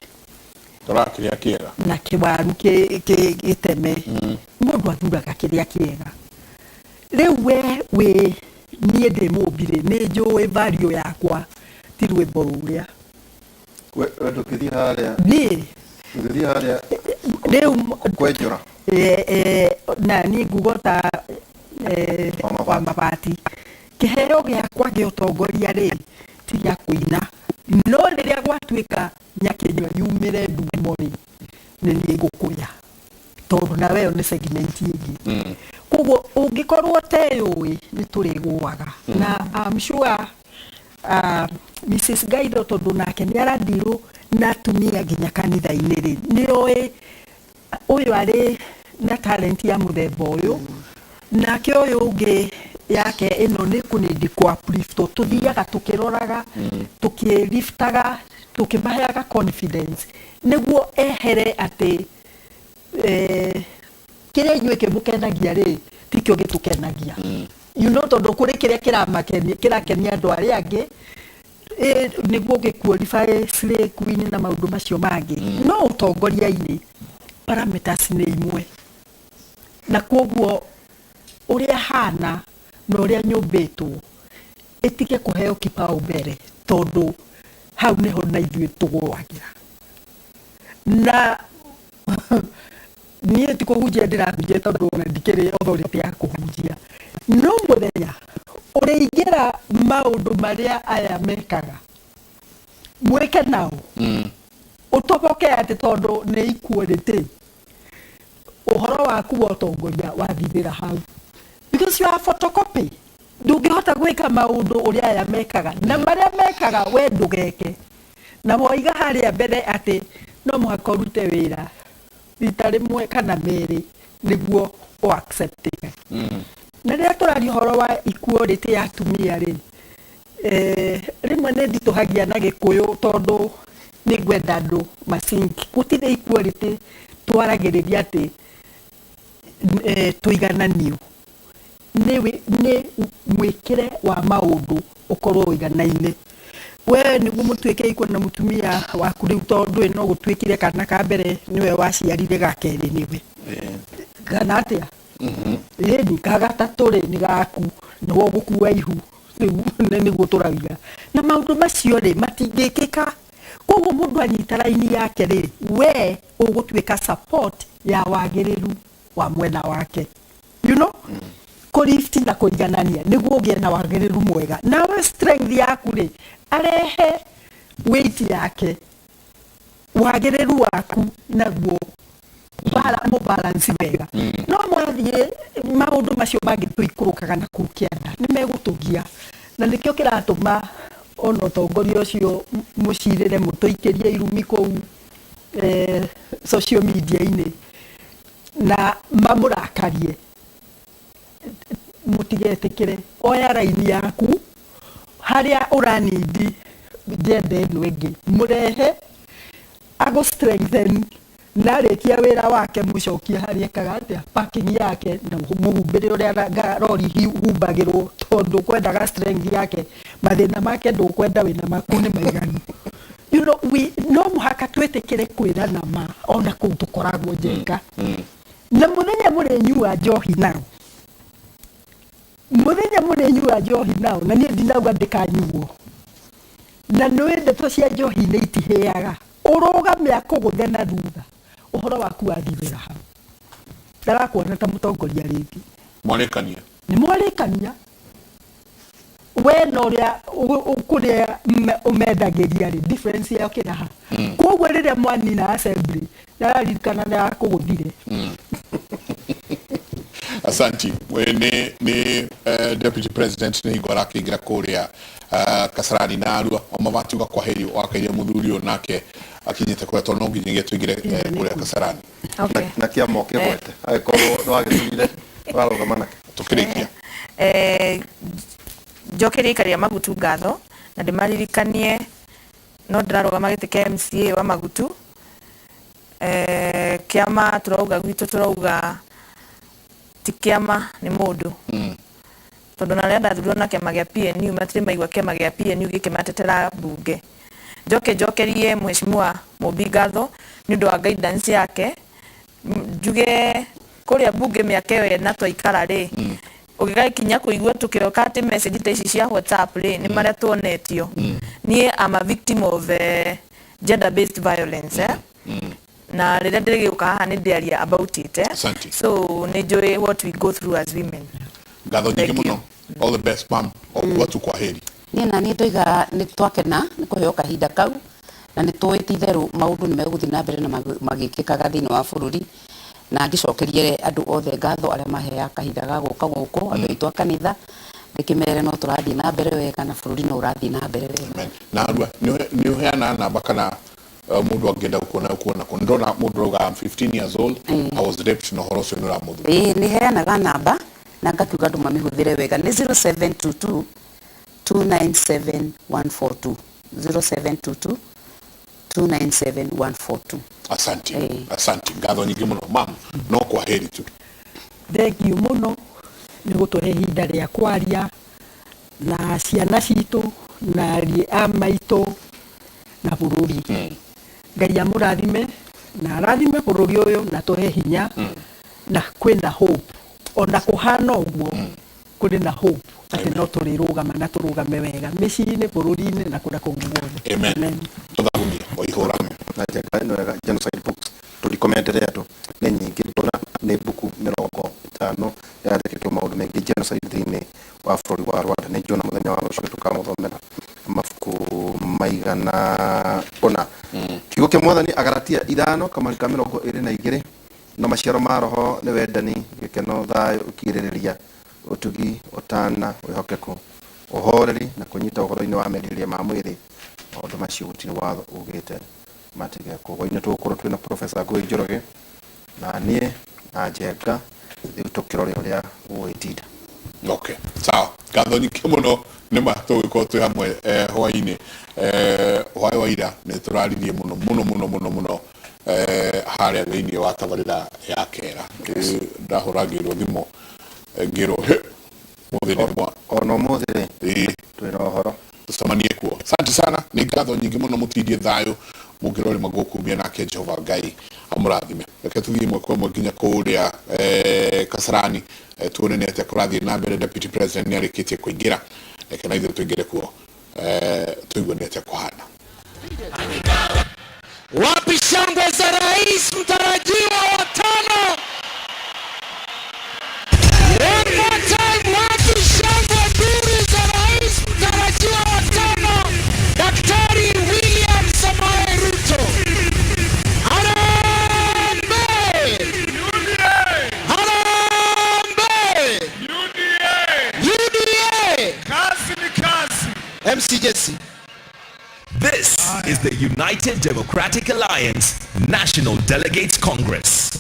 S10: Twaga kĩrĩa kĩega
S12: na kĩwaru gĩteme. Mũndũ athuraga kĩrĩa kĩega. Rĩu we wĩ Niĩ ndĩ mũmbi rĩ, nĩ njũĩ value yakwa, ti rwĩmbo rũrĩa.
S11: We ndũngĩthiĩ harĩa.
S12: Niĩ
S11: Ndũngĩthiĩ harĩa
S12: rĩu
S11: kwenjũra.
S12: Na niĩ nguga ta wa mabati, kĩheo gĩakwa gĩa ũtongoria rĩ, ti gĩa kũina, no rĩrĩa gwatuĩka nyakĩnyua yumĩre ndumo rĩ, nĩ niĩ ngũkũya, tondũ nawe ĩyo nĩ segment ĩngĩ. Koguo ũngĩkorwo ũteyũĩ, nĩ tũrĩgũaga. Na I'm sure Mrs. Gaido, tondũ nake nĩ aradirwo na atumia nginya kanitha-inĩ rĩ, nĩ oĩ ũyũ arĩ na talent ya mũthemba ũyũ, nake ũyũ ũngĩ yake ĩno nĩ kũnĩndi kũ uplift. Tũthiaga tũkĩroraga, tũkĩliftaga, tũkĩmaheaga confidence nĩguo ehere atĩ kĩrĩa inyuĩ kĩmũkenagia rĩ, tikĩo gĩtũkenagia, tondũ kũrĩ kĩrĩa kĩramakenia, kĩrakenia andũ arĩa angĩ, nĩguo gĩ-qualify slay queen na maũndũ macio mangĩ. No ũtongoria-inĩ parameters nĩ imwe, na koguo ũrĩa hana na ũrĩa nyũmbĩtwo ĩtige kũheo kipaumbele, tondũ hau nĩho na ithuĩ tũgũagĩra. Na niĩ ti kũhunjia ndĩrahunjia, tondũ ona ndikĩrĩ authority ya kũhunjia, no mũthenya ũrĩingĩra maũndũ marĩa aya mekaga, mwĩke nao, ũtoboke atĩ tondũ nĩ equality, ũhoro waku wa ũtongoria wathirĩra hau, because you are photocopy. Ndũngĩhota gwĩka maũndũ ũrĩa aya mekaga, na marĩa mekaga we ndũgeke. Na woiga harĩa mbere atĩ no mũhaka ũrute wĩra rita rĩmwe kana merĩ nĩguo ũ acceptĩke. Na rĩrĩa tũraria ũhoro wa equality ya atumia rĩ, rĩmwe nĩ nditũhagia na Gĩkũyũ, tondũ nĩ ngwenda andũ masink. Gũtirĩ equality twaragĩrĩria atĩ tũigananio. Nĩ mwĩkĩre wa maũndũ ũkorwo ũiganaine. We nĩguo mũtuĩke equal na mũtumia waku rĩu, tondũ no gũtuĩkire kana ka mbere nĩwe waciarire, ga kerĩ nĩwe, kana atĩa? Ĩni ka gatatũ rĩ, nĩ gaku, nĩwe ũgũkua ihu rĩu, nĩguo tũrauga. Na maũndũ macio rĩ, matingĩkĩka. Koguo mũndũ anyita raini yake rĩ, we ũgũtuĩka support ya wagĩrĩru wa mwena wake, kũlift na kũiganania nĩguo ũgĩe na wagĩrĩru mwega. Nawe strength yaku rĩ, arehe weight yake, wagĩrĩru waku naguo mũbalance wega. No mwathiĩ maũndũ macio mangĩ tũikũrũkaga na kũu kĩanda, nĩ megũtũgia, na nĩkĩo kĩratũma ona ũtongoria ũcio mũcirĩre mũtũikĩrie irumi kũu social media-inĩ na mamũrakarie. Mũtigetĩkĩre. Oya raini yaku harĩa ũranindi njenda ĩno ĩngĩ, mũrehe agũ strengthen, na arĩkia wĩra wake mũcokie harĩa ekaga atĩa parking yake, na mũhumbĩre ũrĩa rori humbagĩrwo, tondũ kwendaga strength yake. Mathĩna make ndũkwenda, wĩna maku nĩ maiganu. We no mũhaka twĩtĩkĩre kwĩrana ma ona kũu tũkoragwo njenga. Na mũthenya mũrĩnyua njohi nao, mũthenya mũrĩnyua njohi nao, na niĩ ndinauga ndĩkanyuo, na nĩ ndeto cia njohi nĩ itihĩaga, ũrũgame akũgũthe na thutha, ũhoro waku wathirĩra hau, ndarakuona ta mũtongoria rĩngĩ.
S10: Mwarĩkania.
S12: Nĩ mwarĩkania, we na ũrĩa kũrĩa ũmendagĩria rĩ, difference yao kĩraha. Koguo rĩrĩa mwanina assembly, ndararirikana nĩ akũgũthire.
S10: Asanti. We nĩ deputy president nĩ hingo arakĩingĩra kũrĩa Kasarani na arua o mabati uga kwaheri wakaire mũthuri ũyũ nake akinyĩte kũrĩa, tondũ no nginyagia tũingĩre kũrĩa Kasarani.
S14: Okay.
S11: Na kĩama ũkĩgwete agĩkorwo nĩ wagĩtũrire ũrarũgama nakĩ.
S10: Tũkĩrĩkia.
S14: Njokerie ikaria Magutu ngatho na ndĩmaririkanie no ndĩrarũgama gĩtĩ kĩa MCA wa Magutu. Kĩama tũrauga gwitũ, tũrauga ti kĩama, nĩ mũndũ, tondũ na arĩa ndathurirwo na kĩama gĩa PNU matirĩ maigua kĩama gĩa PNU gĩkĩmatetera mbunge. Njoke njokerie Mheshimiwa Mũmbi ngatho nĩ ũndũ wa guidance yake. Njuge kũrĩa mbunge mĩaka ĩyo ĩna twaikara rĩ, Ũgĩgakinya kũigua tũkĩroka atĩ message ta ici cia WhatsApp rĩ, nĩ marĩa tuonetio. Niĩ am a victim of gender based violence, eh? Na rĩrĩa ndĩrĩgĩũka haha nĩ ndĩaria about it, eh?
S10: Asante.
S14: So nĩ njũĩ what we go through as women.
S10: Ngatho nyingĩ
S14: Thank you.
S10: mũno. All the best, mam. O tu kwa heri.
S13: Niĩ na niĩ ndoiga nĩ twakena nĩ kũheo kahinda kau, na nĩ tũĩ ti itherũ maũndũ nĩ megũthiĩ na mbere na magĩkĩkaga thĩinĩ wa bũrũri, na ngĩcokerie andũ othe ngatho arĩa maheaga kahinda ga gũka gũkũ, andũ aitũ a kanitha, ndĩkĩmere no tũrathiĩ na mbere wega na bũrũri no ũrathiĩ na mbere wega.
S10: Amen. Na arua nĩ ũheana namba kana mũndũ angĩenda gũkuona kuona kũ? Ndona mũndũ auga, "I'm 15 years old, I was raped," na ũhoro ũcio nĩ ũramũthura.
S13: Ĩĩ, nĩ heanaga namba na ngakiuga andũ mamĩhũthĩre wega. Nĩ 0722 297 142, 0722 297 142.
S10: Asante, asante, ngatho nyingĩ mũno, mam. No kwa heri tu.
S12: Thengiũ mũno nĩ gũtũhe ihinda rĩa kwaria na ciana citũ na ariĩ a maitũ na bũrũri. Ngai amũrathime na arathime bũrũri ũyũ na tũhe hinya, na kwĩna hope. Ona kũhana ũguo, kũrĩ na hope atĩ no tũrĩrũgama na tũrũgame wega mĩciĩ-inĩ, bũrũri-inĩ na kũrĩa kũngĩ guothe.
S10: Amen. Tũthagunie o ihũra.
S11: Na njenga ĩno wega. Genocide books tũrikomenderea andũ nĩ nyingĩ, ndona nĩ mbuku 50 yandĩkĩtwo maũndũ maingĩ genocide thĩinĩ wa bũrũri wa Rwanda. Nĩ njũna mũthenya wa rũciũ tũkamũthomera mabuku maigana ũna. Kiugo kĩa Mwathani, Agaratia 5 kamari ka 22: no maciaro ma Roho nĩ wendani, gĩkeno, thayũ, ũkirĩrĩria, ũtugi, ũtana, wĩhokeku, ũhoreri na kũnyita ũhoro-inĩ wa merirĩria ma mwĩrĩ. Maũndũ macio gũtirĩ watho ugĩte matigekwo. Hwaĩ-inĩ tũgũkorwo twĩna Professor Ngũĩ Njoroge na niĩ na Njenga, rĩu tũkĩrore ũrĩa gũgũgĩtinda.
S10: Okay, sawa, ngatho nyingĩ mũno. Nĩ ma tũgũgĩkorwo twĩ hamwe hwaĩ-inĩ. Hwaĩ wa ira nĩ tũraririe mũno mũno mũno mũno mũno harĩa thĩinĩ wa tabarĩra ya kera. Ndahũrangĩirwo thimũ, ngĩrwo he mũthĩ nĩ mwa
S11: Ona ũmũthĩ rĩ
S10: ĩĩ
S11: twĩna ũhoro.
S10: Tũcemanie kuo. Asante sana, nĩ ngatho nyingĩ mũno. Mũtindie thayũ mũngĩrore magũkumia nake Jehova Ngai amũrathime. Reke tũthiĩ ĩmwe kwa ĩmwe nginya kũrĩa Kasarani, tuone nĩ atĩa kũrathiĩ na mbere. Deputy President nĩ arĩkĩtie kũingĩra, reke na ithuĩ tũingĩre kuo, tũigue nĩ atĩa kũhana.
S1: Wapi shangwe za rais mtarajiwa wa tano? One more time, wapi shangwe nzuri za rais mtarajiwa wa tano, Daktari William Samoei Ruto? Harambee! Harambee! UDA!
S15: Kazi ni kazi.
S1: MC Jesse.
S16: This is the United Democratic Alliance National Delegates Congress.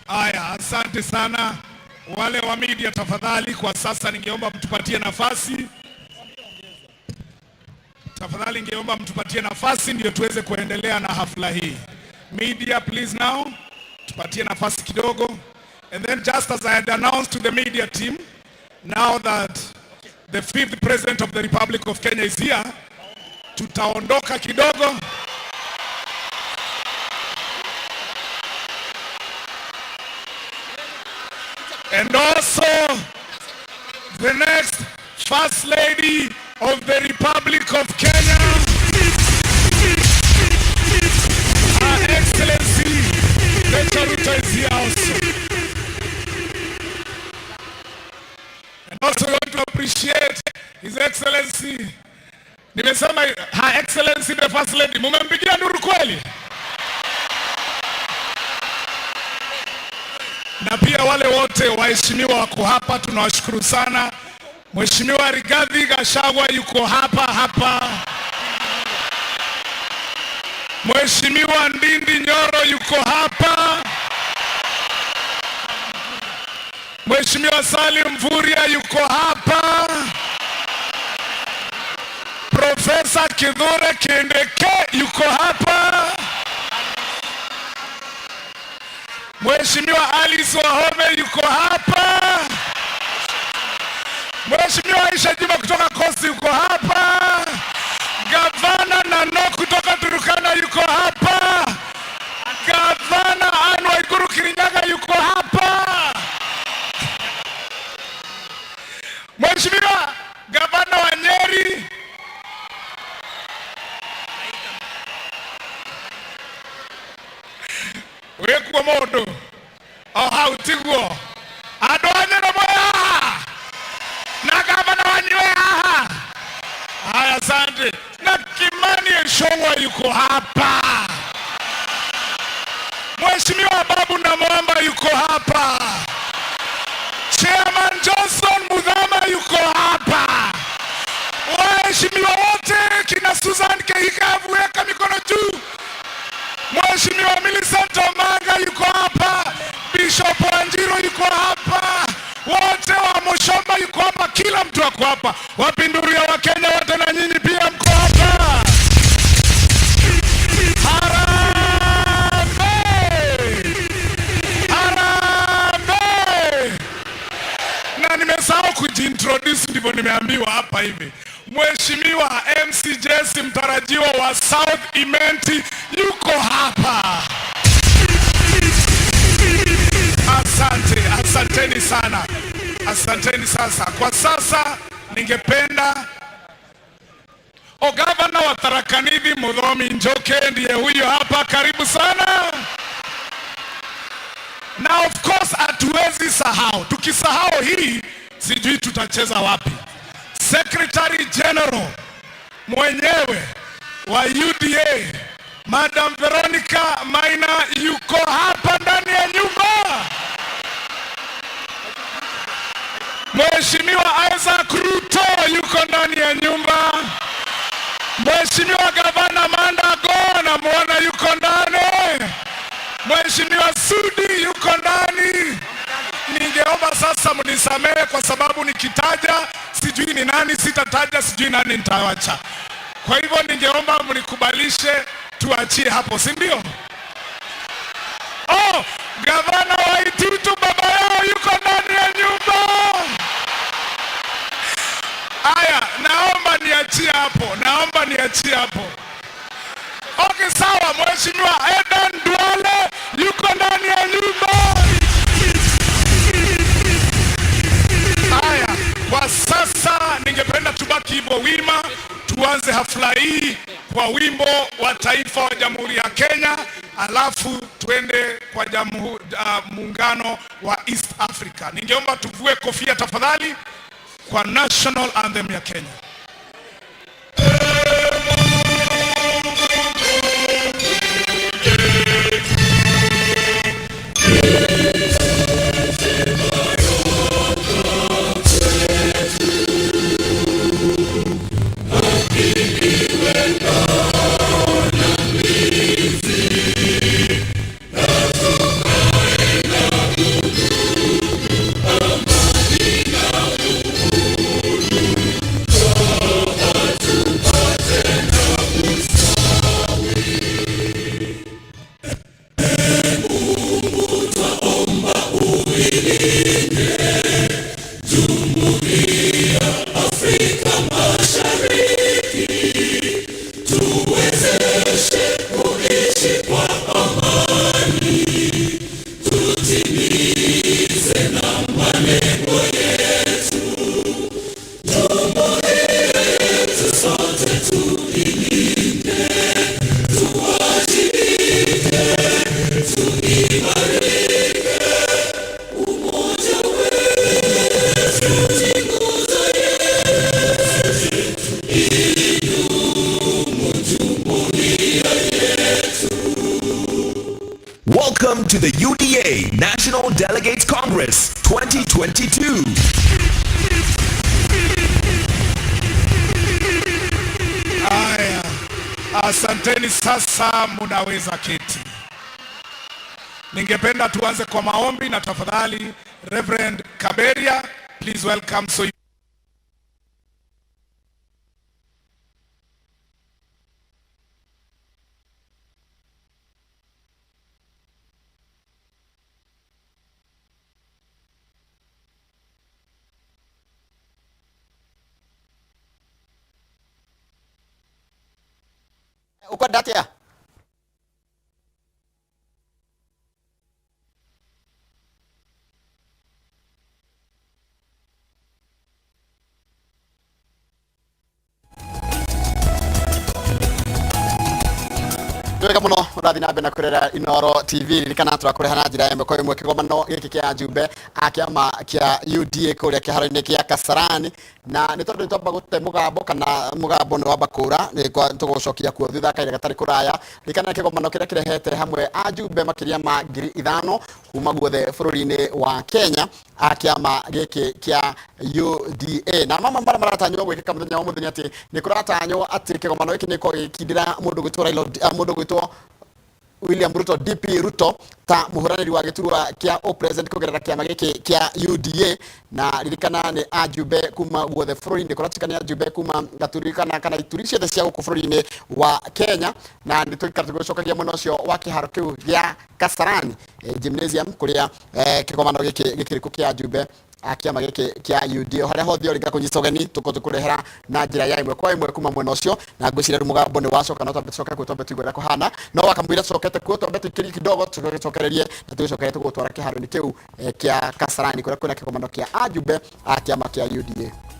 S15: Aya, asante sana. Wale wa media, tafadhali, kwa sasa ningeomba mtupatie nafasi. Tafadhali ningeomba mtupatie nafasi ndio tuweze kuendelea na hafla hii. Media, please now, tupatie nafasi kidogo. And then just as I had announced to the media team, now that the fifth president of the Republic of Kenya is here, tutaondoka kidogo. And also, the next First Lady of the Republic of Kenya, Her Excellency Rachel Ruto is here also. And also we want to appreciate His Excellency. Nimesema Her Excellency the First Lady. Mumempigia nduru kweli? Na pia wale wote waheshimiwa wako hapa, tunawashukuru sana. Mheshimiwa Rigathi Gachagua yuko hapa hapa. Mheshimiwa Ndindi Nyoro yuko hapa. Mheshimiwa Salim Mvurya yuko hapa. Profesa Kithure Kindiki yuko hapa. Mheshimiwa Alice Wahome yuko hapa. Mheshimiwa Aisha Juma kutoka Coast yuko hapa. Gavana Nanok kutoka Turkana yuko hapa. Gavana Anne Waiguru Kirinyaga yuko hapa. Wĩkuo mũndũ o hau tiguo. Andũ a Nyĩrĩ mwĩ haha na gavana wanyu e haha. Haya, asante. Na Kimani Ichung'wah yuko hapa. Mheshimiwa Babu Namwamba yuko hapa. Chairman Johnson Muthama yuko hapa. Waheshimiwa wote kina Susan Kihika, weka mikono juu. Mheshimiwa Millicent Omanga yuko hapa. Bishop Wanjiru yuko hapa. Wote wa Mushomba yuko hapa, kila mtu ako hapa. Wapinduria wa Kenya wote na nyinyi pia mko hapa. Harambee! Harambee! Na nimesahau kujiintroduce, ndivyo nimeambiwa hapa hivi. Mheshimiwa MC Jesse mtarajiwa wa South Imenti yuko hapa. Asante, asanteni sana, asanteni. Sasa kwa sasa ningependa gavana wa Tharaka Nithi Muthomi Njoke ndiye huyo hapa, karibu sana. Na of course hatuwezi sahau, tukisahau hii sijui tutacheza wapi. Secretary General mwenyewe wa UDA Madam Veronica Maina yuko hapa ndani ya nyumba. Mheshimiwa Isaac Ruto yuko ndani ya nyumba. Mheshimiwa Gavana Mandago namuona yuko ndani. Mheshimiwa Sudi yuko ndani. Ningeomba sasa mnisamehe kwa sababu nikitaja sijui ni nani, sitataja sijui nani nitawacha. Kwa hivyo ningeomba mnikubalishe tuachie hapo, si ndio? Oh, gavana wa Itutu baba yao yuko ndani ya nyumba. Aya, naomba niachie hapo, naomba niachie hapo. Okay, sawa. Mheshimiwa Aden Duale yuko ndani ya nyumba. Haya, kwa sasa ningependa tubaki hivyo wima, tuanze hafla hii kwa wimbo wa taifa wa Jamhuri ya Kenya, alafu tuende kwa muungano wa East Africa. Ningeomba tuvue kofia tafadhali kwa national anthem ya Kenya.
S16: Welcome to the UDA National Delegates Congress 2022.
S15: Haya, asanteni. Sasa munaweza keti. Ningependa tuanze kwa maombi na tafadhali Reverend Kaberia, please welcome so
S9: Ukwenda atia? Wega muno urathi na mbere na kwirera Inoro TV. Ririkana turakureha na njira ya ĩmwe kwa ĩmwe kĩgomano gĩkĩ kĩa njumbe a kĩama kĩa UDA kũrĩa kĩharo-inĩ kĩa Kasarani, na nĩ tondũ nĩtwamba gũte mũgambo kana mũgambo nĩ wamba kũra, tũgũcokia kuo thutha kahinda gatarĩ kũraya. Ririkana kĩgomano kĩrĩa kĩrehete hamwe ajumbe makĩria ma 5,000 kuma guothe bũrũri-inĩ wa Kenya a kĩama gĩkĩ kĩa UDA, na mamwe marĩa maratanywo gwĩkĩka mũthenya wa mũthenya atĩ nĩ kũratanywo atĩ kĩgomano gĩkĩ nĩ gĩkorwo gĩgĩkindĩra mũndũ gwĩtwo Raila mũndũ gwĩtwo William Ruto, DP Ruto, ta muhuraniri wa giturwa kia o-president kugerera kiama giki kia UDA. Na ririkana nĩ ajumbe kuma guothe bũrũri-inĩ, kũratuĩka nĩ ajumbe kuma gaturi kana ituri ciothe cia gũkũ bũrũri-inĩ wa Kenya, na nĩ tũikara tũgĩcokagia mwena ũcio wa kĩharo kĩu gĩa Kasarani gymnasium kũrĩa kĩgomano gĩkĩ gĩkĩrĩkũ kĩa ajumbe a kĩama gĩkĩ kĩa UDA. Harĩa hothe ũrĩ, ngakũnyita ũgeni tũkorwo tũkũrehera na njĩra ya ĩmwe kwa ĩmwe kuma mwena ũcio, na ngwĩciria rĩu mũgambo nĩ wacoka, no twambe tũcoke kuo, twambe tũigue ũrĩa kũhana, no wakamũira tũcokete kuo, twambe tũikĩrie kidogo, tũcokererie na tũgĩcokerie tũgũtwara kĩharo-inĩ kĩu kĩa Kasarani kũrĩa kwĩna kĩgomano kĩa ajumbe a kĩama kĩa UDA.